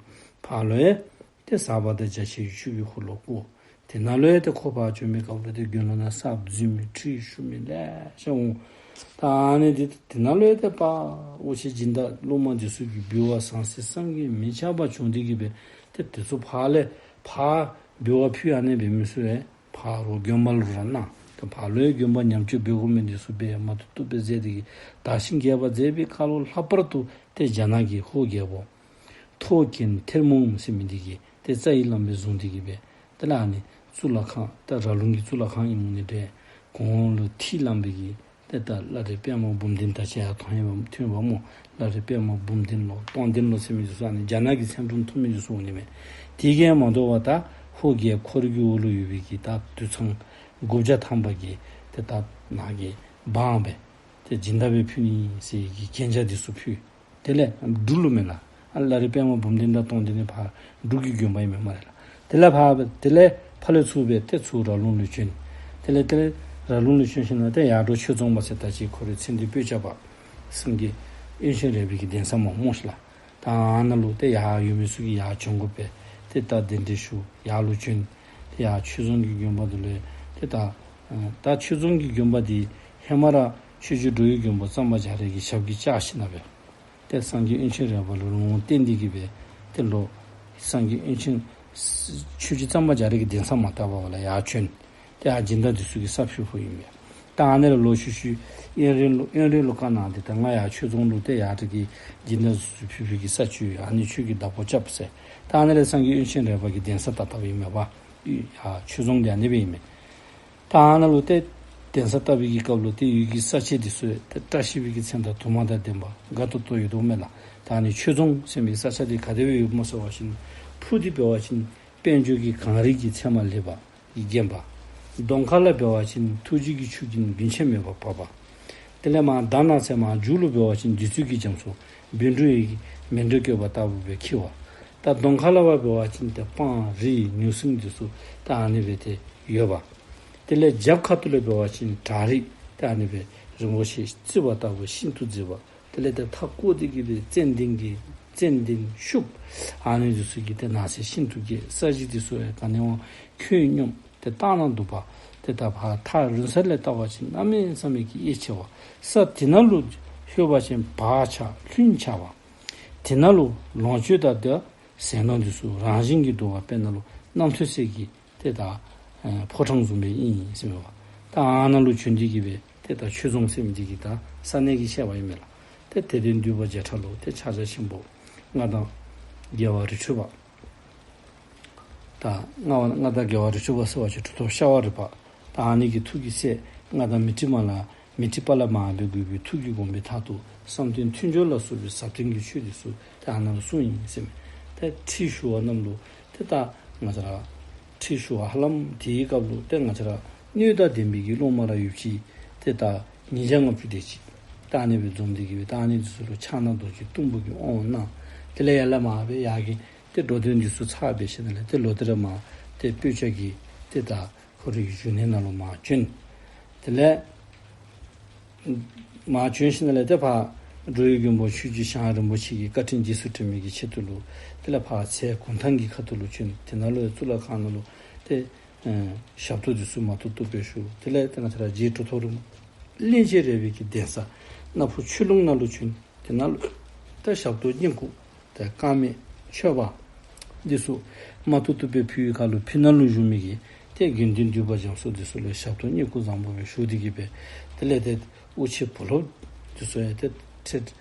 ཕར་ལུ་ཡང་ཏེ་ཟབ་པ་དང་རྒྱ་ཆེའི་ཆོས་ཀྱི་འཁོར་ལོ་བསྐོར། དེ་ནང་ལུ་ཡང་ཏེ་ཁོ་ཕར་བྱོན་པའི་སྐབས་ལུ་ཏེ་དགེ་སློང་ནང་གསརཔ་འཛུལ་མི་ཁྲིད་ཞུ་མི་ལེ་ཤ་འོང་། ད་ཨ་ནི་འདི་དེ་ནང་ལུ་ཡང་ཏེ་ཕར་དབུ་ཆེ་སྦྱིན་བདག་སློབ་མ་འདི་ཚུ་གིས་འབུལ་བ་ཟང་ཟིང་བསམ་གྱིས་མི་ཁྱབ་པ་བྱུང་སྟེ་གི་སྦེ་ཏེ་དེ་ཚུ་ཕར་ལས་ཕར་འབུལ་བ་ཕུལ་ཨ་ནི་འབད་མི་ཚུ་ཡང་ཕར་རོགས་དགོན་པ་ལུ་ར་གནང་། ད་ཕར་ལུ་ཡང་དགོན་པ་ཉམས་བཅོས་འབད་དགོ་མི་འདི་ཚུ་འབད་མ་ཐུབ་ཐུབ་སྦེ་མཛད་དེ་གི་དར་ཞིང་རྒྱས་པ་མཛད་པའི་ཁར་ལུ་ལྷག་པར་དུ་ཏེ་རྒྱ་ནག་གི་ཧོར་རྒྱལ་པོ་ཐོ་ཀེན་ཐེར་མུང་ཟེར་མི་འདི་གིས་ཏེ་རྩ་བའི་བླམ་སྦེ་བཟུང་སྟེ་གི་སྦེ་དེ་ལས་ཨ་ནི་གཙུག་ལག་ཁང་ད་ར་ལུང་གི་གཙུག་ལག་ཁང་ཨིནམ་འོང་ནི་འདྲས་གོང་ལུ་ཐིག་ལམ་པའི་གི་ཏེ་ད་བླ་རེ་པདྨ་འབུམ་ལྡན་ད་ཅི་ཡང་མཐོང་ཡོདཔ་མཐོང་ཡོདཔ་སྨོ། བླ་རེ་པདྨ་འབུམ་ལྡན་ལོ་སྟོང་ལྡན་ལོ་ཟེར་མི་འདི་ཚུ་ཨ་ནི་རྒྱ་ནག་གི་མཚན་སྒྲུང་མཐོ་མི་འདི་ཚུ་འོང་ནི་མས། དེ་གིས་མ་དོ་བར་ད་ཧོར་རྒྱལཔོ་ཁོ་ར་གི་འོག་ལུ་ཡོད་པའི་གི་ད་དུད་ཚང་དགུ་བརྒྱ་ཐམ་པ་གི་ཏེ་ད་ནཱ་གི་འབངས་སྦེ་ཏེ་སྦྱིན་བདག་སྦེ་ཕུལ་ནི་ཟེར་གྱི་གན་རྒྱ་འདི་ཚུ་ཕུལ། དེ་ལས་འབྲུག་ལུ་མེན་ལགས། ཨ་བླ་རེ་པདྨ་འབུམ་ལྡན་དང་སྟོང་ལྡན་ནི་ཕར་འབྲུག་གི་དགོན་པ་ཨིན་མས་སྨ་རེ་ལགས། དེ་ལས་ཕར་དེ་ལས་ཕར་ལས་ཚུར་སྦེ་ཏེ་ཚུར་ར་ལུང་ལུ་བྱོན། དེ་ལས་དེ་ལས་ར་ལུང་ལུ་བྱོན་ཞིནམ་ལས་ཏེ་ཡར་འབྲོག་ཆོས་རྫོང་པ་ཟེར་ད་ཅི་ཁོ་རའི་མཚན་འདི་སྤོས་སྐྱ་པ་སེང་གེ་དབོན་ཆེན་རས་པའི་གི་གདན་ས་མར་སྨོ་ཤིག་ལགས། ད་ཨ་ནཱ་ལུ་ཏེ་ཡར་ཡོད་མི་ཚུ་གིས་ཡར་བྱོན་དགོ་པས། ཏེ་ད་གདན་འདྲེན་ཞུ་ཡར་ལུ་བྱོན། ཏེ་ཡར་ཆོས་རྫོང་གི་དགོན་པ་འདི་ལུ་ཏེ་ད་ཨ་ད་ཆོས་རྫོང་གི་དགོན་པ་འདི་ཧེ་མ་ར་ཆོས་རྗེ་འགྲོ་བའི་མགོན་པོ་གཙང་པ་རྒྱ་རས་ཀྱི་ཞབས་ཀྱིས་བཅགས་ཞིནམ་ལས་ཏེ་སངས་རྒྱས་དབོན་ཆེན་རས་པ་ལུ་ལུང་བསྟན་ཏེ་གི་སྦེ་ཏེ་ལོག་སངས་རྒྱས་དབོན་ཆེན་ཆོས་རྗེ་གཙང་པ་རྒྱ་རས་ཀྱི་གདན་ས་མར་བཏབ་པ་ལས་ཡར་བྱོན། ཏེ་ཨ་སྦྱིན་བདག་འདི་ཚུ་གིས་ས་ཕུལ་ཕུལཝ་ཨིན་པས། ད་ཨ་ནཱ་ལས་ལོག་ཤུལ་ཤུལ་དབོན་རས་ལུ་དབོན་རས་ལུ་བཀའ་གནང་སྟེ་ད་ང་ཡར་ཆོས་རྫོང་ལུ་ཏེ་ཡར་ཏེ་གི་སྦྱིན་བདག་འདི་ཚུ་ཕུལ་ཕུལ་གྱི་ས་ཅིག་ཡོད། ཨ་ནི་ཁྱོད་ཀྱིས་བདག་པོ་རྐྱབ་ཟེར། ད་ཨ་ནཱ་ལས་སངས་རྒྱས་དབོན་ཆེན་རས་པ་གིས་གདན་ས་བཏབ་བཏབཔ་ཨིན་མས་པ། ཡར་ཆོས་རྫོང་འདི་ཨ་ནི་སྦེ་ཨིན་མས། ད་ཨ་ནཱ་ལུ་ཏེ་གདན་ས་བཏབ་པའི་གི་སྐབས་ལུ་ཏེ་ཡུལ་གྱི་ས་ཆ་འདི་ཚུ་ཏེ་བཀྲ་ཤིས་པའི་གི་མཚན་དང་དུ་མ་དང་ལྡན་པ་དགའ་ཏོག་ཏོ་ཡོདཔ་མས་ལགས། ད་ཨ་ནི་ཆོས་རྫོང་ཟེར་མི་ས་ཆ་འདི་ག་དེ་སྦེ་ཡོདཔ་སྨོ་ཟེར་བ་ཅིན་ཕུ་འདི་འབད་བ་ཅིན་དཔལ་འབྱོར་གྱི་གངས་རི་གི་ཚལ་མ་ལེགས་པ་གིས་བརྒྱན་པ། གདོང་ཁ་ལས་འབད་བ་ཅིན་ཐུགས་རྗེ་གི་ཆུ་རྒྱུན་རྒྱུན་ཆད་མེད་པར་འབབ་པ། དེ་ལས་མར་དྷ་ན་ཟེར་མར་མཇུག་ལུ་འབད་བ་ཅིན་བདུད་རྩི་གི་རྒྱ་མཚོ་བཻ་ཌཱུརྱ་གི་མཎྜལ་བཀོད་པ་ལྟ་བུ་སྦེ་འཁྱིལ་བ། ད་གདོང་ཁ་ལས་འབད་བ་ཅིན་ཏེ་སྤང་རི་ཉུག་སྲིན་འདི་ཚུ་ད་ཨ་ནི་སྦེ་ཏེ་ཡོད་པ། དེ་ལས་རྒྱབ་ཁ་ཐུག་ལས་འབད་བ་ཅིན་བྲག་རི་ད་ཨ་ནི་སྦེ་རིན་པོ་ཆེ་བརྩིགས་པ་ལྟ་བུ་ཤིན་ཏུ་མཛེས་པ། དེ་ལས་ཏེ་མཐའ་བསྐོར་ཏེ་གི་སྦེ་ཙན་དན་གྱི་ཙན་དན་ཤུགས་ཨ་ནི་འདི་ཚུ་གིས་ཏེ་ནགས་ཚལ་ཤིན་ཏུ་རྒྱས། ས་གཞི་འདི་ཚུ་ཡང་ག་ནི་བ་ཁྱོན་སྙོམས་ཏེ་བལྟ་ན་སྡུག་པ། ཏེ་ད་ཕར་ཐག་རིང་ས་ལས་བལྟ་བ་ཅིན་གནམ་མེད་ས་མེད་ཀྱི་དབྱེ་ཆེ་བ། ས་དེ་ནང་ལུ་ལྷོད་པ་ཅིན་བག་ཆགས་ལྷུན་ཆགས་པ། དེ་ནང་ལུ་ལོངས་སྤྱོད་དང་ཏེ་ཟས་ནོར་འདི་ཚུ་རང་བཞིན་གྱིས་འདུ་བ། དཔེར་ན་ལུ་རྣམ་ཐོས་སྲས་ཀྱི་ཏེ་ད་ཨེ་ཕོ་བྲང་བཟུམ་སྦེ་ཨིན་ཟེར་མས་པ། ད་ཨ་ནཱ་ལུ་བྱོན་ཏེ་གི་སྦེ་ཏེ་ད་ཆོས་རྫོང་ཟེར་མི་འདི་གི་ད་ས་གནས་ཀྱི་བཤད་པ་ཨིན་མས་ལགས། ཏེ་དད་ལྡན་འདུས་པ་བརྒྱ་ཕྲག་ལུ་ཏེ་ཕྱག་རྒྱ་ཆེན་པོ་མངའ་བདག་རྒྱལ་བ་རི་ཁྲོད་པ། ད་མངའ་བ་མངའ་བདག་རྒྱལ་བ་རི་ཁྲོད་པ་ཟེར་བ་ཅིན་གྲུབ་ཐོབ་ཤ་བ་རི་པ། ད་ཨ་ནི་གི་ཐུགས་ཀྱི་སྲས་མངའ་བདག་མཻ་ཏྲི་པ་ལ་མཻ་ཏྲི་པ་ལ་མར་སྦེ་གུས་པའི་ཐུགས་ཀྱི་དགོངས་པའི་མཐར་ཐུག་བསམ་གཏན་མཐུན་སྦྱོར་ལ་སོགས་པའི་ཟབ་དོན་གྱི་ཆོས་འདི་ཚུ་ཏེ་ཨ་ནཱ་ལུ་གསུངས་ཡི་ཟེར་མས། ཏེ་ཁྲིད་ཞུ་བ་རྣམས་ལུ་ཏེ་ད་ང་བཅས་ར་ཁྲིད་ཞུ་བ་ཧ་ལམ་དེའི་སྐབས་ལུ་ཏེ་ང་བཅས་ར་སྣོད་དང་ལྡན་པའི་གི་སློབ་མ་ར་ཡོད་ཅི། ཏེ་ད་ཉིས་བརྒྱ་ལྔ་བཅུ་དེ་ཅིག་ད་ཨ་ནི་སྦེ་འཛོམས་ཏེ་གི་སྦེ་ད་ཨ་ནི་འདི་ཚུ་ལུ་ཕྱག་ན་རྡོ་རྗེ་གཏུམ་པོ་གི་དབང་གནང་། དེ་ལས་ཡར་ལས་མར་སྦེ་ཡར་གྱི་ཏེ་འགྲོ་དོན་འདི་ཚུ་ཚར་སྦེ་ཞིནམ་ལས་ཏེ་ལོག་སྟེ་ར་མར་ཏེ་སྤོས་སྐྱ་གི་ཏེ་ད་ཁོ་རའི་གི་བཞུགས་གནས་ནང་ལུ་མར་བྱོན། དེ་ལས་མར་བྱོན་ཞིནམ་ལས་ཏེ་ཕར་འགྲོ་བའི་མགོན་པོ་ཆོས་རྗེ་ཞང་རིན་པོ་ཆེ་གི་བཀའ་དྲིན་རྗེས་སུ་དྲན་མི་གི་ཆེད་དུ་ལུ་དེ་ལས་ཕར་ཚལ་གུང་ཐང་གི་ཁ་ཐུག་ལུ་བྱོན། དེ་ནང་ལུ་གཙུག་ལག་ཁང་ནང་ལུ་ཏེ་ཨེ་ཞབས་ཏོག་འདི་ཚུ་མ་ཐུབ་ཐུབ་སྦེ་ཞུ། དེ་ལས་ཏེ་ང་བཅས་ར་རྗེ་གྲུབ་ཐོབ་རིན་གླིང་རྗེ་རས་པའི་གི་གདན་ས་སྣ་ཕུ་ཆོས་ལུང་ནང་ལུ་བྱོན། དེ་ནང་ལུ་ད་ཞབས་ཏོག་བསྙེན་བཀུར་ཏེ་དཀར་མེ་མཆོད་པ་འདི་ཚུ་མ་ཐུབ་ཐུབ་སྦེ་ཕུལ་བའི་ཁར་ལུ་ཕི་ནང་ལུ་བཞུགས་མི་གི་ཏེ་དགེ་འདུན་འདུས་པ་རྒྱ་མཚོ་འདི་ཚུ་ལུ་ཞབས་ཏོག་བསྙེན་བཀུར་བཟང་པོ་སྦེ་ཞུ་སྟེ་གི་སྦེ་དེ་ལས་ཏེ་དབུ་ཆེ་བུ་སློབ་འདི་ཚུ་ཡང་ཏེ་ཁྲིད་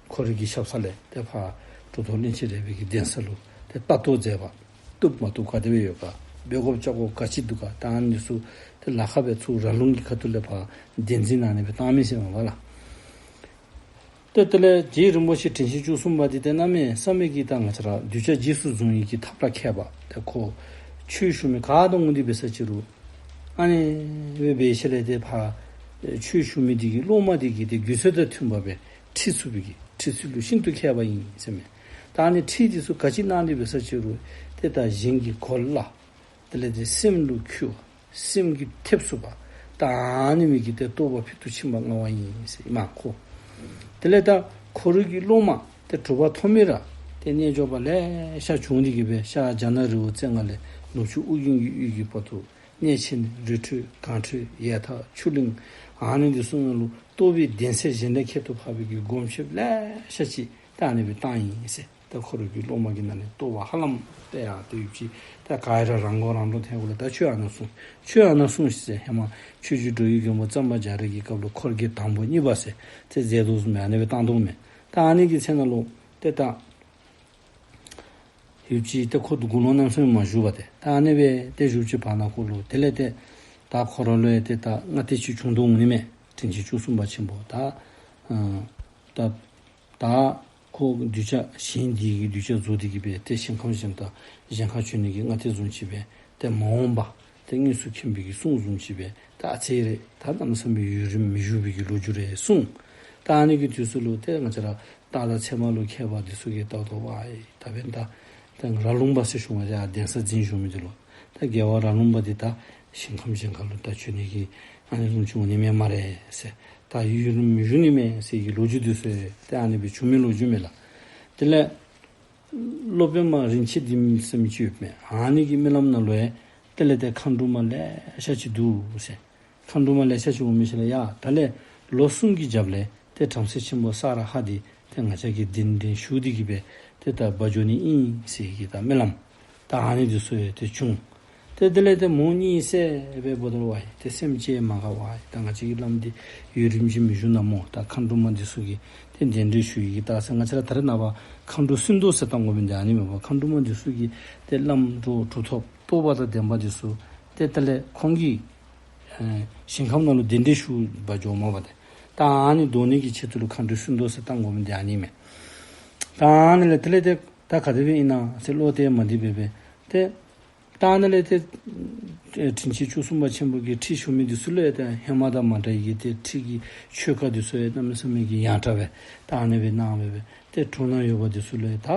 ཁོ་རའི་གི་ཞབས་ས་ལས་ཏེ་ཕར་གྲུབ་ཐོབ་གླིང་རྗེ་རས་པའི་གི་གདན་ས་ལུ་ཏེ་ལྟ་རྟོག་མཛད་པ། བཏུབ་མ་བཏུབ་ག་དེ་སྦེ་ཡོད་ག། འབད་དགོཔ་བྱ་དགོཔ་ག་ཅི་འདུག་ག། ད་ཨ་ནི་ཚུ་ཏེ་ལཱ་ཁག་སྦེ་ཚུར་ར་ལུང་གི་ཁ་ཐུག་ལས་ཕར་བདེན་འཛིན་གནང་ནི་སྦེ་བཏང་མི་ཟེར་མས་པ་ལགས། ཏེ་དེ་ལས་རྗེ་རིན་པོ་ཆེ་དྲིན་ཅན་བཅུ་གསུམ་པ་འདི་ཏེ་གནམ་མེད་ས་མེད་ཀྱི་ད་ང་བཅས་ར་གདུལ་བྱ་རྗེས་སུ་བཟུང་ནི་གི་ཐབས་ལ་མཁས་པ། ཏེ་ཁོ་ཆོས་ཞུ་མི་ག་དང་འོང་སྟེ་འབད་ས་ཅིག་རུང་ཨ་ནི་སྦེ་འབད་ཞིནམ་ལས་ཏེ་ཕར་ཆོས་ཞུ་མི་འདི་གི་སློབ་མ་འདི་གི་ཏེ་རྒྱུད་ཚོད་དང་མཐུན་པ་སྦེ་ཁྲིད་ཚུགས་པའི་གི་ཁྲིད་ཚུལ་ལུ་ཤིན་ཏུ་མཁས་པ་ཨིན་ཟེར་མས། ད་ཨ་ནི་ཁྲིད་འདི་ཚུ་ག་ཅི་གནང་སྟེ་འབད་ས་ཅིག་རུང་ཏེ་ད་གཞན་གྱི་གོ་ལ་ དེ་ལས་ཏེ་སེམས་ལུ་འཁྱུད་པ། སེམས་ཀྱིས་ཐེབས་ཚུགས་པ། ད་ཨ་ནི་མི་གིས་ཏེ་རྟོགས་པ་ཕུལ་དུ་ཕྱིན་པ་མངའ་བ་ཨིན་ཟེར་ཨིན་མས་ཁོ། དེ་ལས་ད་ཁོ་རའི་གི་སློབ་མ་ཏེ་གྲུབ་པ་ཐོབ་མི་ར་ཏེ་རྣལ་འབྱོར་པ་ལེ་ཤ་བྱུང་སྟེ་གིས་སྦེ་ཤར་རྒྱ་ནག་རི་བོ་རྩེ་ལྔ་ལས་ནུབ་ཕྱོགས་ཨོ་རྒྱན་གྱི་ཡུལ་གྱི་བར་དུ་གནས་ཆེན་རི་ཁྲོད་གངས་ཁྲོད་ཡས་སྟག་ཆུ་གླིང་ཨ་ནི་འདི་ཚུ་ནང་ལུ་རྟོགས་པའི་གདན་སའི་གཞན་དང་ཁྱད་དུ་འཕགས་པའི་གི་སྒོམ་ཞིབ་ལེ་ཤ་ཅིག་ད་ཨ་ནི་སྦེ་བཏང་ཡི་ཟེར། ད་ཁོ་རའི་གི་སློབ་མ་གི་ནང་ལས་རྟོགས་པ་ཧ་ལམ་ཏེ་ཡང་ཏེ་ཡུདཔ་ཅིག་ད་ག་ཡ་ར་རང་མགོ་རང་འདྲོངས་ཐལ་གོ་ལས། ད་ཁྱོད་ཨ་ནཱ་སོང་། ཁྱོད་ཨ་ནཱ་སོང་ཤིག་ཟེར། ཧེ་མ་ཆོས་རྗེ་འགྲོ་བའི་མགོན་པོ་གཙང་པ་རྒྱ་རས་ཀྱི་སྐབས་ལུ་འཁོར་གྱི་དང་པོ་གཉིས་པ་ཟེར་ཏེ་མཛད་དོ་བཟུམ་སྦེ་ཨ་ནི་སྦེ་བཏང་དོ་མས། ད་ཨ་ནི་གི་ཚེ་ནང་ལུ་ཏེ་ད་ཡུདཔ་ཅིག་ཏེ་ཁོ་དགུང་ལོ་གནམ་མེད་ས་མེད་མ་བཞུགས་པར་ཏེ་ད་ཨ་ནི་སྦེ་ཏེ་བཞུགས་ཅི། བར་ན་ཁོ་ལུ་དེ་ལས་ཏེ་ད་ཁོ་ར་ལུ་ཡང་ཏེ་ད་སྔ་ལྟས་ཅིག་བྱུང་དོ་འོང་ནི་མས། དྲིན་ཅན་བཅུ་གསུམ་པ་ཆེན་པོ་ད་ཨ་ད་ད་ཁོ་གདུལ་བྱ་གཞན་འདི་གི་གདུལ་བྱ་བཟོ་སྟེ་གིས་སྦེ་ཏེ་ཞིང་ཁམས་གཞན་དང་གཞན་ཁར་བྱོན་ནི་གི་སྔ་ལྟས་བཟུམ་ཅིག་སྦེ་ཏེ་མ་འོངས་པ་ཏེ་དངོས་སུ་མཁྱེན་པའི་གི་གསུང་བཟུམ་ཅིག་སྦེ་ད་ཨ་ཙི་རེ་ད་གནམ་མེད་ས་མེད་ཡུན་རིང་མི་བཞུགས་པའི་གི་ལོ་རྒྱུས་རེ་གསུངས། ད་ཨ་ནི་གི་དུས་སུ་ལུ་ཏེ་ང་བཅས་ར་རྟགས་དང་མཚན་མ་ལུ་མཁས་པ་འདི་ཚུ་གིས་ད་ལྟོ་བ་ཨེ་ད་འབདན་ད་ད་ར་ལུང་པ་ཟེར་ཞུ་མ་ཅ་གདན་ས་འཛིན་བཞུགས་མི་འདི་ལུ་ད་རྒྱལ་བ་ར་ལུང་པ་འདི་ད་ཞིང་ཁམས་གཞན་ཁར་ལུ་ད་བྱོན་ནི་གི་ཨ་ནི་བཟུམ་ཅིག་འོང་ནི་མས་སྨ་རེ་ཟེར། ད་ཡུན་རིང་མི་བཞུགས་ནི་མས་ཟེར་གི་ལོ་རྒྱུས་འདི་ཚུ་ཡང་ཏེ་ཨ་ནི་སྦེ་བྱུང་མི་ལོ་རྒྱུས་མས་ལགས། དེ་ལས་སློབ་དཔོན་མ་རིན་ཆེན་ལྡེམ་ཟེར་མི་ཅིག་ཡོདཔ་མས། ཨ་ནི་གི་རྨི་ལམ་ནང་ལུ་ཡང་དེ་ལས་ཏེ་མཁའ་འགྲོ་མ་ལེ་ཤ་ཅིག་འདུག་ཟེར། མཁའ་འགྲོ་མ་ལེ་ཤ་ཅིག་འོང་མི་ཅིག་ལས་ཡ་ད་ལས་ལོ་གསུམ་གྱི་རྒྱབ་ལས་ཏེ་བྲམ་ཟེ་ཆེན་པོ་ས་ར་ཧ་འདི་ཏེ་ང་བཅས་ཀྱི་གདན་འདྲེན་ཞུ་སྟེ་གིས་སྦེ་ཏེ་ད་འབག་འགྱོ་ནི་ཨིན་ཟེར་གི་ད་རྨི་ལམ་ད་ཨ་ནི་འདི་ཚུ་ཡང་ཏེ་བྱུང་། ཏེ་དེ་ལས་ཏེ་མོ་གཉིད་སད་སྦེ་འབདཝ་ད་ལུ་ཝའི་ཏེ་སེམས་ཅན་མ་དགའ་ཝའི་ད་ང་བཅས་ཀྱི་བླམ་འདི་ཡུན་རིངམོ་ཅིག་མི་བཞུགས་ན་མོ། ད་མཁའ་འགྲོ་མ་འདི་ཚུ་གིས་ཏེ་གདན་འདྲེན་ཞུ་ཡི་གི་ད་ཟེར། ང་བཅས་ར་ད་རེས་ནངས་པ་མཁའ་འགྲོ་སྲིན་ཟློག་ཟེར་བཏང་དགོ་མི་འདི་ཨ་ནི་མས་པ། མཁའ་འགྲོ་མ་འདི་ཚུ་གིས་ཏེ་བླམ་འགྲོ་གྲུབ་ཐོབ་རྟོགས་པ་དང་ལྡན་པ་འདི་ཚུ་ཏེ་དེ་ལས་ཁོང་གིས་ཨེ་ཞིང་ཁམས་ནང་ལུ་གདན་འདྲེན་ཞུ་འབག་འགྱོཝ་མས་པ་ཏེ། ད་ཨ་ནི་བཟློག་ནི་གི་ཆེད་དུ་ལུ་མཁའ་འགྲོ་སྲིན་ཟློག་ཟེར་བཏང་དགོ་མི་འདི་ཨ་ནི་མས། ད་ཨ་ནི་ལས་དེ་ལས་ཏེ་ད་ག་དེ་སྦེ་ཨིན་ན་ཟེར་བློ་གཏད་མ་འདི་སྦེ་སྦེ་ཏེ་ད་ཨ་ནི་ལས་ཏེ་ཨེ་དྲིན་ཅན་བཅུ་གསུམ་པ་ཆེན་པོ་གིས་ཁྲིད་ཞུ་མི་འདི་ཚུ་ལུ་ཡང་ཏེ་ཧེ་མ་དང་མ་འདྲ་བའི་གི་ཏེ་ཁྲིད་ཀྱི་ཆོས་བཀའ་འདི་ཚུ་ཡང་གནམ་མེད་ས་མེད་ཀྱི་ཡང་དྲགས་སྦེ་ད་ཨ་ནི་སྦེ་གནང་སྦེ་སྦེ་ཏེ་དྲུང་ན་ཡོད་པ་འདི་ཚུ་ལུ་ཡང་ད་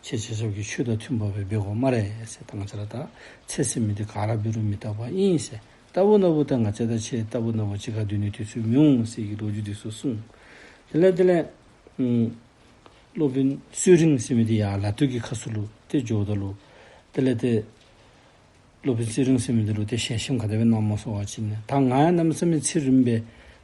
ཁྱེད་ཆ་ཁྱབ་ཀྱིས་ཆོས་དང་མཐུན་པ་སྦེ་འབད་དགོ་སྨ་རེ་ཟེར། ད་ང་བཅས་ར་ད་ཚེ་ཟེར་མི་འདི་ག་ར་འབད་རུང་མི་རྟག་པ་ཨིན་ཟེར། རྟག་བུ་ན་བུ་ད་ང་བཅས་དང་ཁྱེད་རྟག་བུ་ན་བུ་གཅིག་ཁར་སྡོད་ནི་དུས་ཚོད་མི་འོང་ཟེར་གྱི་ལོ་རྒྱུས་འདི་ཚུ་གསུངས། དེ་ལས་དེ་ལས་ཨུམ་སློབ་དཔོན་གསོ་རིང་ཟེར་མི་འདི་ཡར་ལ་སྟོད་ཀྱི་ཁ་ཟུར་ལུ་ཏེ་འགྱོཝ་ད་ལུ་དེ་ལས་ཏེ་སློབ་དཔོན་གསོ་རིང་ཟེར་མི་འདི་ལུ་ཏེ་ཞལ་ཆེམས་ག་དེ་སྦེ་གནངམ་སྨོ་ཟེར་བ་ཅིན་ད་ང་ཡང་གནམ་མེད་ས་མེད་ཚེ་རིངམོ་སྦེ་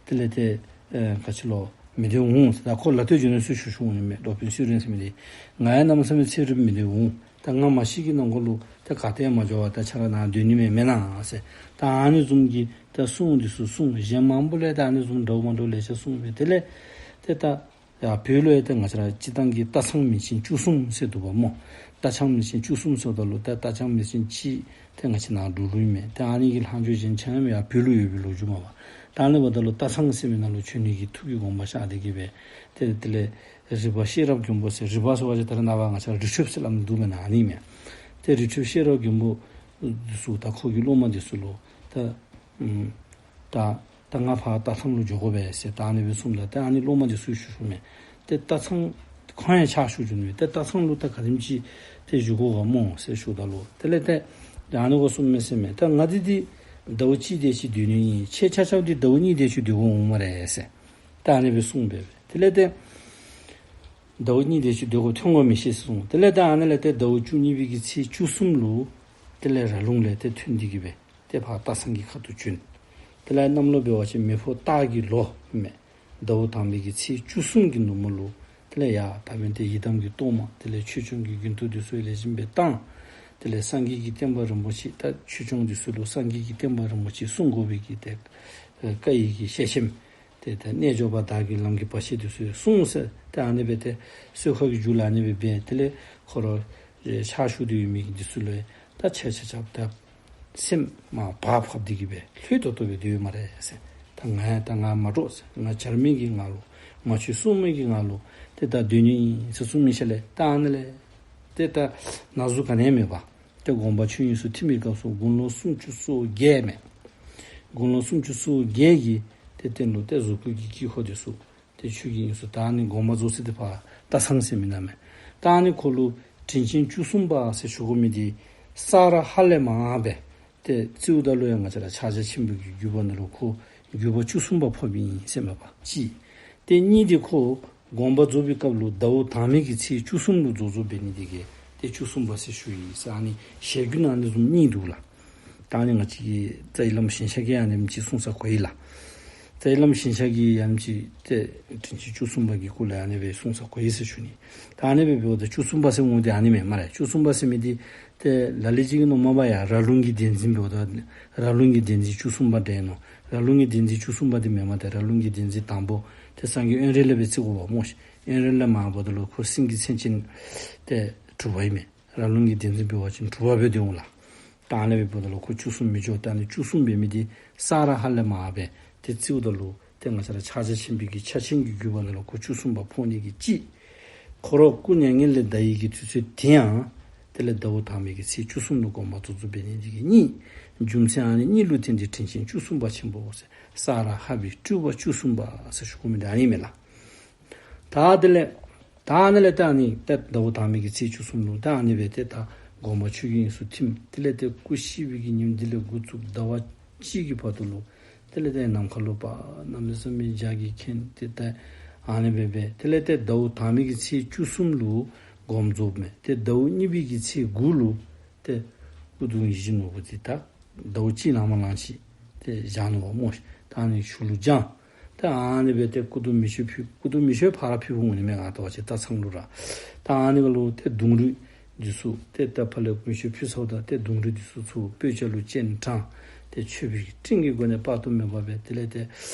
དེ་ལས་ཏེ་ཨེ་ག་ཅི་ལོ་མི་སྡོད་འོང་ཟེར། ད་ཁོ་ལ་སྟོད་འགྱོ་ནི་ཚུ་ཞུ་ཞུཝ་ཨིན་མས། སློབ་དཔོན་གསོ་རིང་ཟེར་མི་འདི་ང་ཡང་གནམ་མེད་ས་མེད་ཚེ་རིངམོ་སྦེ་མི་སྡོད་འོང་། ད་ང་མ་ཤི་གི་ནང་འཁོད་ལུ་ད་ག་ཏེ་མ་འགྱོ་བར་ད་ཁྱེད་ར་ནཱ་སྡོད་ནི་མས་མེན་ན་ཟེར། ད་ཨ་ནི་བཟུམ་གྱི་ད་གསུང་འདི་ཚུ་གསུངས། གཞན་མང་པོ་ལས་ད་ཨ་ནི་བཟུམ་འདྲཝ་མ་འདྲཝ་ལེ་ཤ་གསུངས་པས། དེ་ལས་ཏེ་ད་ཡར་བོད་ལུ་ཡང་ཏེ་ང་བཅས་ར་སྤྱིར་བཏང་གི་སྟག་ཚང་མི་ཆེན་བཅུ་གསུམ་ཟེར་འདུག་པ་སྨོ། སྟག་ཚང་མི་ཆེན་བཅུ་གསུམ་ཟེརཝ་ད་ལུ་ད་སྟག་ཚང་མི་ཆེན་གཅིག་ཏེ་ང་བཅས་ནཱ་འབྲུག་ལུ་ཨིན་མས། ཏེ་ཨ་ནི་གི་ལྷག་འཕྲོ་གཞན་ཆ་མཉམ་ཡར་བོད་ལུ་ཡོད་པའི་ལོ་རྒྱུས་མས་པ། ད་ཨ་ནི་འབདཝ་ད་ལུ་སྟག་ཚང་ཟེར་མི་ནང་ལུ་བྱོན་ནི་གི་ཐུགས་ཀྱི་དགོངས་པ་བཞག་སྟེ་གིས་སྦེ་ཏེ་དེ་ལས་རི་པ་ཤེས་རབ་མགོན་པོ་ཟེར། རི་པ་ཟེར་བ་ཅིན་ད་རེས་ནངས་པ་ང་བཅས་ར་རི་ཁྲོད་ཟེར་སླབ་ནི་འདུག་མེན་ན། ཨ་ནི་མས། ཏེ་རི་ཁྲོད་ཤེས་རབ་མགོན་པོ་འདི་ཚུ་ད་ཁོ་གི་སློབ་མ་འདི་ཚུ་ལུ་ད་ཨུམ་ད་ད་ང་ཕར་སྟག་ཚང་ལུ་འགྱོ་དགོ་པས་ཟེར་ད་ཨ་ནི་སྦེ་གསུངམ་ད་ཏེ་ཨ་ནི་སློབ་མ་འདི་ཚུ་ཞུ་ཞུཝ་མས། ཏེ་སྟག་ཚང་ཁོང་ཡང་ཕྱག་ཞུ་ཞུ་ནི་མས། ཏེ་སྟག་ཚང་ལུ་ད་ག་དེམ་ཅིག་ཏེ་བཞུགས་དགོ་ག་སྨོ་ཟེར་ཞུཝ་ད་ལུ་དེ་ལས་ཏེ་ད་ཨ་ནི་སྐོར་གསུངམ་མས་ཟེར་མས། ད་ང་འདི་འདི་ཟླཝ་གཅིག་དེ་ཅིག་སྡོད་ནི་ཨིན། ཁྱེད་ཆ་ཁྱབ་འདི་ཟླཝ་གཉིས་དེ་ཅིག་སྡོད་དགོཔ་འོང་སྨ་རེ་ཟེར། ད་ཨ་ནི་སྦེ་གསུངས་པས། དེ་ལས་ཏེ་ཟླཝ་གཉིས་དེ་ཅིག་སྡོད་དགོཔ་ཐོན་དགོ་མི་ཤེས་གསུངས། དེ་ལས་ད་ཨ་ནི་ལས་ཏེ་ཟླཝ་བཅུ་གཉིས་པའི་གི་ཚེས་བཅུ་གསུམ་ལུ་དེ་ལས་ར་ལུང་ལས་ཏེ་ཐོན་ཏེ་གིས་སྦེ་ཏེ་ཕར་སྟག་ཚང་གི་ཁ་ཐུག་བྱོན། དེ་ལས་གནམ་ལོ་འབད་བ་ཅིན་མེ་ཕོ་སྟག་གི་ལོ་མས། ཟླཝ་དང་པའི་གི་ཚེས་བཅུ་གསུམ་གྱི་ནུབ་མོ་ལུ་དེ་ལས་ཡར་ད་འབདན་ཏེ་ཡི་དམ་གྱི་གཏོར་མ་དེ་ལས་ཆོས་སྐྱོང་གི་རྒྱུན་ཐུང་འདི་ཚུ་ལེགས་ཤོམ་སྦེ་བཏང་། དེ་ལས་སངས་རྒྱས་ཀྱི་བསྟན་པ་རིན་པོ་ཆེ་ད་ཆོས་སྐྱོང་འདི་ཚུ་ལུ་སངས་རྒྱས་ཀྱི་བསྟན་པ་རིན་པོ་ཆེ་སྲུང་དགོ་པའི་གི་ཏེ་བཀའ་ཡི་གི་ཞལ་ཆེམས་ཏེ་ད་རྣལ་འབྱོར་པ་བདག་གིས་ལམ་གྱི་བར་ཆད་འདི་ཚུ་སྲུང་ཟེར་ཏེ་ཨ་ནི་སྦེ་ཏེ་གསོལ་ཁ་གི་མཇུག་ལུ་ཨ་ནི་སྦེ་འབད། དེ་ལས་ཁོ་ར་ཕྱག་ཞུ་སྟེ་ཡོད་མི་གི་འདི་ཚུ་ལུ་ད་ཁྱེད་ཆ་ཁྱབ་ད་སེམས་མར་བག་ཕབ་སྟེ་གིས་སྦེ་ལྷོད་ཏོག་ཏོ་སྦེ་སྡོད་སྨ་རེ་ཟེར། ད་ང་ད་ང་མ་འདྲོགས་ཟེར། ང་བྱར་མི་གི་ང་ལུ་ང་ཆོས་སྲུང་མི་གི་ང་ལུ་ཏེ་ད་སྡོད་ནི་ཨིན་ཟེར་གསུངས་མི་ཤེས་ལས་ད་ཨ་ནི་ལས་ཏེ་ད་ན་ཟུག་ག་ནི་ཡང་མེད་པར་ཏེ་དགོངས་པ་ཆོས་དབྱིངས་སུ་ཐིམ་པའི་སྐབས་སུ་དགུང་ལོ་སུམ་ཅུ་སོ་བརྒྱད་མས། དགུང་ལོ་སུམ་ཅུ་སོ་བརྒྱད་ཀྱི་ཏེ་སྟེང་ལུ་ཏེ་གཟུགས་སྐུ་གི་དཀྱིལ་འཁོར་འདི་ཚུ་ཏེ་ཆོས་ཀྱི་དབྱིངས་སུ་ད་ཨ་ནི་དགོངས་པ་རྫོགས་ཚེ་འདི་ཕར་སྟག་ཚང་ཟེར་མི་ནང་མས། ད་ཨ་ནི་ཁོ་ལུ་དྲིན་ཅན་བཅུ་གསུམ་པ་ཟེར་ཞུ་དགོ་མི་འདི་ས་ར་ཧ་ལས་མར་སྦེ་ ཏེ་རྩིཝ་ད་ལུ་ཡང་ང་བཅས་ར་ཕྱག་རྒྱ་ཆེན་པོ་གི་བརྒྱུད་པ་ནང་ལུ་ཁོ་བརྒྱུད་པ་བཅུ་གསུམ་པ་ཕོགཔ་ཨིན་ཟེར་མས་པ་གཅིག། ཏེ་གཉིས་འདི་ཁོ་དགོངས་པ་རྫོགས་པའི་སྐབས་ལུ་ཟླཝ་དང་པའི་གི་ཚེས་བཅུ་གསུམ་ལུ་རྫོགས་རྫོགསཔ་འབད་ནི་དེ་གིས་ཏེ་བཅུ་གསུམ་པ་ཟེར་ཞུ་ཡི་ཟེར། ཨ་ནི་ཞལ་རྒྱུན་ཨ་ནི་བཟུམ་གཉིས་འདུག་ལགས། ད་ཨ་ནི་ང་བཅས་ཀྱི་རྩ་བའི་བླམ་ཞིང་གཤེགས་ཀྱིས་ཨ་ནེམ་ཅིག་གསུངས་ས་གོ་ཡི་ལགས། རྩ་བའི་བླམ་ཞིང་གཤེགས་ཀྱིས་ཨ་ནེམ་ཅིག་ཏེ་དྲིན་ཅན་བཅུ་གསུམ་པ་གི་སྐོར་ལས་ཨ་ནི་སྦེ་གསུངས་ས་གོ་ཡི་ཟེར་ཞུ་ནི། ད་ཨ་ནི་སྦེ་འབདཝ་ད་བཅུ་གསུམ་པ་ཟེར་འོང་དེ་ཨ་ནི་མས་སྨ་རེ། བཅུ་གསུམ་པ་ཟེར་མི་འདི་ཏེ་ལ་ལུ་ཅིག་གིས་མནོཝ་མས་པ་ཡ། ར་ལུང་གི་གདན་འཛིན་འབདཝ་ད་ར་ལུང་གི་གདན་འཛིན་བཅུ་གསུམ་པ་འདྲས་མནོ། ར་ལུང་གི་གདན་འཛིན་བཅུ་གསུམ་པ་འདི་མེན་མས། ཏེ་ར་ལུང་གི་གདན་འཛིན་དང་པོ་ཏེ་སངས་རྒྱས་དབོན་རས་ལས་སྦེ་བརྩི་དགོ་པས་སྨོ་ཤིག། དབོན་རས་ལས་མར་འབདཝ་ད་ལུ་ཁོ་སེང་གེ་མཚན་ཅན་ཏེ་དྲུག་པ་ཨིན་མས། ར་ལུང་གི་གདན་འཛིན་འབད་བ་ཅིན་དྲུག་པ་སྦེ་སྡོད་འོང་ལགས། ད་ཨ་ནི་སྦེ་འབདཝ་ད་ལུ་ཁོ་བཅུ་གསུམ་མི་འགྱོ། ད་ཨ་ནི་བཅུ་གསུམ་འབད་མི་འདི་ས་ར་ཧ་ལས་མར་སྦེ་ཏེ་རྩིཝ་ད་ལུ་ཏེ་ང་བཅས་ར་ཕྱག་རྒྱ་ཆེན་པོའི་གི་ཕྱག་ཆེན་གྱི་བརྒྱུད་པ་ནང་ལུ་ཁོ་བཅུ་གསུམ་པ་ཕོག་ནི་གི་གཅིག། ཁོ་ར་སྐུ་མྱ་ངན་ལས་འདའ་བའི་གི་དུས་ཚོད་དེ་ཡང་དེ་ལས་ཟླཝ་དང་པའི་གི་ཚེས་བཅུ་གསུམ་ལུ་དགོངས་པ་རྫོགས་རྫོགསཔ་འབད་ནི་འདི་གིས་གཉིས། རྒྱུ་མཚན་ཨ་ནི་གཉིས་ལུ་བརྟེན་ཏེ་དྲིན་ཅན་བཅུ་གསུམ་པ་ཆེན་པོ་ཟེར་ས་ར་ཧ་པའི་སྤྲུལ་པ་བཅུ་གསུམ་པ་ཟེར་ཞུ་དགོ་མི་འདི་ཨ་ནི་མས་ལགས། ད་དེ་ལས་ད་ཨ་ནི་ལས་ད་ཨ་ནི་ཏེ་ཟླཝ་དང་པའི་གི་ཚེས་བཅུ་གསུམ་ལུ་ད་ཨ་ནི་སྦེ་ཏེ་ད་དགོངས་པ་ཆོས་དབྱིངས་སུ་ཐིམ། དེ་ལས་ཏེ་སྐུ་གཤེགས་པའི་གི་ཉིནམ་འདི་ལས་འགོ་བཙུགས་ཟླཝ་གཅིག་གི་བར་དུ་ལུ་དེ་ལས་ཏེ་ནམ་མཁའ་ལུ་པ་གནམ་མེད་ས་མེད་འཇའ་གིས་ཁེངས་ཏེ་ད་ཨ་ནི་སྦེ་སྦེ་དེ་ལས་ཏེ་ཟླཝ་དང་པའི་གི་ཚེས་བཅུ་གསུམ་ལུ་དགོངས་རྫོགསཔ་མས། ཏེ་ཟླཝ་གཉིས་པའི་གི་ཚེས་དགུ་ལུ་ཏེ་སྐུ་གདུང་ཡིད་བཞིན་ནོར་བུ་འདི་ད་ཟླཝ་གཅིག་ནང་མ་ལང་ཅིག་ཏེ་བཞག་ནུག་པ་སྨོ་ཤིག། ད་ཨ་ནི་ཞུགས་ལུ་བྱོན། ད་ཨ་ནི་སྦེ་ཏེ་སྐུ་གདུང་མེ་མཆོད་ཕུལ། སྐུ་གདུང་མེ་མཆོད་ཕར་ར་ཕུལ་འོང་ནི་མས་ང་བལྟ་བ་ཅིན་སྟག་ཚང་ལུ་ར། ད་ཨ་ནི་གུ་ལུ་ཏེ་གདུང་རུས་འདི་ཚུ་ཏེ་ད་ཕར་ལས་མེ་མཆོད་ཕུལ་ཚརཝ་ད་ཏེ་གདུང་རུས་འདི་ཚུ་ཚུར་སྤོས་སྐྱ་ལུ་སྤྱན་དྲངས། ཏེ་མཆོད་པའི་སྤྲིན་གྱི་སྒོ་ནས་དཔག་ཏུ་མེད་པ་སྦེ་དེ་ལས་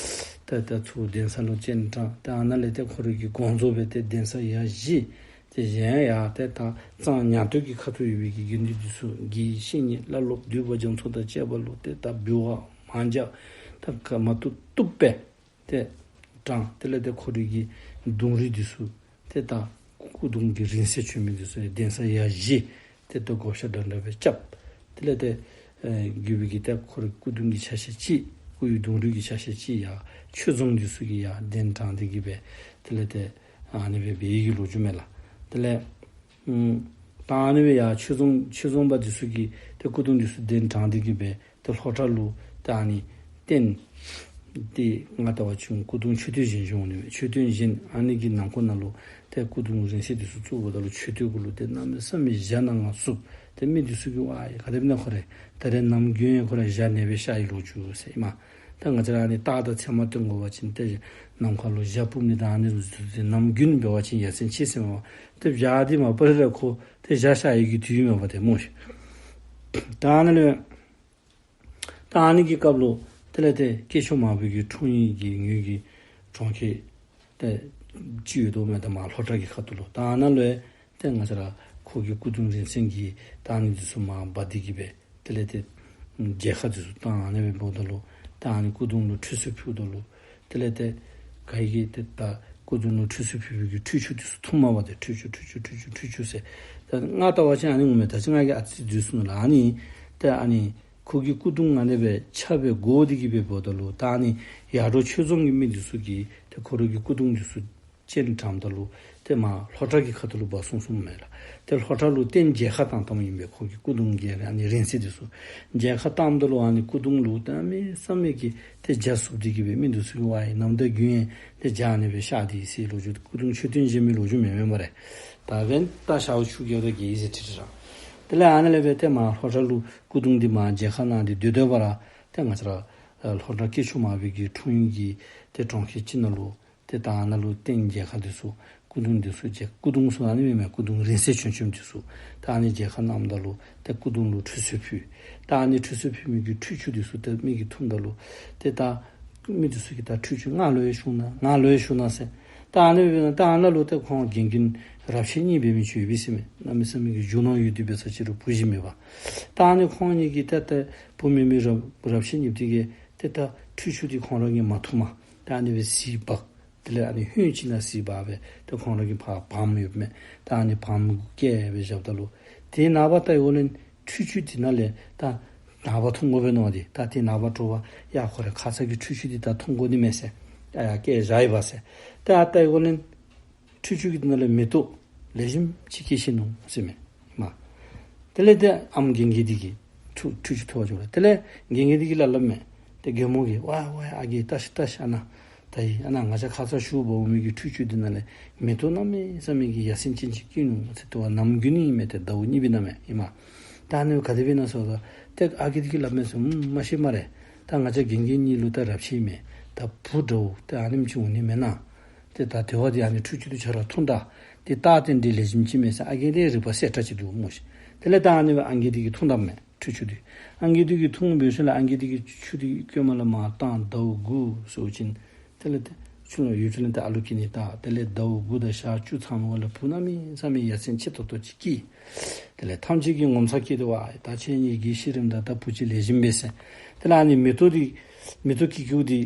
ཏེ་ད་ད་ཚུར་གདན་ས་ལུ་སྤྱན་དྲངས། ཏེ་ཨ་ནཱ་ལས་ཏེ་ཁོ་རའི་གི་དགོངས་རྫོགས་སྦེ་ཏེ་གདན་ས་ཡར་བཞེས། ཏེ་གཞན་ཡང་ཏེ་ད་གཙང་ཉང་སྟོད་ཀྱི་ཁ་ཐུག་ཡོད་པའི་གི་དགེ་འདུན་འདི་ཚུ་དགེ་བཤེས་གཉེན་བླ་སློབ་འདུས་པ་རྒྱ་མཚོ་དང་བཅས་པ་ལུ་ཏེ་ད་འབུལ་བ་མང་ཇ་ད་ག་མ་ཐུབ་ཐུབ་སྦེ་ཏེ་དྲངས། དེ་ལས་ཏེ་ཁོ་རའི་གི་གདུང་རུས་འདི་ཚུ་ཏེ་ད་སྐུ་གདུང་གི་རིང་བསྲེལ་མཆོད་མེ་འདི་ཚུ་གདན་ས་ཡར་བཞེས། ཏེ་ད་བགོ་བཤའ་འདྲ་འདྲ་སྦེ་རྐྱབ། དེ་ལས་ཏེ་ཨེ་བརྒྱུད་པའི་གི་ཏེ་ཁོ་རའི་སྐུ་གདུང་གི་ཆ་ཤས་ཅིག་སྐུ་ཡི་གདུང་རུས་ཀྱི་ཆ་ཤས་ཅིག་ཡར་ཆོས་རྫོང་འདི་ཚུ་གི་ཡར་གདན་དྲངས་ཏེ་གི་སྦེ་དེ་ལས་ཏེ་ཨ་ནི་སྦེ་འབད་ཡི་གི་ལོ་རྒྱུས་མས་ལགས། དེ་ལས་ཨམ་ད་ཨ་ནི་སྦེ་ཡར་ཆོས་རྫོང་ཆོས་རྫོང་པ་འདི་ཚུ་གིས་ཏེ་སྐུ་གདུང་འདི་ཚུ་གདན་དྲངས་ཏེ་གི་སྦེ་ཏེ་ལྷོ་བྲག་ལུ་ཏེ་ཨ་ནི་རྟེན་འདི་ང་བལྟ་བ་ཅིན་སྐུ་གདུང་མཆོད་རྟེན་བཞེངས་བཞེངས་འོང་ནི་མས། མཆོད་རྟེན་བཞེངས། ཨ་ནི་གི་ནང་འཁོད་ནང་ལུ་ཏེ་སྐུ་གདུང་རིང་བསྲེལ་འདི་ཚུ་བཙུགས་པ་ད་ལུ་མཆོད་རྟེན་གུ་ལུ་ཏེ་གནམ་མེད་ས་མེད་ཞྭ་སྣ་ལྔ་བསུབས། ཏེ་མི་འདི་ཚུ་གིས་ཝའི་ག་དེ་སྦེ་ཨིན་ན་ཁོ་རེ་ད་རེས་ནམ་རྒྱུན་ཡང་ཁོ་ར་ཞྭ་ནེ་སྦེ་ཤར་ཡི་ལོ་རྒྱུས་ཟེར་ཨིན་མས། ད་ང་བཅས་ར་ཨ་ནི་རྟགས་དང་མཚན་མ་སྟོན་དགོ་པ་ཅིན་ཏེ་ནམ་མཁའ་ལུ་ཞྭ་སྤུབ་ནི་དང་ཨ་ནི་ཚུ་ཏེ་ནམ་རྒྱུན་འབད་བ་ཅིན་ཡ་མཚན་ཆེ་ཟེར་མས་པ། ཏེ་ཞྭ་འདི་མ་པ་རེ་ར་ཁོ་ཏེ་ཞྭ་ཤར་ཡི་གི་དུས་ཨིན་མས་པ་ཏེ་སྨོ་ཤིག། ད་ཨ་ནཱ་ལས་ད་ཨ་ནི་གི་སྐབས་ལུ་དེ་ལས་ཏེ་སྐྱེས་མཆོག་མར་པའི་གི་འཁྲུངས་ཡུལ་གྱི་ངོས་ཀྱི་གྲོང་ཁྱེར་ཏེ་ཅིག་ཡོད་དོ་མས། ད་མར་ལྷོ་བྲག་གི་ཁ་ཐུག་ལུ་ད་ཨ་ནཱ་ལུ་ཏེ་ང་བཅས་ར་ཁོ་གི་སྐུ་གདུང་རིང་བསྲེལ་གྱི་ད་ཨ་ནི་འདི་ཚུ་མར་འབག་སྟེ་གི་སྦེ་དེ་ལས་ཏེ་མཇལ་ཁ་འདི་ཚུ་བཏང་། ཨ་ནི་སྦེ་འབདཝ་ད་ལུ་ད་ཨ་ནི་སྐུ་གདུང་ལུ་ཁྲུས་གསོལ་ཕུལཝ་ད་ལུ་དེ་ལས་ཏེ་ག་ཡི་གི་ཏེ་ད་སྐུ་གདུང་ལུ་ཁྲུས་གསོལ་ཕུལ་བའི་གི་ཁྲུས་ཆུ་འདི་ཚུ་འཐུང་མས་པ་ཏེ། ཁྲུས་ཆུ་ཁྲུས་ཆུ་ཁྲུས་ཆུ་ཁྲུས་ཆུ་ཟེར། ད་ང་བལྟ་བ་ཅིན་ཨ་ནི་འོང་མས། ད་ཅི་ང་གིས་ཨ་ཙི་བསྡུས་སོང་ལགས། ཨ་ནི་ཏེ་ཨ་ནི་ཁོ་གི་སྐུ་གདུང་ཨ་ནི་སྦེ་ཆགས་སྦེ་དགོ་སྟེ་གི་སྦེ་འབདཝ་ད་ལུ་ད་ཨ་ནི་ཡར་འབྲོག་ཆོས་རྫོང་གི་མི་འདི་ཚུ་གིས་ཏེ་ཁོ་ར་གི་སྐུ་གདུང་འདི་ཚུ་སྤྱན་དྲངསམ་ད་ལུ་ཏེ་མར་ལྷོ་བྲག་གི་ཁ་ཐུག་ལུ་འབག་སོང་སོངམ་མས་ལགས། ཏེ་ལྷོ་བྲག་ལུ་རྟེན་མཇལ་ཁ་བཏང་བཏངམ་ཨིན་པས། ཁོ་གི་སྐུ་གདུང་གི་ཨ་ནི་རིང་བསྲེལ་འདི་ཚུ་མཇལ་ཁ་བཏངམ་ད་ལུ་ཨ་ནི་སྐུ་གདུང་ལུ་གནམ་མེད་ས་མེད་ཀྱི་ཏེ་དགའ་བསུབས་ཏེ་གི་སྦེ་མི་འདི་ཚུ་གིས་ཝའི་ནམ་ཟླ་རྒྱུན་ཡང་ཏེ་འཇའ་ཨ་ནི་སྦེ་ཤར་ཏེ་ཡོད་ཟེར་ལོ་རྒྱུས། སྐུ་གདུང་མཆོད་རྟེན་བཞེངས་མི་ལོ་རྒྱུས་མེན་མས་སྨ་རེ། ད་འབདན་ད་ཞག་ཆུ་རྐྱལ་དང་གྱེས་ཡི་ཟེར་ཁྲིད་ཁྲིད་ར། དེ་ལས་ཨ་ནཱ་ལས་སྦེ་ཏེ་མར་ལྷོ་བྲག་ལུ་སྐུ་གདུང་འདི་མར་མཇལ་ཁ་གནང་སྟེ་སྡོད་སྡོད་པ་ར་ཏེ་ང་བཅས་ར་ལྷོ་བྲག་སྐྱེས་མཆོག་མར་པའི་གི་འཁྲུངས་ཡུལ་གྱི་ཏེ་གྲོང་ཁྱེར་ཅིག་ནང་ལུ་ཏེ་ད་ཨ་ནཱ་ལུ་རྟེན་མཇལ་ཁ་འདི་ཚུ་སྐུ་གདུང་འདི་ཚུ་མཇལ། སྐུ་གདུང་ཚུ་ཨ་ནི་མེན་མས། སྐུ་གདུང་རིང་བསྲེལ་བྱོན་བྱོནམ་འདི་ཚུ་ད་ཨ་ནི་མཇལ་ཁ་གནངམ་ད་ལུ་ཏེ་སྐུ་གདུང་ལུ་ཁྲུས་གསོལ་ཕུལ། ད་ཨ་ནི་ཁྲུས་གསོལ་ཕུལ་མི་གི་ཁྲུས་ཆུ་འདི་ཚུ་ཏེ་མི་གིས་འཐུངམ་ད་ལུ་ཏེ་ད་མི་འདི་ཚུ་གིས་ད་ཁྲུས་ཆུ་ང་ལུ་ཡང་བཞུགས་གནང་ང་ལུ་ཡང་བཞུགས་གནང་ཟེར། ད་ཨ་ནི་སྦེ་ད་ཨ་ནཱ་ལུ་ཏེ་ཁོང་རྒན་རྒོན་རབས་ཆད་གཉིས་འབད་མི་ཅིག་ཡོད་པས་ཟེར་མས། གནམ་མེད་ས་མེད་ཀྱི་རྒྱུ་ནོར་ཡོད་དེ་འབད་ས་ཅིག་རུང་བུ་གཞི་མེད་པ། ད་ཨ་ནི་ཁོང་གཉིས་ཀྱིས་ཏེ་ཏེ་བུ་མེད་མི་རབས་རབས་ཆད་གཉིས་འདི་གིས་ཏེ་ད་ཁྲུས་ཆུ་འདི་ཁོང་ར་གིས་མ་འཐུངམ་ད་ཨ་ནི་སྦེ་གཟིགས་འབག། དེ་ལས་ཨ་ནི་ཧོད་ཅིག་ནང་གཟིགས་འབག་སྦེ་ཏེ་ཁོང་ར་གི་ཕར་བམ་ཡོདཔ་མས། ད་ཨ་ནི་བམ་གུ་བཀལ་སྦེ་བཞགཔ་ད་ལུ་ཏེ་ནངས་པ་ད་ཡོད་ལེན་ཁྲུས་ཆུ་འདི་ནང་ལས་ད་ནངས་པ་འཐུང་དགོ་པས་མནོ་སྟེ། ད་ཏེ་ནངས་པ་དྲོ་པ་ཡ་ཁོ་རའི་ཁ་ཙ་གི་ཁྲུས་ཆུ་འདི་ད་འཐུང་དགོ་ནི་མས་ཟེར་ཡ་ཡ་བཀལ་བཞག་ཡི་པ་ཟེར། ད་ཨ་ད་ཡོད་ལེན་ཁྲུས་ཆུ་གི་ནང་ལས་མེ་ཏོག་ལེགས་ཤོམ་ཅིག་སྐྱེས་ཤིག་ནུག་ཟེར་མས། མ་དེ་ལས་ཏེ་ཨམ་རྒན་རྒོན་འདི་གིས་ ཁྲུས་ཁྲུས་ཆུ་འཐུང་བར་འགྱོ་ལགས། དེ་ལས་རྒན་རྒས་འདི་གིས་སླབ་སླབ་མས། ཏེ་རྒན་མོ་གིས་ཝའི་ཝའི་ཨ་རྒས་ལྟ་ཤིག་ལྟ་ཤིག་ཨ་ནཱ། ད་ཨ་ནཱ་ང་བཅས་ཁ་ཙ་ཞུ་བ་འོང་མི་གི་ཁྲུས་ཆུ་འདི་ནང་ལས་མེ་ཏོག་གནམ་མེད་ས་མེད་ཀྱི་ཡ་མཚན་ཅན་ཅིག་སྐྱེས་ནུག་ཟེར། ཏེ་ཝ་ནམ་རྒྱུན་ཨིན་མས། ཏེ་ཟླཝ་གཉིས་པའི་ནང་མས་ཨིན་མས། ད་ཨ་ནི་ག་དེ་སྦེ་ཨིན་ན་ཟེརཝ་ད་ཏེ་ཨ་རྒས་འདི་གིས་སླབ་མས་ཟེར། ཨུམ་མ་ཤེས་སྨ་རེ། ད་ང་བཅས་རྒན་རྒས་གཉིས་ལུ་ད་རབས་ཆད་མས། ད་བུ་འདྲཝ་ཏེ་ཨ་ནེམ་ཅིག་འོང་ནི་མེན་ན། ཏེ་ད་དེ་བ་འདི་ཨ་ནི་ཁྲུས་ཆུ་འདི་ཁྱོད་ར་འཐུང་ད། ཏེ་རྟགས་རྟེན་འབྲེལ་ལེགས་ཤོམ་ཅིག་མས་ཟེར་ཨ་རྒས་འདི་རིག་པ་གསལ་དྲགས་ཅིག་འདུག་སྨོ་ཤིག། དེ་ལས་ད་ཨ་ནི་སྦེ་ཨ་རྒས་འདི་གིས་འཐུང་ད་མས་ཁྲུས་ཆུ་འདི། ཨ་རྒས་འདི་གིས་འཐུང་འབད་ཞིནམ་ལས་ཨ་རྒས་འདི་གིས་ཆུ་འདི་སྐྱོར་མ་ལས་མར་བཏང་ཟླཝ་དགུ་སོང་ཅི། དེ་ལས་ཏེ་ཆུ་ལུ་ཡུདཔ་ཅིག་ལས་ཏེ་ཨ་ལུ་སྐྱེ་ནི་ད། དེ་ལས་ཟླཝ་དགུ་དང་ཞག་བཅུ་ཚང་བ་ལས་བུ་གནམ་མེད་ས་མེད་ཡ་མཚན་ཆེ་ཏོག་ཏོ་ཅིག་སྐྱེས། དེ་ལས་ཐམས་ཅད་ཀྱིས་ངོ་མཚར་སྐྱེས་ཏེ་ཝའི་ད་ཁྱེད་གཉིས་རྒས་ཤི་རནམ་ད་ད་བུ་ཅིག་ལེགས་ཤོམ་འབད་ཟེར། དེ་ལས་ཨ་ནི་མེ་ཏོག་འདི་མེ་ཏོག་སྐྱེ་རྒྱུ་འདི་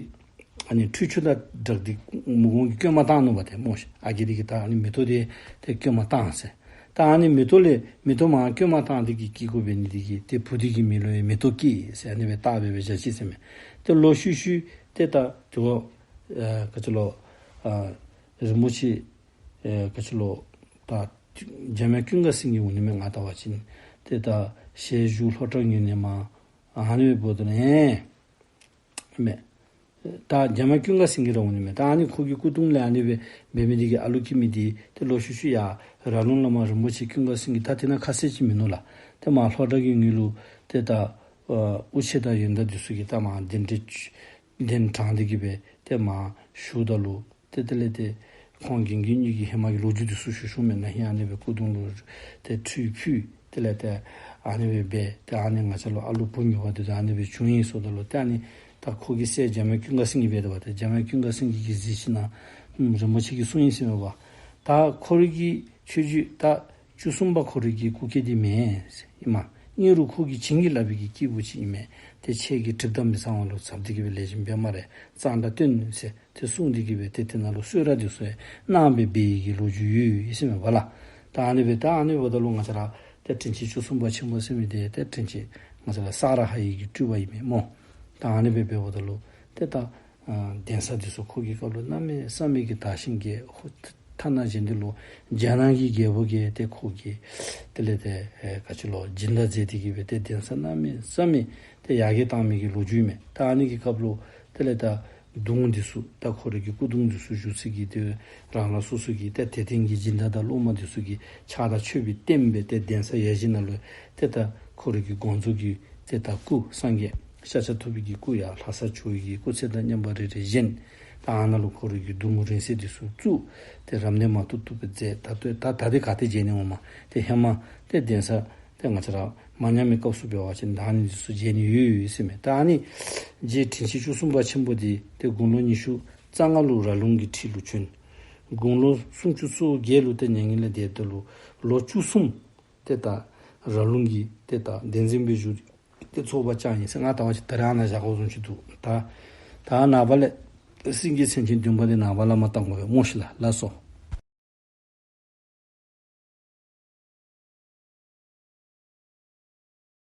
ཨ་ནི་ཁྲུས་ཆུ་དང་སྦྲགས་ཏེ་མུ་གོང་གི་སྐྱོར་མ་བཏང་ནུག་པ་ཏེ་སྨོ་ཤིག། ཨ་རྒས་འདི་གིས་ད་ཨ་ནི་མེ་ཏོག་འདི་ཏེ་སྐྱོར་མ་བཏང་ཟེར། ད་ཨ་ནི་མེ་ཏོག་ལས་མེ་ཏོག་མར་སྐྱོར་མ་བཏང་འདི་གིས་སྐྱེ་དགོ་པའི་ནི་འདི་གིས་ཏེ་བུ་འདི་གི་མིང་ལུ་ཡང་མེ་ཏོག་སྐྱེས་ཟེར་ཨ་ནི་སྦེ་བཏགས་སྦེ་སྦེ་བཞག་ཅི་ཟེར་མས། ཏེ་ལོག་ཤུལ་ཤུལ་ཏེ་ད་དེ་བ་ཨ་ག་ཅི་ལོ་ཨ་རིན་པོ་ཆེ་ཨ་ག་ཅི་ལོ་ད་འཇམ་དབྱངས་ཀུན་དགའ་སེང་གེ་འོང་ནི་མས། ང་བལྟ་བ་ཅིན་ཏེ་ད་ཞལ་བཞུགས་ལྷོ་བྲག་ངོས་ནས་མར་ཨ་ནི་སྦེ་འབདཝ་ད་ནི་མས། ད་འཇམ་དབྱངས་ཀུན་དགའ་སེང་གེ་ར་འོང་ནི་མས། ད་ཨ་ནི་ཁོ་གི་སྐུ་གདུང་ལས་ཨ་ནི་སྦེ་འབད་མི་འདི་གིས་ཨ་ལུ་སྐྱེ་མི་འདི་ཏེ་ལོག་ཤུལ་ཤུལ་ཡར་ར་ལུང་ལས་མར་རིན་པོ་ཆེ་ཀུན་དགའ་སེང་གེ་ད་དེ་ནང་ཁ་གསལ་ཅིག་མིན་ནུག་ལགས། ཏེ་མར་ལྷོ་བྲག་གི་ངོས་ལུ་ཏེ་ད་ཨ་དབུ་ཆེ་དང་ཡོན་བདག་འདི་ཚུ་གིས་ད་མར་གདན་འདྲེན་གདན་དྲངས་འདི་གིས་སྦེ་ཏེ་མར་ཞུཝ་ད་ལུ་ཏེ་དེ་ལས་ཏེ་ཁོང་རྒན་རྒས་གཉིས་ཀྱིས་ཧེ་མ་གི་ལོ་རྒྱུས་འདི་ཚུ་ཞུ་ཞུཝ་མས། ན་ཧིང་ཨ་ནི་སྦེ་སྐུ་གདུང་ལུ་ཏེ་ཁྲུས་ཕུལ། དེ་ལས་ཏེ་ཨ་ནི་སྦེ་འབད། ཏེ་ཨ་ནི་ང་བཅས་ལུ་ཨ་ལུ་བུ་མྱོས་པ་འདི་ད་ཨ་ནི་སྦེ་བྱུང་ཡི་ཟེརཝ་ད་ལུ་ཏེ་ཨ་ནི་ད་ཁོ་གི་སྲས་འཇམ་དབྱངས་ཀུན་དགའ་སེང་གེ་འབད་དོ་བ། ཏེ་འཇམ་དབྱངས་ཀུན་དགའ་སེང་གེ་གིས་གཟིགས་ཞིནམ་ལས་ཨུམ་རིན་པོ་ཆེ་གིས་གསུངས་ཡི་ཟེར་མས་པ། ད་ཁོ་རའི་གི་ཆོས་རྗེ་ད་བཅུ་གསུམ་པ་ཁོ་རའི་གི་སྐུ་སྐྱེ་འདི་མེན་ཟེར་ཨིན་མས། ཨིན་རུང་ཁོ་གིས་བྱིན་གྱིས་བརླབས་པའི་གི་སྐྱེས་བུ་ཅིག་ཨིན་མས། ཏེ་ཁྱེད་ཀྱིས་གྲིབ་དང་མི་གཙང་བ་ལུ་འཛབ་འདི་གིས་སྦེ་ལེགས་ཤོམ་འབད་སྨ་རེ། གཙང་སྦྲ་སྟོན་ཟེར་ཏེ་གསུངས་འདི་གིས་སྦེ་ཏེ་དེ་ནང་ལུ་གསོལ་རས་འདི་ཚུ་གནང་སྦེ་འབད་ཡི་གི་ལོ་རྒྱུས་ཡོད་ཡོད་ཟེར་མས་པ་ལགས། ད་ཨ་ནི་སྦེ་ད་ཨ་ནི་འབདཝ་ད་ལུ་ང་བཅས་ར་ཏེ་དྲིན་ཅན་བཅུ་གསུམ་པ་ཆེན་པོ་ཟེར་མི་འདི་ཏེ་དྲིན་ཅན་ང་བཅས་ར་ས་ར་ཧ་ཡི་གི་སྤྲུལ་པ་ཨིན་མས་སྨོ། ད་ཨ་ནི་སྦེ་འབདཝ་ད་ལུ་ཏེ་ད་ཨ་གདན་ས་འདི་ཚུ་ཁོ་གི་སྐབས་ལུ་གནམ་མེད་ས་མེད་ཀྱི་དར་ཞིང་རྒྱས། ཧོ་ཐ་ན་གཞན་འདི་ལུ་རྒྱ་ནག་གི་རྒྱལ་པོ་གིས་ཏེ་ཁོ་གི་དེ་ལས་ཏེ་ཨེ་ག་ཅི་ལོ་སྦྱིན་བདག་མཛད་འདི་གིས་སྦེ་ཏེ་གདན་ས་གནམ་མེད་ས་མེད་ཏེ་ཡར་རྒྱས་བཏང་མི་གི་ལོ་རྒྱུས་མས། ད་ཨ་ནི་གི་སྐབས་ལུ་དེ་ལས་ད་གདུང་འདི་ཚུ་ད་ཁོ་རའི་གི་སྐུ་གདུང་འདི་ཚུ་བཞུགས་ས་གི་ཏེ་རང་རང་སོ་སོ་གི་ཏེ་དད་ལྡན་གྱི་སྦྱིན་བདག་དང་སློབ་མ་འདི་ཚུ་གིས་ཕྱག་དང་མཆོད་པའི་རྟེན་སྦེ་ཏེ་གདན་ས་ཡ་བཞི་ནང་ལུ་ཏེ་ད་ཁོ་རའི་གི་དགོངས་རྫོགས་ཀྱི་ཏེ་ད་སྐུ་སངས་རྒྱས་ཤཱཀྱ་ཐུབ་པའི་གི་སྐུ་ཡང་ལྷ་ས་ཇོ་བོའི་གི་སྐུ་ཚད་དང་མཉམ་པ་རེ་རེ་བཞེངས། ད་ཨ་ནཱ་ལུ་ཁོ་རའི་གི་གདུང་རིང་བསྲེལ་འདི་ཚུ་བཙུགས། ཏེ་རབ་གནས་མ་ཐུབ་ཐུབ་སྦེ་མཛད། ད་ལྟོ་ད་ད་འདི་ག་ཏེ་མཇལ་ནི་འོང་མས། ཏེ་ཧེ་མ་ཏེ་གདན་ས་ཏེ་ང་བཅས་ར་མ་ཉམས་པའི་སྐབས་སུ་འབད་བ་ཅིན་ད་ཨ་ནི་འདི་ཚུ་མཇལ་ནི་ཡོད་ཡོད་ཟེར་མས། ད་ཨ་ནི་རྗེ་དྲིན་ཅན་བཅུ་གསུམ་པ་ཆེན་པོ་འདི་ཏེ་དགུང་ལོ་ཉི་ཤུ་རྩ་ལྔ་ལུ་ར་ལུང་གི་ཁྲི་ལུ་བྱོན། དགུང་ལོ་སུམ་ཅུ་སོ་བརྒྱད་ལུ་ཏེ་མྱ་ངན་ལས་འདས་ད་ལུ་ལོ་བཅུ་གསུམ་ཏེ་ད་ར་ལུང་གི་ཏེ་ད་གདན་འཛིན་སྦེ་བཞུགས་ཏེ་ཚོགས་པ་བསྐྱངས་ཡི་ཟེར། ང་བལྟ་བ་ཅིན་ད་རེས་ཨ་ནཱ་བཞག་དགོཔ་བཟུམ་ཅིག་འདུག། ད་ད་ནངས་པ་ལས་སེང་གེ་མཚན་ཅན་བདུན་པ་འདི་ནངས་པ་ལས་མར་བལྟ་དགོ་པས་སྨོ་ཤིག་ལགས། ལགས་སོ།